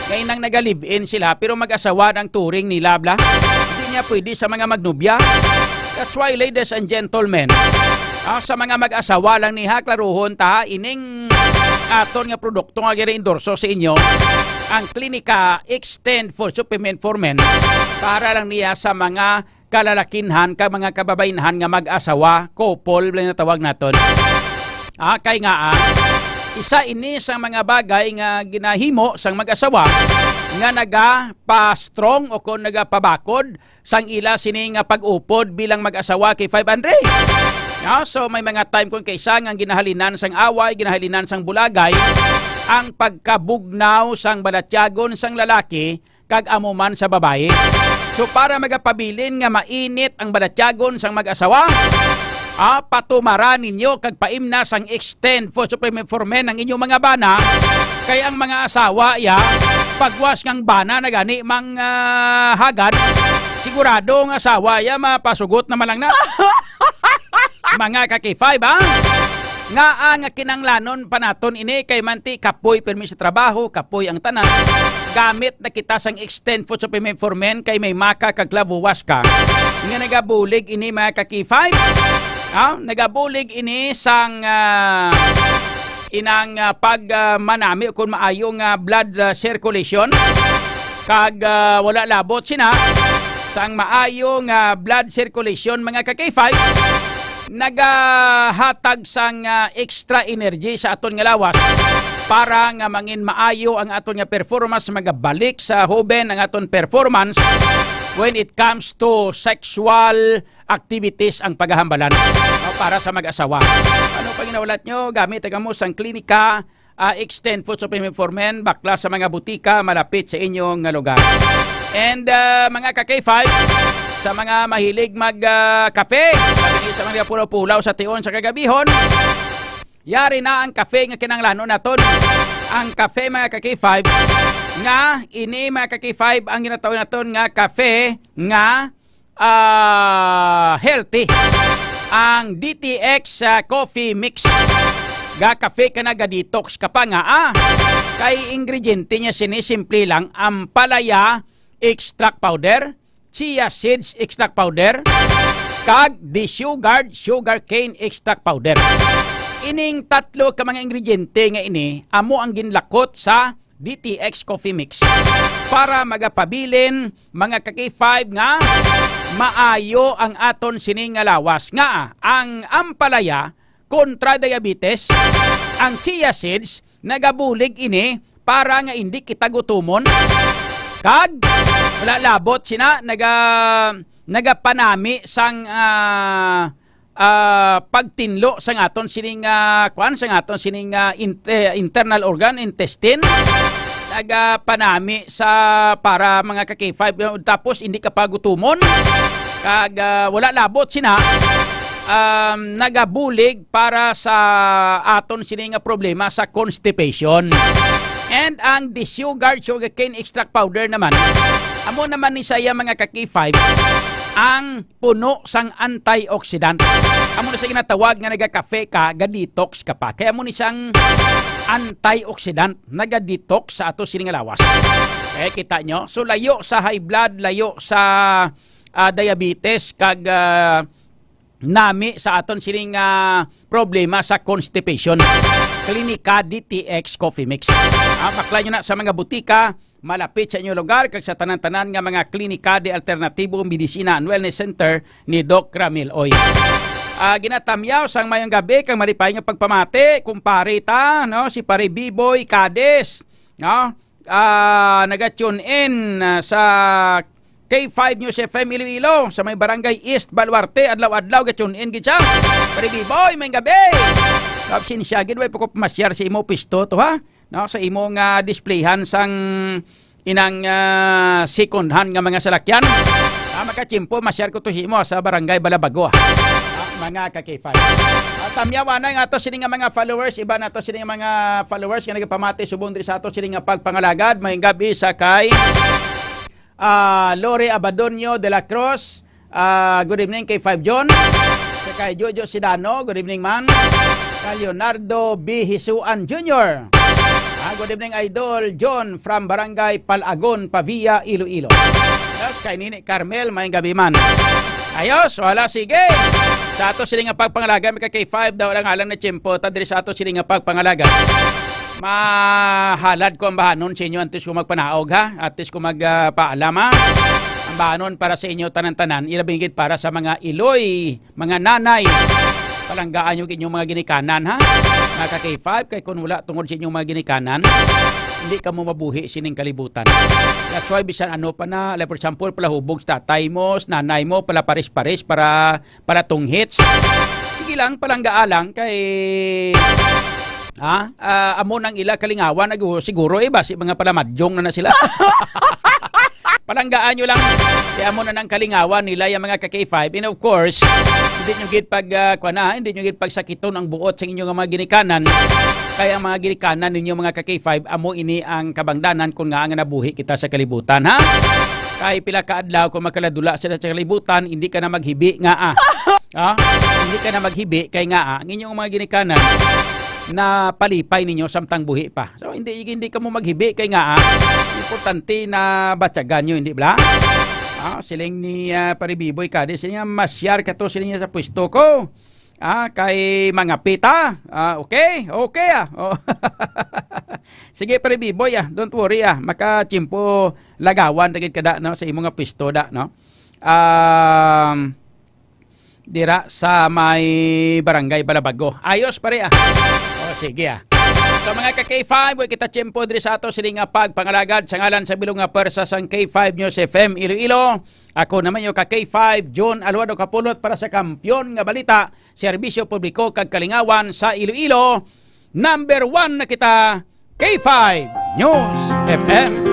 Ngayon nang naga-live-in sila pero mag-asawa ang turing nila, bla. Hindi niya pwede sa mga magnubya. That's why, ladies and gentlemen, ah, sa mga mag-asawa lang niha, klaruhon ta, ining aton nga produkto nga gina-endorso sa inyo, ang Klinika Extend for Supplement for Men, para lang niya sa mga kalalakinhan kag mga kababainhan nga mag-asawa, couple, lang natawag naton. Ah, kay nga, ah, isa ini sa mga bagay nga ginahimo sang mag-asawa nga nagapa-strong o kon nagapabakod sang ila sini nga pag-upod bilang mag-asawa kay five hundred. No? So, may mga time kung kaisa nga ginahalinan sang away, ginahalinan sang bulagay, ang pagkabugnaw sang balatyagon sang lalaki kag amo man sa babayi. So, para magapabilin nga mainit ang balatyagon sang mag-asawa, ah, patumara ninyo kag paimna sang Extend for Supplement for Men ang inyong mga bana, kay ang mga asawa, ya, pagwas ngang bana na gani mang, ah, hagad, sigurado ang asawa, ya, mapasugot naman lang na. Mga ka-K five, ha? Nga ang kinanglanon pa naton ini kay manti kapoy pirmi sa trabaho, kapoy ang tanan. Gamit na kita sang Extend Food Supplement for Men kay may maka kag labuwas ka. Nga nagabulig ini, mga ka-K five. Ah, nagabulig ini sang, ah, inang, ah, pag, ah, manami o kung maayo nga blood, ah, circulation. Kag, ah, wala labot sina sang maayo nga blood circulation, mga ka-K five, nagahatag sang, ah, extra energy sa aton nga lawas para nga mangin maayo ang aton nga performance, magabalik sa hoben ang aton performance when it comes to sexual activities ang pagahambalan, no, para sa mag-asawa. Ano pa ginaulat nyo? Gamit ang amo sang klinika, ah, Extend Food Supplement for Men, bakla sa mga butika malapit sa inyong nga lugar. And, ah, mga ka-K five, sa mga mahilig mag, ah, kape, sabi niyo sa mga pulaw-pulaw sa tion sa kagabihon, yari na ang kape nga kinanglanon naton. Ang kape, mga ka-K five, nga ini, mga ka-K five, ang ginatawag naton nga kape nga ah, healthy. Ang D T X, ah, coffee mix. Ga kafe ka na, ga detox ka pa nga, ah. ay ingrediente niya sini simple lang, ampalaya extract powder, chia seeds extract powder, kag desugared sugarcane extract powder. Ining tatlo ka mga ingrediente nga ini amo ang ginlakot sa D T X Coffee Mix para magapabilin, mga ka-K five, nga maayo ang aton sini nga lawas, nga ang ampalaya kontra diabetes, ang chia seeds nagabulig ini para nga indi kita gutumon, kag wala labot sina naga nagapanami sang, ah, ah, pagtinlo sang aton sining, ah, kuan, sang aton sining, ah, inte- internal organ, intestine. Nagapanami sa para, mga ka-K five, tapos hindi ka pagutumon. Kag, ah, wala labot sina, um, nagabulig para sa aton sini nga problema sa constipation. And ang desugared sugarcane extract powder naman, amo naman ni saya, mga ka-K five, ang puno sang antioxidant. Amo na sa ginatawag nga nagakafe ka, ga-detox ka pa. Kaya amo ni sang antioxidant, naga-detox sa ato sini nga lawas. Eh, kita nyo? So, layo sa high blood, layo sa, ah, diabetes, kag, ah, nami sa aton sining, ah, problema sa constipation. Klinika D T X Coffee Mix. Ah, bakla nyo na sa mga butika, malapit sa inyong lugar, kag sa tanan-tanan nga mga klinika de alternatibo, medisina and wellness center ni Doc Ramil Oy. Ah, ginatamyaw sang mayong gabi kag malipay nga pagpamati, kumpare ta, no, si Pare Biboy Cadiz, no? Ah, naga-tune in, ah, sa K five News F M Iloilo, sa may Barangay East Baluarte, adlaw-adlaw ga-tune in gid siya. Pare Biboy, mayong gabi. Absensya gid, way pa ko pamasyar sa imo pisto to, ha? No, sa imo nga displayhan sang inang, ah, second hand nga mga salakyan. Ah, makachimpo, masyar ko to sa imo sa Barangay Balabago, ah. Ah, mga ka-K five. At tamyawa na ang ato sini nga mga followers, iba na to sini nga mga followers nga nagapamati subong diri sa ato sini nga pagpangalagad. Mayong gabi sa kay, ah, Lori Abadonio de la Cruz. Ah, good evening kay Five John. Sa kay Jojo Sidano, good evening man. Kay Leonardo B Hisuan Junior. Ah, good evening, Idol John from Barangay Palagon, Pavia, Iloilo. Yes, kay Nini Carmel, mayong gabi man. Ayos, wala, sige. Sa ato sini nga pagpangalaga, mga ka-K five, daw lang alang na tiyempo, ta diri sa ato sini nga pagpangalaga. Mahalad ko ang bahanon sa inyo antes ko magpanaog, ha? Antes ko mag, ah, paalam, ha? Ang bahanon para sa inyo tanan-tanan, ilabi gid para sa mga iloy, mga nanay. Palanggaan nyo inyong mga ginikanan, ha? Mga ka-K five, kay kung wala tungod sa inyong mga ginikanan, hindi ka mo mabuhi sining kalibutan. That's why bisan ano pa na, like for example, palahubog sa tatay mo, sa nanay mo, pala pares-pares para, para tunghits. Sige lang, palanggaa lang kay, ha? Ah, amo nang ila kalingawan, nag-, siguro, eh, basi mga palamadyong na na sila. Palanggaan nyo lang. Kaya amo na nang kalingawan nila yung mga ka-K five. And of course, hindi nyo gid pag, ah, kuwan na, hindi nyo gid pagsakiton ang buot sa inyong mga ginikanan. Kaya ang mga ginikanan ninyo, mga ka-K five, amo ini ang kabangdanan kung nga nga nabuhi kita sa kalibutan, ha? Kay pila ka adlaw kung makaladula sila sa kalibutan, hindi ka na maghibi nga, ah. Ha? Hindi ka na maghibi kay nga, ah, ang inyong mga ginikanan na palipay ninyo samtang buhi pa. So, hindi, hindi ka mo maghibi kay nga, ah, importante na batyagan nyo, hindi bala? Ah, siling ni, ah, Pare Biboy Cadiz, siya, "Masyar ka to," siling niya, "sa pwesto ko. Ah, kay mga pita." Ah, okay? Okay, ah. Oh. Sige, Pare Biboy, ah. Don't worry, ah. Makachimpo lagawan, dagit ka da, no? Sa imo nga pwesto da, no? Um, dira sa may Barangay Balabago. Ayos, pare, ah. O, sige, ah. Sa mga ka-K five, way kita tiyempo diri sa ato sini nga pagpangalagad sa ngalan sa bilog nga pwersa sang K five News F M Iloilo. Ako naman yung ka-K five, John Aluado Kapulot para sa Kampiyon nga Balita, Serbisyo Publiko kag Kalingawan sa Iloilo. Number one na kita, K five News F M.